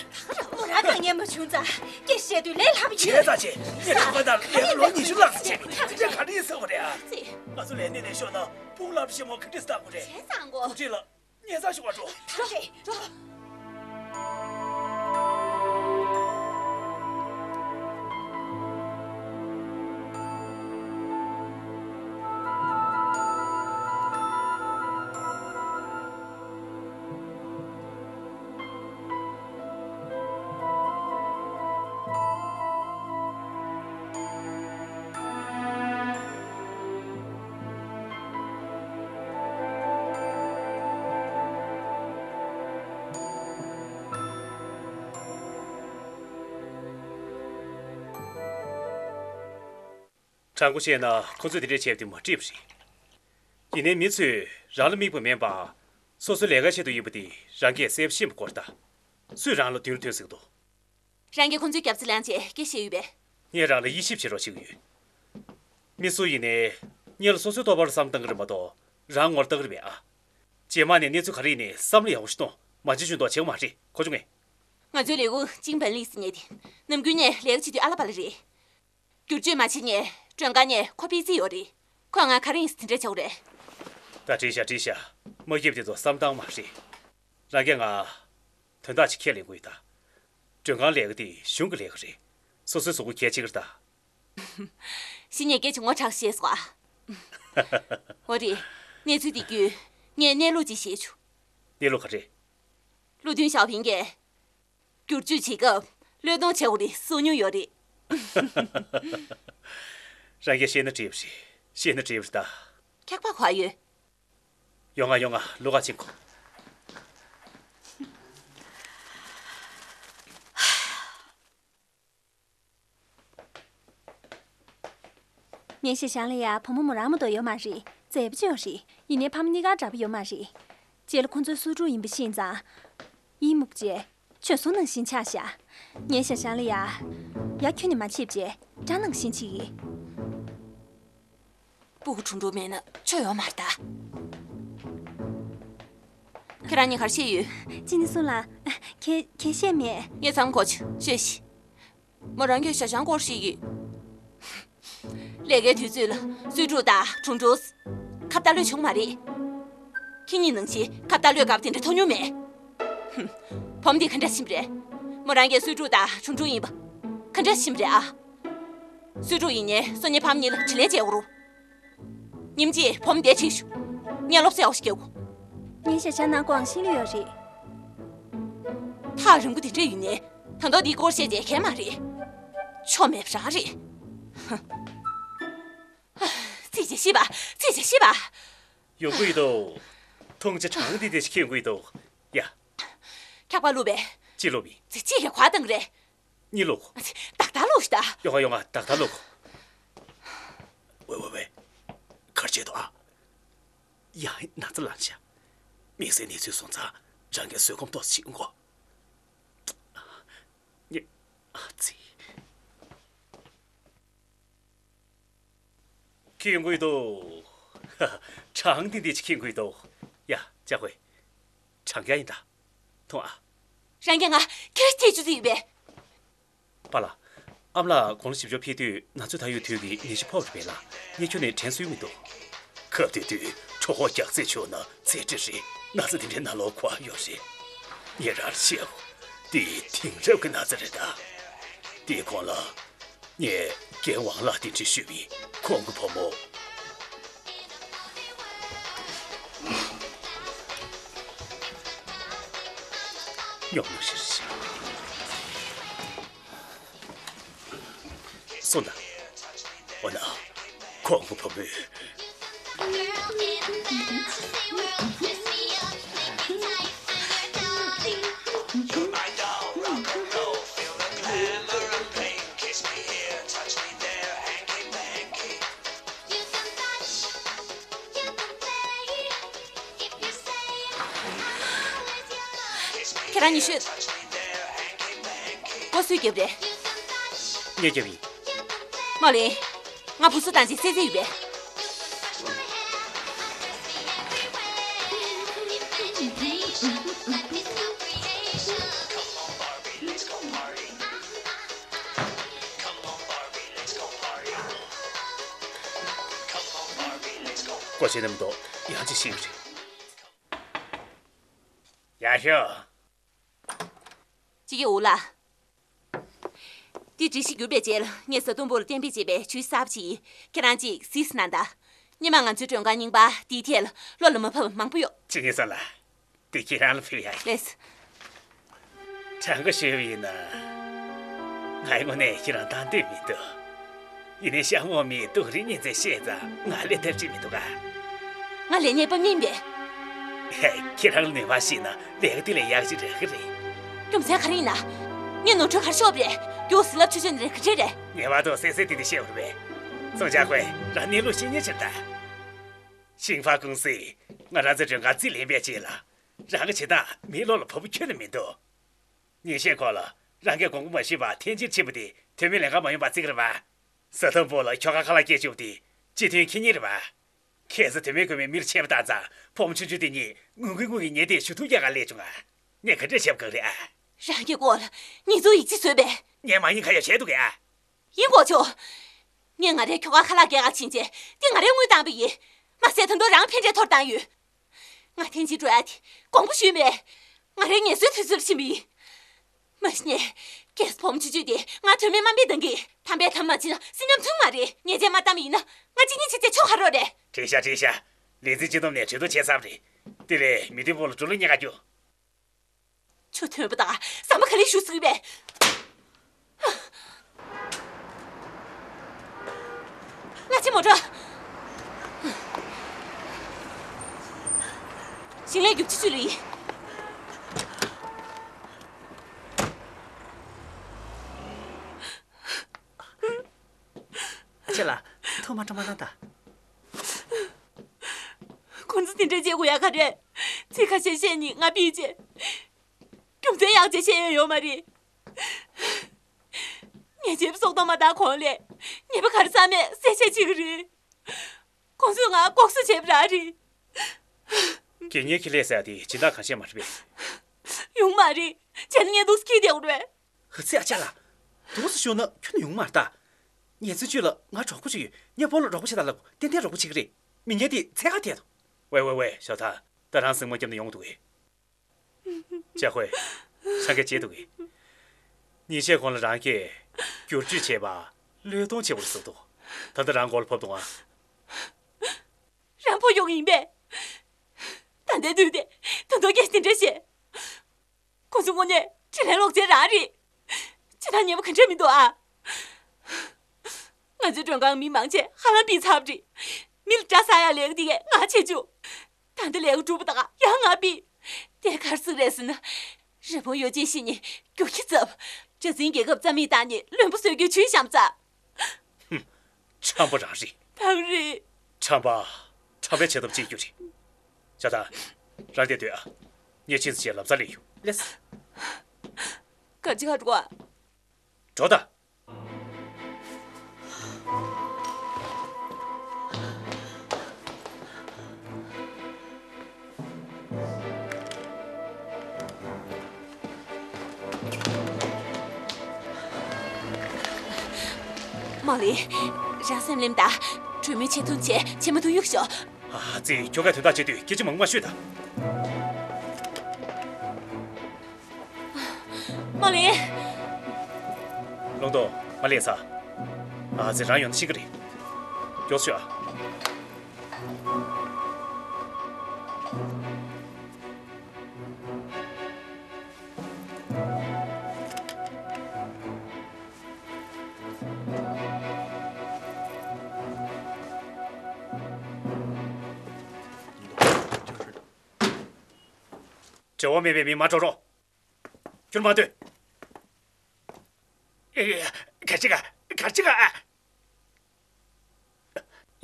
མོ་རང་དང་ངས་མ་བྱུང་ཙང་སྐད་བཤད་དུས་ལས་སླ་པོ་ཡིན། བྱས་ཙང་བྱས། ངས་ཁ་པར་ནང་ལས་ཀ་ལོ་ཉི་ཤུ་ལྷག་ཙམ་བྱས་ནས་དེ་འདྲ་ག་རེ་ཡིན་ཟེར་བ་རེད་ཨ། ཙི། ང་ཚོ་ལས་སྣེ་ནས་ཤོག་ན་དཔུང་ལམ་ཞིག་མོ་ག་འདྲ་ཟེར་དགོས་རེད། བྱས་ཙང་གོ། དུག་སྦྲེལ་ལ། ཉལ་ས་ཞིག་བ་འགྲོ། ཐག་རེད་འགྲོ། དྲང་པོ་བཤད་ན་ཁོ་ཚོས་དེ་འདྲས་བྱས་པ་དེ་མ་འགྲིག་པ་རེད། ཡིན་ནའི་མི་ཚོས་རང་ལ་དམིགས་པ་མིན་པར་སོ་སོའི་ལས་ཀའི་ཆེད་དུ་ཡིན་པ་དེ་རང་གིས་གསལ་པོ་ཤེས་པ་དགོས་རེད་ད། སུས་རང་ལ་མདུན་ལ་ཐོན་ཟེར་གི་འདུག་རང་གིས་ཁོང་ཚོའི་རྒྱབ་རྩ་ལངས་བྱས་སྐད་བཤད་ཡོད་པས། ངས་རང་ལ་དབྱེ་ཞིབ་བྱེད་རོགས་བྱེད་ཀྱི་ཡོད། མི་སུ་ཡིན་ནའི་སྔོན་ལ་སོ་སོའི་ཐོག་པར་བསམ་བཏང་གི་རེད་མ་གཏོགས་རང་ངོར་ལྟ་གི་རེད་པས་ཨ། རྗེས་མ་ནས་གནས་ཚུལ་ག་རེ་ཡིན་ནའི་བསམ་བློ་ཡག་པོ་ཞིག་གཏོང་། མ་བྱེད་ཆོག་མདོག་བྱེད་ཀྱི་མ་རེད། གོ་བྱུང་ངས། ང་ཚོའི་ལས་ཁུངས་ཅིང་བན་ལི་ཟེར་མཁན་དེ་ནམ་རྒྱུན་ནས་ལས་ཀ་བྱེད་དུས་ཨ་ལ་པ་ལ་རེད། བསྒྱུར་བཅོས་མ་བྱེད་མཁན་མགྲོན་ཁང་ནས་ཁོ་ཕར་བརྩིས་ཡོད་རེད། ཁོས་ང་ག་རེ་ཡིན་ཟེར་དེ་འདྲ་བྱ་དགོས་རེད། ད་འགྲིག་ཤག་འགྲིག་ཤག་མ་སྐྱིད་པ་དེ་ཚོ་བསམ་སྟངས་མ་རེད། རང་གིས་ང་དོན་དག་ཅིག་ཁས་ལེན་དགོས་ཡོད་ད། མགྲོན་ཁང་ལས་ཀ་དེ་གཞུང་གི་ལས་ཀ་རེད། སོ་སོའི་གཟུགས་པོ་གལ་ཆེ་གི་རེད་ད། གཞི་ནས་སྐད་ཆ་ངོ་དྲག་བཤད་སོང་ཨ། འོ་རེད། གནས་ཚུལ་འདི་བརྒྱུད་ངས་གནས་ལུགས་ཅིག་ཤེས་བྱུང་། གནས་ལུགས་ག་རེ། བློ་མཐུན་ཞའོ་ཕིང་གིས་བསྒྱུར་བཅོས་བྱེད་སྐབས་བློས་གཏོང་བྱེད་དགོས་རེད་གསུང་མྱོང་ཡོད་རེད། རང་གིས་ཤེས་ན་འགྲིག་པ་རེད། ཤེས་ན་འགྲིག་པ་རེད་ད། ཁྱད་པར་ག་ཡོད། ཡོང་ང་ཡོང་ང་། ལུ་ག་ཅིང་གོ། ངའི་ཞེ་ཞང་ལ་ཡ་བུ་མོ་མོ་རང་མ་གཏོགས་ཡོད་མ་རེད། མཛེས་པོ་ཅིག་ཡོད་རེད། ཡིན་ནའི་ཕ་མ་གཉིས་ཀ་འདྲ་པོ་ཡོད་མ་རེད། རྗེས་ལ་ཁོ་ཚོའི་གསོ་ཕྲུག་ཡིན་པ་ཤེས་ཙང་། ཡིན་མུག་བྱས། ཆོས་སྲུང་ནང་བཞིན་ཆགས་ཤག་ངའི་ཞེ་ཞང་ལ་ཡ། ཡ་ཁྱོན་ནས་མ་ཕྱེབ་བྱས། དགྲ་ནང་བཞིན་བྱེད་ཀྱི། སྤུ་གུ་ཁྲུང་ཁྲུང་མེད་ན་ཆོ་ཡོད་མ་རེད་ད། ཁྱེད་རང་གཉིས་ག་རེ་བཤད་ཡོད། ཅི་ནས་གསུངས་ལ། གལ་གལ་བཤད་མེད། ངས་མཚམས་འགོག་ཆོག་ཤོད་ཤིག་མོ་རང་གིས་ཞེ་ཞང་སྐོར་ཞིག་གི། ལས་ཀའི་དུས་ཚོད་ལ་གསོ་ཕྲུག་དང་ཁྲུང་ཁྲུང་། ཁ་བརྡ་གློད་བྱུང་མ་རེད། ཁྱེད་གཉིས་ནང་བཞིན་ཁ་བརྡ་གློད་སྐབས་དེ་འདྲ་ཐོན་མྱོང་མེད། ཧུམ། བུ་མོ་འདི་ག་འདྲ་ཕྱིན་པ་རེད། མོ་རང་གིས་གསོ་ཕྲུག་དང་ཁྲུང་ཁྲུང་ཡིན་པ། ག་འདྲ་ཕྱིན་པ་རེད་ཨ། གསོ་ཕྲུག་ཡིན་ནའི་སོ་ཉའི་ཕམ་གཉིས་ལ་དྲིན་ལན་འཇལ་དགོས་རུང་། ཉིན་གཅིག་བུ་མོ་འདིར་ཁྲིད་ཤོག་ངས་སློབ་གསོ་ཡག་པོ་ཞིག་རྒྱག་དགོས། ངའི་ཞེ་ཞང་ནང་ཀོང་ཤིན་ལུ་ཡོད་རེད། ཐག་རིང་པོ་དེ་འདྲ་ཡིན་ནའི་ད་དུང་འདིའི་སྐོར་བཤད་བྱེད་མཁན་མ་རེད། ཆོ་མེད་པ་རང་རེད། ཧ། རྩིས་བྱེད་ཤེས་པ། རྩིས་བྱེད་ཤེས་པ། ཡོང་གི་ཡོད་དོ། ཐུང་ཅ་ཁྲང་ཏི་ཏི་ཞིག་ཁྱེར་ཡོང་གི་ཡོད་དོ། ཡ། འཁྱག་པ་བླུགས་པས། གཅིག་བླུགས་པས། ཅིག་གིས་ག་བ་བཏང་གི་རེད། གཉིས་བླུགས། ཏག་ཏག་བླུགས་ཤིག་ད། ཡོང་ང་ཡོང་ང་། ཏག་ཏག་བླུགས། ཝེ་ཝེ་ཝེ། ག་རེ་བྱེད་དོ་ཨ། ཡང་ན་ཚ་ལངས་ཤག་དམིགས་བསལ་གནས་ཚུལ་སོང་ཙང་རང་གིས་བཟོད་སྒོམ་ཏོག་ཙམ་བྱེད་དགོས། ཉེ། ཨ་ཙི། ཁྱེར་ཡོང་གི་ཡོད་དོ། ཧ་ཧ། ཁྲང་ཏི་ཏི་ཅིག་ཁྱེར་ཡོང་གི་ཡོད་དོ། ཡ། ཅཱ་ཧུའེ། གྲང་འཁྱག་ཡིན་ད། འཐུང་ཨ། རང་གིས་ང་ཁྱེར་ཁྱེར་བཅུག་རྩིས་ཡོད་པས། པཱ་ལགས། ཨ་མ་ལགས་དགུང་ལོ་བཞི་བཅུ་ཕེབས་དུས་ན་ཚོད་ད་ཡོད་དུས་ཀྱི་ནད་གཞི་ཕོག་རེད་པས་ལགས། ངས་ཁྱོན་ནས་དྲན་གསོ་ཡོང་མི་འདུག་སྐབས་དེ་དུས་གྲོད་ཁོག་རྒྱགས་ཚད་ཆེ་བ་ན་ཚད་འདྲ་རེད། ན་ཚ་དེ་འདྲའི་ནང་ལོགས་འཁོར་ཡོད་རེད། ངས་རང་ལ་བཤད་དགོས། འདི་དེང་རབས་ཀྱི་ན་ཚ་རེད་ད། དེའི་གོང་ལ། ངས་རྒན་ཝང་ལགས་གདན་འདྲེན་ཞུས་པའི་ཁོང་གི་བུ་མོ། ཉོབ་ནོ་ཞིག་རེད། སོང་ད། འོ་ན། ཁོང་གི་བུ་མོས། ཁྱེད་རང་ཉི་ཤུ། སྒོ་སུས་བརྒྱབ་རེད། ངས་བརྒྱབ་ཡིན། མོ་ལི། ང་བུ་སུ་དང་ཅིག་སེ་སེ་ཡོད་པས། སྐོར་ཆེན་ནམ་འདུག་ཡང་ཅིག་ཤེས་ཀྱི་རེད། ཡག་ཤོག་ཅི་ཡོད་ལ། འདི་སྒྲིག་གཞི་བསྒྱུར་བའི་རྗེས་ལ་ངས་བཟའ་བཏུང་པོ་ལ་གཏན་འབེབས་བྱས་པའི་ཇུས་གསར་པ་ཅིག་ཡིན། ཁྱེད་རང་ཅིག་གཟིགས་གནང་དང་། སྔོན་མ་ང་ཚོའི་མགྲོན་ཁང་རྙིང་པ་འདིའི་ཐད་ལ་བློ་ལ་མ་བབས་པ་མང་པོ་ཡོད། ཅི་ཡིན་ཟེར་ལ། འདི་ཁྱེད་རང་ལ་ཕུལ་ཡ་ཡིན། ལེས། དྲང་པོ་ཞུས་པ་ཡིན་ན། ངའི་ངོས་ནས་ཁྱེད་རང་བཏང་འདོད་མི་འདུག་ཡིན་ནའི་ཤ་ངོ་མི་སྡུག་རིགས་ཉིན་མཚན་བཤད་ཙང་ང་ལས་ཐབས་ཅིག་མི་འདུག་ག་ང་ལས་ཉེས་པ་མིན་པས། ཧེ། ཁྱེད་རང་ལ་ནུས་པ་ཤེས་ན་ལས་ཀ་དེ་ལས་ཡག་ཅིག་རག་གི་རེད། རྒྱུ་མཚན་ག་རེ་ཡིན་ན། ངས་ནོར་འཁྲུལ་ག་རེ་ཤོར་བ་རེད། རྒྱུ་ཟིན་རླབས་ཆུ་ཆེན་རེད། ག་རེ་རེད། ངེས་པར་དུ་གསལ་གསལ་ཏིག་ཏིག་བཤད་དགོས་རེད་པས། སུང་ཅཱ་ཧུའེ། རང་གནས་ལུགས་ཤེས་མཁན་ཅིག་རེད་ད། ཤིང་ཧྥ་ཀུང་སི། ང་རང་ཚོའི་མགྲོན་ཁང་རྩིས་ལེན་པའི་རྗེས་ལ། རང་གི་བྱེད་སྟངས་མིའི་བློ་ལ་བབས་པ་ཁྱོན་ནས་མི་འདུག་ཉིན་ཤས་གོང་ལ་རང་གིས་དགོངས་པ་མ་ཞུས་པར་འཐེན་འཁྱེར་ཕྱིན་པ་དེ་དོན་མེད་ལས་ཀ་མ་ཡོང་པ་བརྩི་གི་རེད་པ། བཟའ་འཐུང་པོ་ལ་ཁྱོ་ག་ཁ་ལག་སྐྱེལ་བཅུག་པ་དེ་སྤྱི་མཐུན་ཁེ་ཉེན་རེད་པ། ཁ་སང་དོན་མེད་དགོས་མེད་མིར་ཆད་པ་བཏང་ཙང་ཕོ་མོ་ཆུང་ཆུང་དེ་གཉིས་ངུ་གི་ངུ་གི་ཉལ་ཏེ་ཞུ་གཏུག་རྒྱག་ག་སླེབས་བྱུང་ང་། ངས་ག་འདྲས་བྱེད་དགོས་རེད་ཨ། རང་གི་སྐོར་ལ་ཉེས་འཛུགས་ཡིག་ཆ་བཟོས་པས། ངས་མ་ཉེས་ཁ་ཡོག་བྱས་འདུག་གས་ཨ། ཡིན་གོ་ཆོག་ངས་ང་རའི་ཁྱོ་ག་ཁ་ལག་སྐྱེལ་ག་ཕྱིན་རྗེས་དེ་ང་རའི་དངུལ་བཏང་པ་ཡིན། མ་ཟད་ད་དུང་རང་ཕན་འབྲས་འཐོར་བཏང་ཡོད། ང་འཐེན་འཁྱེར་འགྲོ་ཡ་དེ་དགོངས་པ་ཞུས་མེད། ང་རའི་ངལ་གསོའི་དུས་ཚོད་ཕྱིན་པ་ཡིན། མ་གཞི་ནས་རྒན་བུ་མོ་ཆུང་ཆུང་དེ་ང་དོན་མེད་དམའ་འབེབས་གཏང་གི། དམ་པའི་དམ་མ་བྱིན་ན་བསོད་སྙོམས་ཐུབ་མ་རེད། ཉེས་ཆད་མ་བཏང་པ་ཡིན་ན་ང་གཅིག་གཉིས་བྱས་བྱས་ཆོ་ག་རོགས་རེད། བྲིས་ཤག་བྲིས་ཤག་ལས་འཛིན་སྤྱི་བསྡོམས་ནས་གྲོས་བསྡུར་བྱས་ཚར་བ་རེད། དེ་ལས་མི་དེ་བོ་ལ་འགྲོ་ལུགས་གཉེར་ག་རྒྱུ། ཆུ་ཐོན་པ་དང་ཟ་མ་ག་ལེ་ཞུ་སྲིད་པས། ང་ཆེ་མོ་འགྲོ། ཞིང་ལས་རྒྱུག་ཆུ་ཆུ་ལུས། ཨ་ཅེ་ལགས། ཐུགས་མ་སྤྲོ་མ་གནང་དང་། ཁོང་ཚོ་དེ་འདྲ་བྱེད་དགོས་ཡ་ག་རེ། ཚིག་ཁ་ཤས་བཤད་ནི་ང་ཕིག་བྱས། རྒྱུ་མཚན་ཡག་བྱས་བཤད་ཡ་ཡོད་མ་རེད། ཉེས་ཆད་སྲོག་ཐོག་མ་བཏང་གོང་ལས་ཉེས་པ་ག་རེ་བསགས་མེད་གསལ་བཤད་བྱེད་ཀྱི་རེད། ཁོང་ཚོས་ང་ལྐོག་ཟ་བྱས་པ་རང་རེད། དགེ་བསྙེན་གྱི་ལས་ཟེར་ཡ་དེ་སྦྱིན་བདག་གང་བྱས་མ་རེད་པས། ཡོང་མ་རེད། བྱས་ན་ངས་འདུག་སེ་ཁྱེར་བསྡད་དགོས་རེད། ཧ་ཙི། ཨ་ཅག་ལགས། འདུག་སེ་ཤོད་ན་ཁྱོན་ནས་ཡོང་མ་རེད་ད། ཉེ་ཚན་ཅིག་ལ་ང་གྲོགས་པོ་ཅིག་ཡོད། ངས་བོ་ལ་རོགས་པ་བྱེད་དང་ལབ་གོ། ཏན་ཏན་རོགས་པ་བྱེད་ཀྱི་རེད། མི་ངན་དེ་འཚོལ་ག་བསྡད་འདུག་ཝེ་ཝེ་ཝེ། ཞའོ་ཐང་། ད་རང་སེམས་ངོ་སྐྱབས་ན་ཡོང་འདུག་གས། ཅཱ་ཧུའེ། ཆང་ག་བརྗེད་འདུག་གས། ཉིན་ཤས་གོང་ལ་རང་གིས་བསྒྱུར་བཅོས་བྱས་པ་བློས་གཏོང་བྱས་པ་རེད་ཟེར་འདུག་ད་ལྟ་རང་མགོ་ལ་བབས་འདུག་ཨ། རང་ཕོ་གཡོག་ཡིན་པས། ད་ལྟའི་དུས་དེ་ད་དུང་སྐད་ཆ་དེ་འདྲ་བཤད། ཁོ་ཚོའི་ངོས་ནས་དྲིན་ལན་ལོག་རྩིས་རང་རེད། ཅི་ད་ཉེས་པ་ག་འདྲ་མི་འདུག་ཨ། ང་ཚོའི་མགྲོན་ཁང་མི་མང་ཆེ་ཧ་ལམ་ཕྱིས་ཚར་བ་རེད། མི་ལ་དགྲ་ཟ་ཡ་ལས་ཀ་དེ་གས་ང་བྱེད་བཅུག་ད་ལྟ་ལས་ཀ་གྲུབ་པ་དང་ཡང་ང་ཕིག་དེ་ག་རེ་ཟེར་རེད་ཟེར་ན། རི་བོང་ཡོ་ཅིན་ཤི་ནི་རྒྱུག་ཁྱི་བཙབ། གྲྭ་བཙུན་རྒྱལ་ཁབ་རྩ་མེད་བཏང་ནི་བློན་པོ་བཟོས་རྒྱུའི་ཇུས་བཤམས་ཚར། ཧུམ། ཁྲམ་པ་རང་རེད། ད་རེད། ཁྲམ་པ། ཁྲམ་པའི་བྱེད་ཐབས་བྱེད་རྒྱུ་རེད། ཅཱ་ཐང་། རང་དེར་སྡོད་ཨ། ངས་ཕྱིས་ཚེ་ལམ་སང་སླེབས་ཡོང་། ལགས་སོ། ག་ཅི་ག་འགྲོ་ཨ། འགྲོ་དང་། མོ་ལི། རང་སེམས་ལེམ་དང་། གྲོས་མོལ་བྱེད་ཐུབ་བྱས། བྱེད་མ་ཐུབ་གཡུག་ཤོག་ཨ་ཙི། ཁྱོ་གས་དོན་དག་བྱེད་དུས་སྐད་ཆ་མང་པོ་མ་ཤོད་དང་། མོ་ལི། ལུང་ཏོ། ང་ལས་ས། ཨ་ཙི། རང་ཡོང་ན་ཤེས་ཀྱི་རེད། མགྱོགས་ཤོག་ཨ། འབྲེལ་བ་མེད་པའི་མི་མ་འགྲོ་རོགས། ཁྱོད་མ་སྡོད། ཨེ། ག་ཅི་ག་ག་ཅི་ག་ཨ།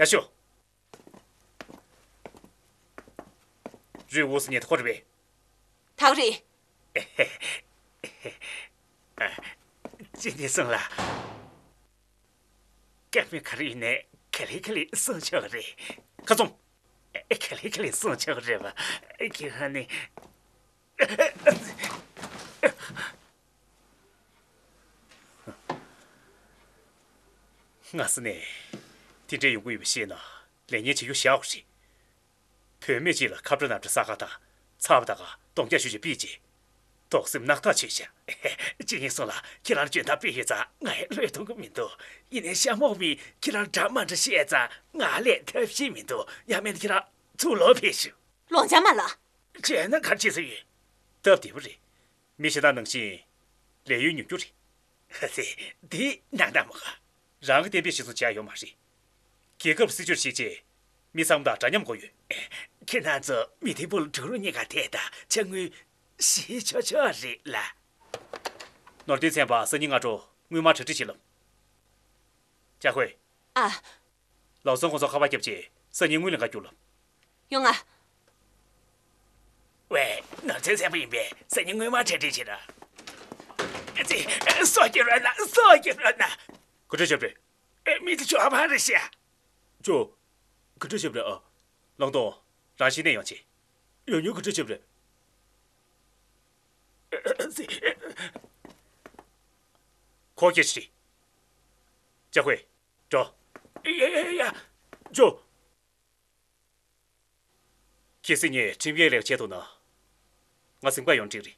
ཡར་ཤོག་རུས་འུ་སུ་ཉེ་ཐ་ཁོ་རེད་པས། ཐག་རེད། ཅི་ནས་སོང་ལ། སྐར་མ་ག་རེ་ཡིན་ནའི་ག་ལེ་ག་ལེ་སོང་ཆོག་རེད། ཁ་སོང་། ག་ལེ་ག་ལེ་སོང་ཆོག་རེད་པ། ཁྱེད་རང་ནི། སྔ་ས་ནས་དེ་འདྲས་ཡོང་གི་ཡོད་པ་ཤེས་ན་ལས་ངན་བྱེད་རྒྱུ་བཞག་དགོས་རེད། བུད་མེད་ཅིག་ལ་ཁ་བྲལ་ནམ་གྲུ་ས་ཁ་དང་ཚ་བ་དང་གདོང་རྒྱག་ཤུལ་གྱི་པིས་ཅི། དོགས་སེམས་རྣག་ཐག་ཆོད་ཤག་ཅི་ཡིན་སོང་ལ་ཁྱེད་རང་ལ་འཇོན་ཐང་དཔེ་ཡོད་ཙང་ང་ཡི་བློས་གཏོང་གི་མི་འདུག་ཡིན་ནའི་ཤ་མོག་པས་ཁྱེད་རང་འདྲ་མ་འདྲ་བཤད་ཙང་ང་ལས་ཐབས་ཤེས་མི་འདུག་ཡང་མིན་ན་ཁྱེད་རང་ཚུར་ལོག་ཕེབས་ཤོག་ལོང་ཅང་མ་ལ། བྱས་ན་ག་རེ་བྱེད་ས་ཡོད། སྟབས་བདེ་པོ་རེད། མི་གཞན་དག་ནང་བཞིན་ལས་ཡུན་ཉུང་རྒྱུ་རེད། ཧ་ཙི། འདི་གནང་དང་མོ་ག་རང་གི་བསྟན་པའི་གཞི་བཟུང་བྱས་ཡོད་མ་རེད། རྒྱལ་ཁབ་སྲིད་ཇུས་ཤིག་བྱས། མི་ཚང་མ་དང་འདྲ་མཉམ་དགོས་ཡོད། ཁྱེད་རང་ཚོ་མི་ཐེ་པུ་ལ་འགྲོ་རུ་གཉིས་ཀ་དེ་དང་ཕྱག་དངུལ་ཞེ་ཆོག་ཆོག་རེད་ལ། ནོར་དོན་ཚན་པ་སང་ཉིན་སྔ་དྲོ་དངུལ་སྨར་གྲ་སྒྲིག་བྱེད་ལབ། ཅཱ་ཧུའེ། ཨ། ལའོ་སུན་ཁོང་ཚོ་ཁ་པར་བརྒྱབ་རྗེས་སང་ཉིན་དངུལ་ལེན་ག་རྒྱུགས་ལབ། ཡོང་ང་། ཝེ། ནོར་དོན་ཚན་པ་ཡིན་པས་སང་ཉིན་དངུལ་སྨར་གྲ་སྒྲིག་བྱེད་ར། ཨ་ཙི། སྲོག་སྐྱོབ་རོགས་གནང་། སྲོག་སྐྱོབ་རོགས་གནང་། ག་འདྲ་བྱས་པ་རེད། ཨེ། མི་དེ་ཇོ་ཧ་མ་རེད་ཤག་ཇོ། ག་འདྲ་བྱས་པ་རེད་ཨ། ལང་ཏོང་། རང་ཤི་ནས་ཡོང་ཆེ། ཡོང་ཉོ་ག་འདྲ་བྱས་པ་རེད། ཁོ་སྐད་ཆ་རེད། ཅཱ་ཧུའེ། འགྲོ། ཡ་ཡ་ཡ་ཡ། ཇོ། གལ་སྲིད་ངས་ཁྲིམས་འགལ་ལས་ཀ་བྱས་འདུག་ན། ང་ཟིན་པ་ཡོང་འགྲིག་རེད།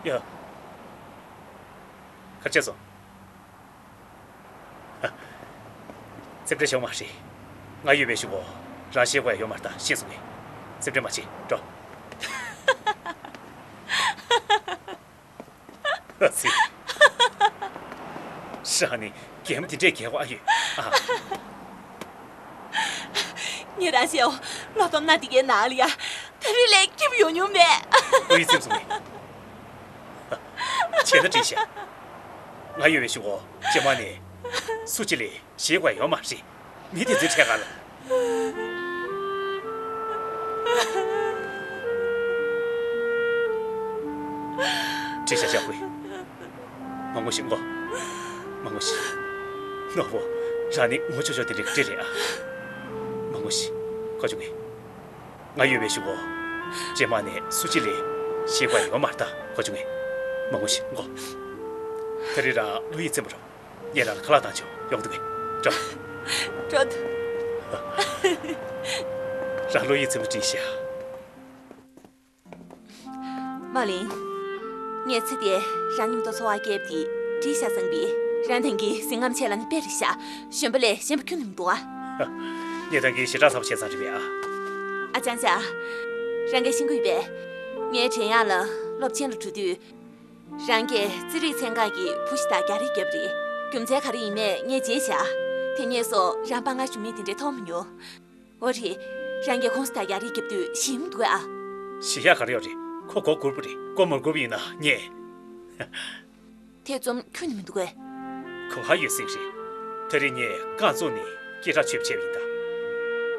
ཡ། ག་རེ་བྱས་སོང་། རྩེད་འགྲན་བྱུང་མ་རེད། ང་ཡོད་པའི་གཞུག་གུ་རང་ཤེས་དགོས་ཡ་ཡོད་མ་རེད་ད། ཤེས་སོང་ངས། རྩེད་འགྲན་མ་བྱེད། འགྲོ། ཨ་ཙི། རང་ནི་གད་མོ་དེ་འདྲས་བགད་དགོས་ཨ་ཡོད་ཨ། ངས་རང་ཤེས་འོ། ལོ་སྟོང་ན་དེ་གའི་ནང་ལ་ཡ། ད་རེས་ལས་སྐྱིད་པོ་ཡོང་མྱོང་མེད། ཨུ་ཡི་ཚིམ་སོང་ངས། བྱས་ན་འགྲིག་ཤག་ང་ཡོད་པའི་གཞུག་གུ་རྗེས་མ་ནས་སུ་གཅིག་ལས་ཞེད་དགོས་ཡ་ཡོད་མ་རེད། མི་དེ་ཚོའི་གྲས་ཁ་ལ། འགྲིག་ཤག་ཅཱ་ཧུའེ། མ་ངུ་ཤིག་མགོ། མ་ངུ་ཤིག་ནོར་བུ། རང་ནི་ངུ་ཆོག་ཆོག་དེ་འདྲ་ག་འདྲས་རེད་ཨ། མ་ངུ་ཤིག་གོ་བྱུང་ངས། ང་ཡོད་པའི་གཞུག་གུ། རྗེས་མ་ནས་སུ་གཅིག་ལས་ཞེད་དགོས་ཡ་ཡོད་མ་རེད་ད། གོ་བྱུང་ངས། མ་ངུ་ཤིག་མགོ། ད་རེས་རང་བློ་ཡིད་ཚིམ་པ་རོགས། ངས་རང་ལ་ཁ་ལག་བཏང་ཆོག་ཡོང་འདུག་གས། འགྲོ། འགྲོ་འདུག་རང་བློ་ཡིད་ཚིམ་པ་བྱས་ཤག་མ་ལིན། ངས་ཚེ་འདིར་རང་མཉམ་དུ་འཚོ་བ་སྐྱེལ་བ་དེ་འགྲིག་ཤག་བསམ་གི། རང་ཐང་གི་ཟིན་རྔམ་ཆེ་ལ་ནི་དཔེ་རེད་ཤག་གཞོན་པ་ལས་གཞན་པ་ཁྱོན་ནས་མི་འདུག་ཨ། ངས་ཐང་གི་ཞེ་དྲག་ཚ་པོ་བྱས་ཙང་རེད་པས་ཨ། ཨ་ཅང་ཅང་། རང་གིས་ཤེས་ཀྱི་ཡོད་པས། ངའི་བྲན་གཡོག་ལགས་སློབ་ཆེན་ལ་འགྲོ་དུས། རང་གིས་རྩིས་རིག་ཚན་ཁག་གི་བུ་ཞིག་དང་རྒྱག་རེས་བརྒྱབ་པ་རེད། རྒྱུ་མཚན་ག་རེ་ཡིན་མིན་ངས་བརྗེད་བཞག་དེ་ནས་བཟུང་རང་དཔའ་ངར་ཞུམ་མེད་དེ་འདྲ་མཐོང་མི་མྱོང་། འོ་རེད། རང་གིས་ཁོང་ཚོ་དང་རྒྱག་རེས་བརྒྱབ་དུས་ཞེད་མི་འདུག་གས་ཨ། ཞེད་ཡག་ག་རེ་ཡོད་རེད། ཁོ་མགོ་སྒུར་པོ་རེད། མགོ་མ་སྒུར་པ་ཡིན་ན་ངས། དེ་རྩོམ་ཁྱོན་ནས་མི་འདུག་གས། གོ་བ་ཡོད་ཟེར་གི་རེད། ད་རེས་ངས་རྐང་བཙུགས་ནས་སྐད་གྲགས་ཆོད་པ་བྱས་པ་ཡིན་ད།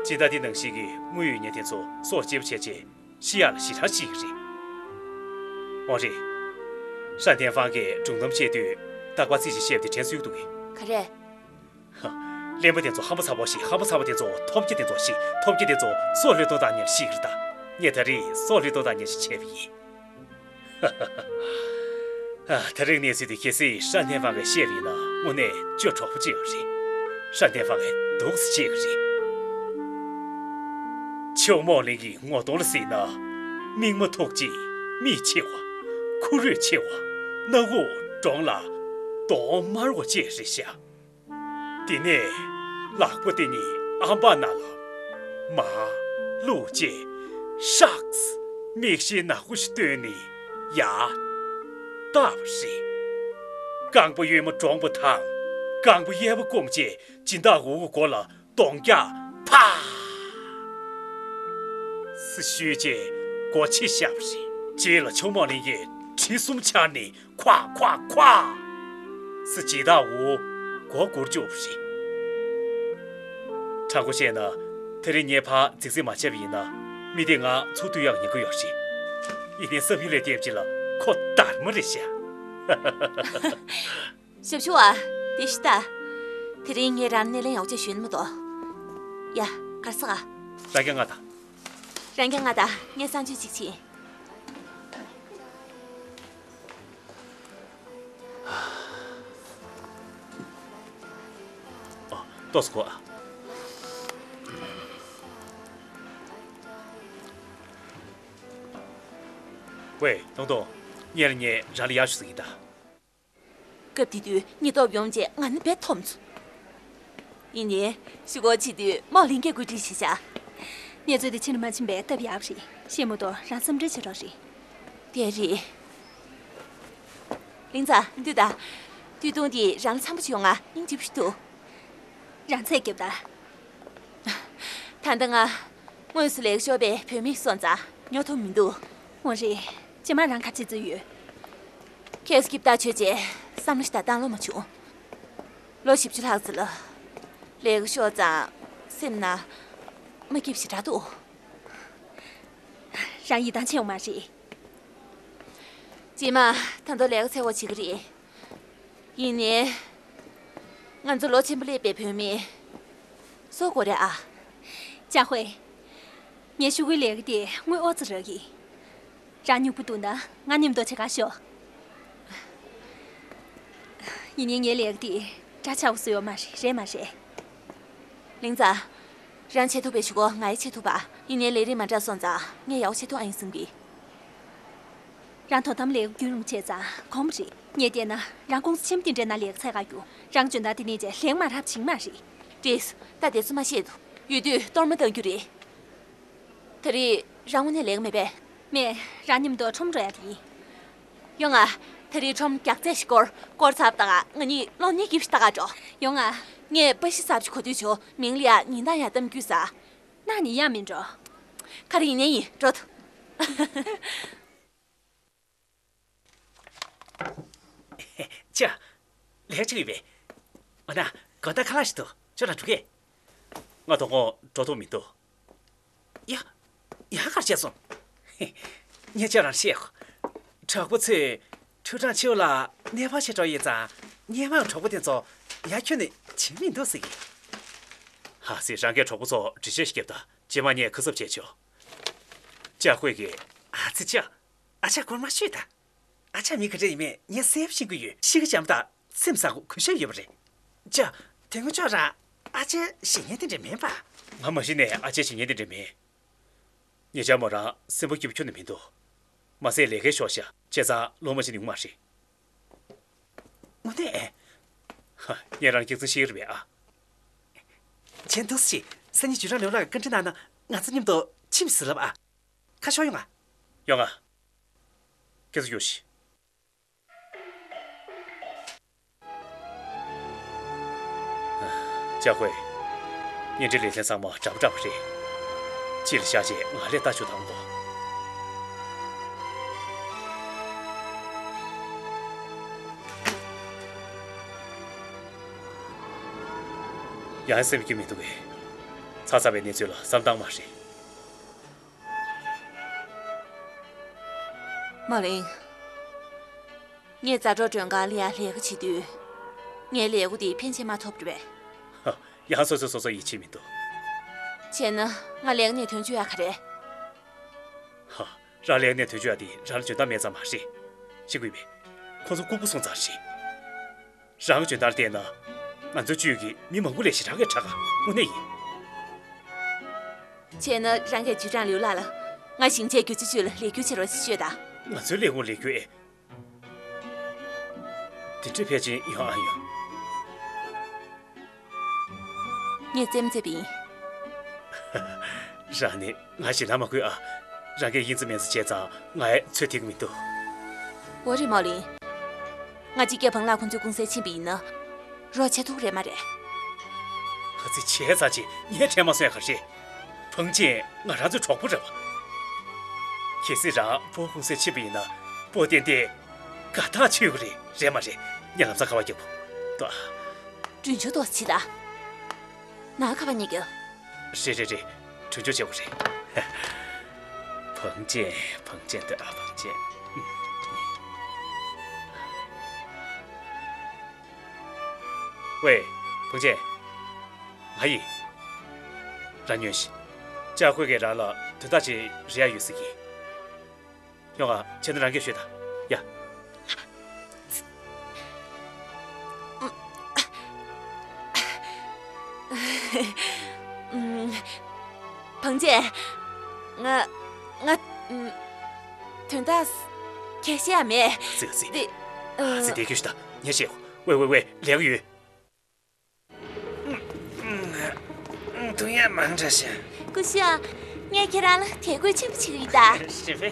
སྦྱིན་བདག་འདི་ནང་བཞིན་གྱི་དངུལ་ཡོད་མཁན་དེ་ཚོ་སྲོག་བཅད་པ་བྱས་རྗེས་ཤི་ཡག་ལ་ཞེ་དྲག་ཞེད་ཀྱི་རེད། འོ་རེད། ཧྲན་ཏན་ཧྥང་གིས་སྒྲུང་གཏམ་བཤད་དུས་རྟག་པར་ཚིག་ཅིག་བཤད་པ་དེ་དྲན་གསོ་ཡོད་འདུག་གས། ག་རེ། ཧ། གླེན་པ་དེ་ཚོ་ཧམ་པ་ཚ་པོ་ཞིག་ཧམ་པ་ཚ་པོ་དེ་ཚོ་ཐོབ་རྒྱ་དེ་ཚོ་ཞིག་ཐོབ་རྒྱ་དེ་ཚོ་སྲོག་བློས་གཏོང་སྟངས་ཉར་ཞིག་རེད་ད། ངས་ད་རེས་སྲོག་བློས་གཏོང་སྟངས་ཉར་ཞིག་བྱས་པ་ཡིན། ཨ། ད་རེས་གནས་ཚུལ་དེ་གལ་སྲིད་ཧྲན་ཏན་ཧྥང་གིས་ཤེས་པ་ཡིན་ན་དངོས་གནས་སྐྱོ་གྲོགས་པོ་ཅིག་ཡོད་རེད། ཧྲན་ཏན་ཧྥང་གིས་འདུག་སེ་བྱེད་ཀྱི་རེད། ཆུ་མོ་གླིང་གི་ངོ་གདོང་ལ་གཟིགས་ན། རྨིག་མ་མཐུག་ཅིང་མིག་ཆེ་བ། ཁུ་རུས་ཆེ་བ། སྣ་ཁུག་འབྲོང་ལ་གདོང་དམར་བ་བཅས་རེད་ཤག་དེ་ནས་ལག་པ་དེ་གཉིས་ཨམ་བག་ནང་ལ་མར་བླུགས་རྗེས་ཧྲག་སེ་མིག་ཤེལ་ནག་པོ་ཞིག་བཏོན་ནས་ཡར་བལྟས་པ་རེད། རྐང་པ་གཡོན་མ་འདྲོངས་པ་དང་རྐང་པ་གཡས་པ་བསྐུམས་རྗེས་སྦྱིན་བདག་འུ་གི་མགོ་ལ་གདོང་རྒྱག་ཕ་སེ་གཞུས་རྗེས་སྒོ་ཕྱེ་བཞག་པ་རེད། རྗེས་ལ་ཆུ་མོ་གླིང་གི་གྲི་གསུམ་འཕྱར་ནས་ཁོག་ཁོག་ཁོག་ཟེར་སྦྱིན་བདག་འུ་མགོ་སྒུར་བཅུག་པ་རེད། དྲང་པོ་བཤད་ན། ད་རེས་ངས་ཕར་རྫིག་རྫིག་མ་བྱས་པ་ཡིན་ན། མི་དེས་ང་ཚུར་བསྟུན་ཡག་ཉེན་ཁ་ཡོད་རེད། ཡིན་ནའི་བསམ་ཡུལ་ལས་འདས་པ་ཅིག་ལ་ཁོ་སྡར་མ་རེད་ཤག་ཞབས་ཞུ་བ། དེ་ཤི་ད། དེ་རིང་ངས་རང་སྣེ་ལེན་ཡག་བྱས་ཞུས་ནི་མ་གཏོགས། ཡ། གར་སོང་ཨ། རང་རྒྱལ་ང་དང་། རང་རྒྱལ་ང་དང་། ངས་གསང་སྤྱོད་ཅིག་ཕྱིན། ཨ། ཏོག་ཙམ་འགོར་ཨ། ཝེ། ཏོང་ཏོང་། ངས་ལ་ངས་རང་ལ་ཡག་ཤོས་ཟིག་ཡིན་ད། སྐབས་དེ་དུས་ངའི་སྟོབས་ཡོང་རྗེས་ང་ནི་རྦད་འཐོམས་སོང་། ཡིན་ནའི་ཞུ་སྒོ་ཕྱེ་དུས་མའོ་ལིང་གིས་བཀོད་སྒྲིག་བྱས་ཤག་གནས་ཚུལ་དེ་ཕྱིར་མ་ཕྱིན་པས་སྟབས་ཡག་རེད། ཤེས་མ་གཏོགས་རང་བསམ་འགྲུལ་བྱེད་རོགས་རེད། དེ་རེད། ལིང་ཙང་། འདུག་ད། སྟོད་ཐུང་དེ་རང་ལ་འཚམ་པོ་ཅིག་ཡོང་ང་། སྙིང་རྗེ་པོ་ཞིག་འདུག་རང་ཚད་རྒྱབ་ད། ད་ལྟ་ང་དངོས་སུ་ལས་ཀ་ཤོར་བའི་བུད་མེད་སོང་ཙང་ཉོ་ཐུབ་མི་འདུག་འོ་རེད། རྗེས་མ་རང་ག་རེ་བྱེད་རྩིས་ཡོད། ཁྱེད་སྐྱིབས་ད་ཆོས་རྗེས་བསམ་བློ་ཞིག་ད་བཏང་ལོང་མ་བྱུང་། ལོ་བཞི་བཅུ་ལྷག་ཙམ་ལ་ལས་ཀ་ཤོར་ཙང་སེམས་ན་མ་སྐྱིད་ཞེ་དྲག་འདུག་རང་ཡིད་ཐང་ཆད་ཡོད་མ་རེད། རྗེས་མ་ད་དུང་ལས་ཀ་འཚོལ་བ་བྱེད་ཀྱི་རེད། ཡིན་ནའི། ང་ཚོ་ལོ་ཆེན་པོ་སླེབས་པའི་བུད་མེད་བཟོ་དགོས་རེད་ཨ། ཅཱ་ཧུའེ། ངའི་ཤོག་གུའི་ལས་ཀ་དེ་དངུལ་ཨོ་ཙི་རག་གི། རང་སྨྱུ་གུ་འདུག་ན་ང་མཉམ་དུ་བྱེད་ག་ཤོག་ཡིན་ནའི་ངའི་ལས་ཀ་དེ་འདྲ་ཆགས་པོ་བཟོ་ཡོད་མ་རེད། རེད་མ་རེད། ལིང་ཙང་། རང་བྱེད་ཐུབ་པའི་ཞུ་སྒོ་ང་ཡིས་བྱེད་ཐུབ་པ། ཡིན་ནའི་ལས་རིམ་མ་འདྲ་སོང་ཙང་ངས་ཡག་པོ་བྱེད་ཐུབ་ཨ་ཡིན་བསམ་གི། རང་དོ་དམ་ལས་ཀ་རྒྱུན་རིང་བྱས་ཙང་གོམས་རེད། ངས་བལྟས་ན་རང་ཀུང་སི་ཆེན་པོ་དེ་འདྲའི་ནང་ལས་ཀ་འཚོལ་ག་རྒྱུ། རང་འཇོན་ཐང་དེ་ནས་ཀྱང་ལྷན་མ་རབ་བྱིང་མ་རེད། འགྲིག་སོང་། ད་དེ་ཚོ་མ་བཤད་དོ། ཡོད་དུས་གཏོར་མ་གཏང་རྒྱུ་རེད། ད་རེས་རང་དངོས་གནས་ལས་ཀ་མེད་པས། མེད། རང་མཉམ་དུ་ཁྲོམ་འགྲོ་ཡ་དེ་ཡིན། ཡོང་ང་། ད་རེས་ཁྲོམ་རྒྱགས་ཚད་ཞིག་སྐོར་སྐོར་ཚར་བ་དང་ང་གཉིས་གློག་བརྙན་སྐྱིད་པོ་ཞིག་ལྟ་ག་འགྲོ། ཡོང་ང་། ངས་པར་གཞི་གསར་པ་ཞིག་གོ་ཐོས་བྱུང་། མིང་ལ་ཡ་ཉིན་དང་ཡང་གཏམ་རྒྱུད་ཟེར། ན་ནི་ཡ་མིན་འགྲོ། ག་རེ་ཡིན་ནའི་ཡིན། འགྲོ་ཐུབ། ཅི། ལས་ཅི་ཡོད་པས། འོ་ན་དགོང་དག་ཁ་ལག་ཞིག་འདུག་ཁྱོད་རང་འགྲོ་གས། ང་དོ་དགོང་འགྲོ་ཐུབ་མི་འདུག་ཡ། ཡང་ག་རེ་བྱས་སོང་། ངས་ཁྱོད་རང་བཤད་གོ། གྲོགས་པོ་ཚོས་ཁྲུའུ་ཀྲང་ཆེའུ་ལ་གནོད་པ་བྱེད་འགྲོ་ཡོད་ཙང་། སྔོན་མ་གྲོགས་པོ་དེ་ཚོ་ཡར་ཁྱོན་ནས་བྱེད་མི་འདུག་ཟེར་གི། ཧ་སི། རང་གིས་གྲོགས་པོ་ཚོར་འདྲི་གཅོད་ཞིག་བརྒྱབ་དང་། རྗེས་མ་ངས་ཁ་གསབ་བྱས་ཆོག་ཅཱ་ཧུའེ་གིས། ཨ་ཙི་ཅཱ། ཨ་ཅག་སྐོར་མ་ཤོད་ད། ཨ་ཅག་མི་ག་འདྲ་ཡིན་མིན་ངས་གསལ་པོ་ཤེས་ཀྱི་ཡོད། གཤིས་ཀ་འཇམ་དང་སེམས་བཟང་པོ་གུས་ཞབས་ཡོད་པ་རེད། ཅཱ། དེ་སྔོན་ཁྱོད་རང་ཨ་ཅག་ཞེད་སྣང་དེ་འདྲ་མིན་པ། ང་མ་གཞི་ནས་ཨ་ཅག་ཞེད་སྣང་དེ་འདྲ་མིན། ཉེ་ཆར་མོ་རང་སེམས་པ་སྐྱིད་པོ་ཁྱོན་ནས་མི་འདུག་མ་ཟད་ལས་ཀའང་ཤོར་ཤག་བྱས་ཙང་ལོ་མ་ཕྱིན་ནས་ཡོང་མ་རེད། དངོས་གནས། ཧ། ངས་རང་སྐྱག་རྫུན་བཤད་ཀྱི་རེད་པས་ཨ། གཞན་འདུག་སེ། སང་ཉིན་ཅུས་ཀྲང་ལིའུ་ལགས་ཀྱིས་བཀའ་འདྲི་གནང་ན་ང་ཚོ་མཉམ་དུ་ཁྱིམ་ཟིག་ལབ་ཨ། ཁ་ཤོར་ཡོང་ང་། ཡོང་ང་། ཁྱེད་ཚོ་ཡོང་ཤིག་ཅཱ་ཧུའེ། བརྙན་འཕྲིན་ལེ་ཚན་ཚང་མ་འདྲ་པོ་འདྲ་པོ་རེད། གཅིག་ལ་བཞག་བྱས་ང་ལས་ལྟ་ཆོག་དང་གོ། ཡང་སེམས་སྐྱིད་མི་འདུག་གས། ཚ་ཚ་བའི་གནས་ཚུལ་ལ་བསམ་སྟངས་མ་རེད། མ་ལིང་། ངས་མཛའ་གྲོགས་མགྲོན་ཁང་ལ་ཡང་ལས་ཀ་བྱེད་དུས། ངའི་ལས་སྒོ་དེ་ཕན་ཆད་མ་ཐོབ་རེད་པས། ཧ། ཡང་སོ་སོས་སོ་སོ་ཡིད་ཆེས་མི་འདུག་བྱས་ན་ང་ལས་ཀ་ནས་ཐོན་རྒྱུ་ཡ་ག་རེ། ཧ། རང་ལས་ཀ་ནས་ཐོན་རྒྱུ་ཡ་དེ་རང་ལ་འཇོན་ཐང་མེད་ཙང་མ་རེད། ཤེས་ཀྱི་ཡོད་པས། ཁོང་ཚོ་ལྐུགས་པ་སོང་ཙང་རེད། རང་གི་འཇོན་ཐང་བལྟས་ན། ང་ཚོའི་ཅུས་ཀྱི་མི་མང་པོ་ལས་ཞེ་དྲག་གི་དྲག་ག་དངོས་གནས་ཡིན། བྱས་ན་རང་གིས་ཅུས་ཀྲང་ལིའུ་ལགས་ལ། ང་ཞིང་ཆེན་རྒྱུ་ཆ་ཅུས་ལ་ལས་འཁྱུར་བྱེད་རོགས་ཞེས་ཤོད་དང་། ང་ཚོའི་ལས་ཁུངས་ལས་འཁྱུར་ཨེ། དེ་འདྲ་ཕལ་ཆེར་ཡོང་ཨ་ཡོང་། ངས་རྩེད་མོ་རྩེས་པ་ཡིན། རང་ནི་ང་ཞེད་སྣང་མ་དགོས་ཨ། རང་གིས་ཡིན་ཙམ་མིན་ཙམ་བྱས་ཙང་ང་ཡང་ཚོད་ཐིག་མི་འདུག་འོ་རེད་མའོ་ལིང་། ང་གཅིག་ཀྱང་བང་ལགས་ཁོང་ཚོའི་ཀུང་སིར་ཕྱིན་པ་ཡིན་ན། རོགས་བྱེད་ཐུབ་རེད་མ་རེད། ཨ་ཙི། བྱས་ཙང་ཅིག་ངས་དྲན་མ་སོང་ཡ་ག་རེ། ཕང་ཅིན་ང་རང་ཚོའི་གྲོགས་པོ་རེད་པ། གལ་སྲིད་རང་སྤོ་ཀུང་སིར་ཕྱིན་པ་ཡིན་ན་སྤོ་ཏན་ཏན་དགའ་ཐག་ཆོད་ཀྱི་རེད། རེད་མ་རེད། ངས་ལམ་སང་ཁ་པར་རྒྱག་གོ། ཏོ། གྲོན་ཆུང་ཏོག་ཙམ་བྱེད་དང་། ནང་ཁ་པར་ཉན་རྒྱུ། རེད་རེད་རེད། གྲོན་ཆུང་བྱེད་དགོས་རེད། ཕང་ཅིན། ཕང་ཅིན་ཏེ་ཨ། ཕང་ཅིན། ཝེ། ཕུང་ཅེ། ང་ཡིན། རང་ཉོན་ཞིག་ཅ་ཧུད་ཀྱིས་རང་ལ་དོན་དག་ཅིག་རེ་ཡ་ཡོད་ཟེར་གི། ཡོང་ང་། བྱས་ན་རང་གིས་ཤོད་དང་། ཡ། ཕུང་ཅེ། ང་། ང་། དོན་དག་གལ་ཆེ་ཡ་མེད། ཟེར་ཟེར། དེ། ཨ། ཟེར་དེ་ཁྱོད་ཤི་ད་ཉེ་ཤེས། ཝེ་ཝེ་ཝེ། ལས་ཀ་ཡོད། ཐུག་ཡ་མང་དྲགས་ཤག་སྐུ་ཞབས། ངས་ཁྱེད་རང་ལ་དད་གུས་ཆེན་པོ་བྱེད་ཀྱི་ཡོད་ད། ཞེ་པེ།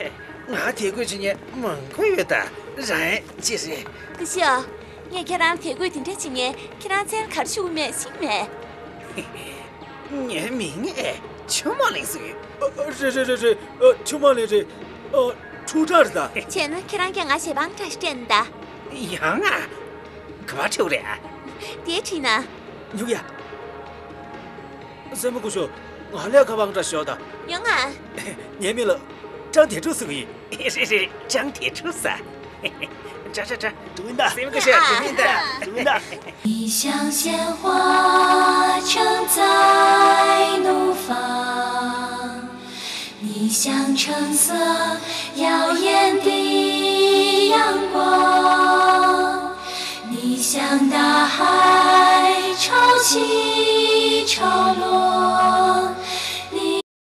ང་དད་གུས་བྱེད་མཁན་མང་པོ་ཡོད་ད། རང་ཅི་རེད། སྐུ་ཞབས། ངས་ཁྱེད་རང་ལ་དད་གུས་དེ་འདྲ་བྱེད་མཁན་ཁྱེད་རང་མཚན་ལ་ག་རེ་ཞུ་གི་མེད་ཤེས་མེད། ངའི་མིང་ཨེ་ཆུ་མོ་ལིང་ཟེར་གི། ཨ། རེད་རེད་རེད་རེད། ཨ། ཆུ་མོ་ལིང་རེད། ཨ། ཁྲུ་ཁྲག་རེད་ད། བྱས་ན་ཁྱེད་རང་གིས་ང་ཞེ་སྤང་འདྲ་ཞིག་སྤྲད་ན་ད། ཡང་ཨ། ག་པར་ཁྲིད་རེད། དེ་ཁྲིད་ན། ཉུག་ཡ། སྲས་མོ་སྐུ་ཞབས། ང་ལ་ཁ་པར་འདྲ་ཞིག་ཤོག་ད། ཡོང་ང་། ངའི་མིང་ལ་ཀྲང་དེ་ཕྲུག་ཟེར་གི་ཡིན། རེད་རེད། ཀྲང་དེ་ཕྲུག་ཟེར། ཀྲ་ཀྲ་ཀྲ། འགྲོ་གི་ཡིན་ད། སྲས་མོ་སྐུ་ཞབས། འགྲོ་གི་ཡིན་ད། འགྲོ་གི་ཡིན་ད། 你像鲜花盛在怒放，你像橙色耀眼的阳光。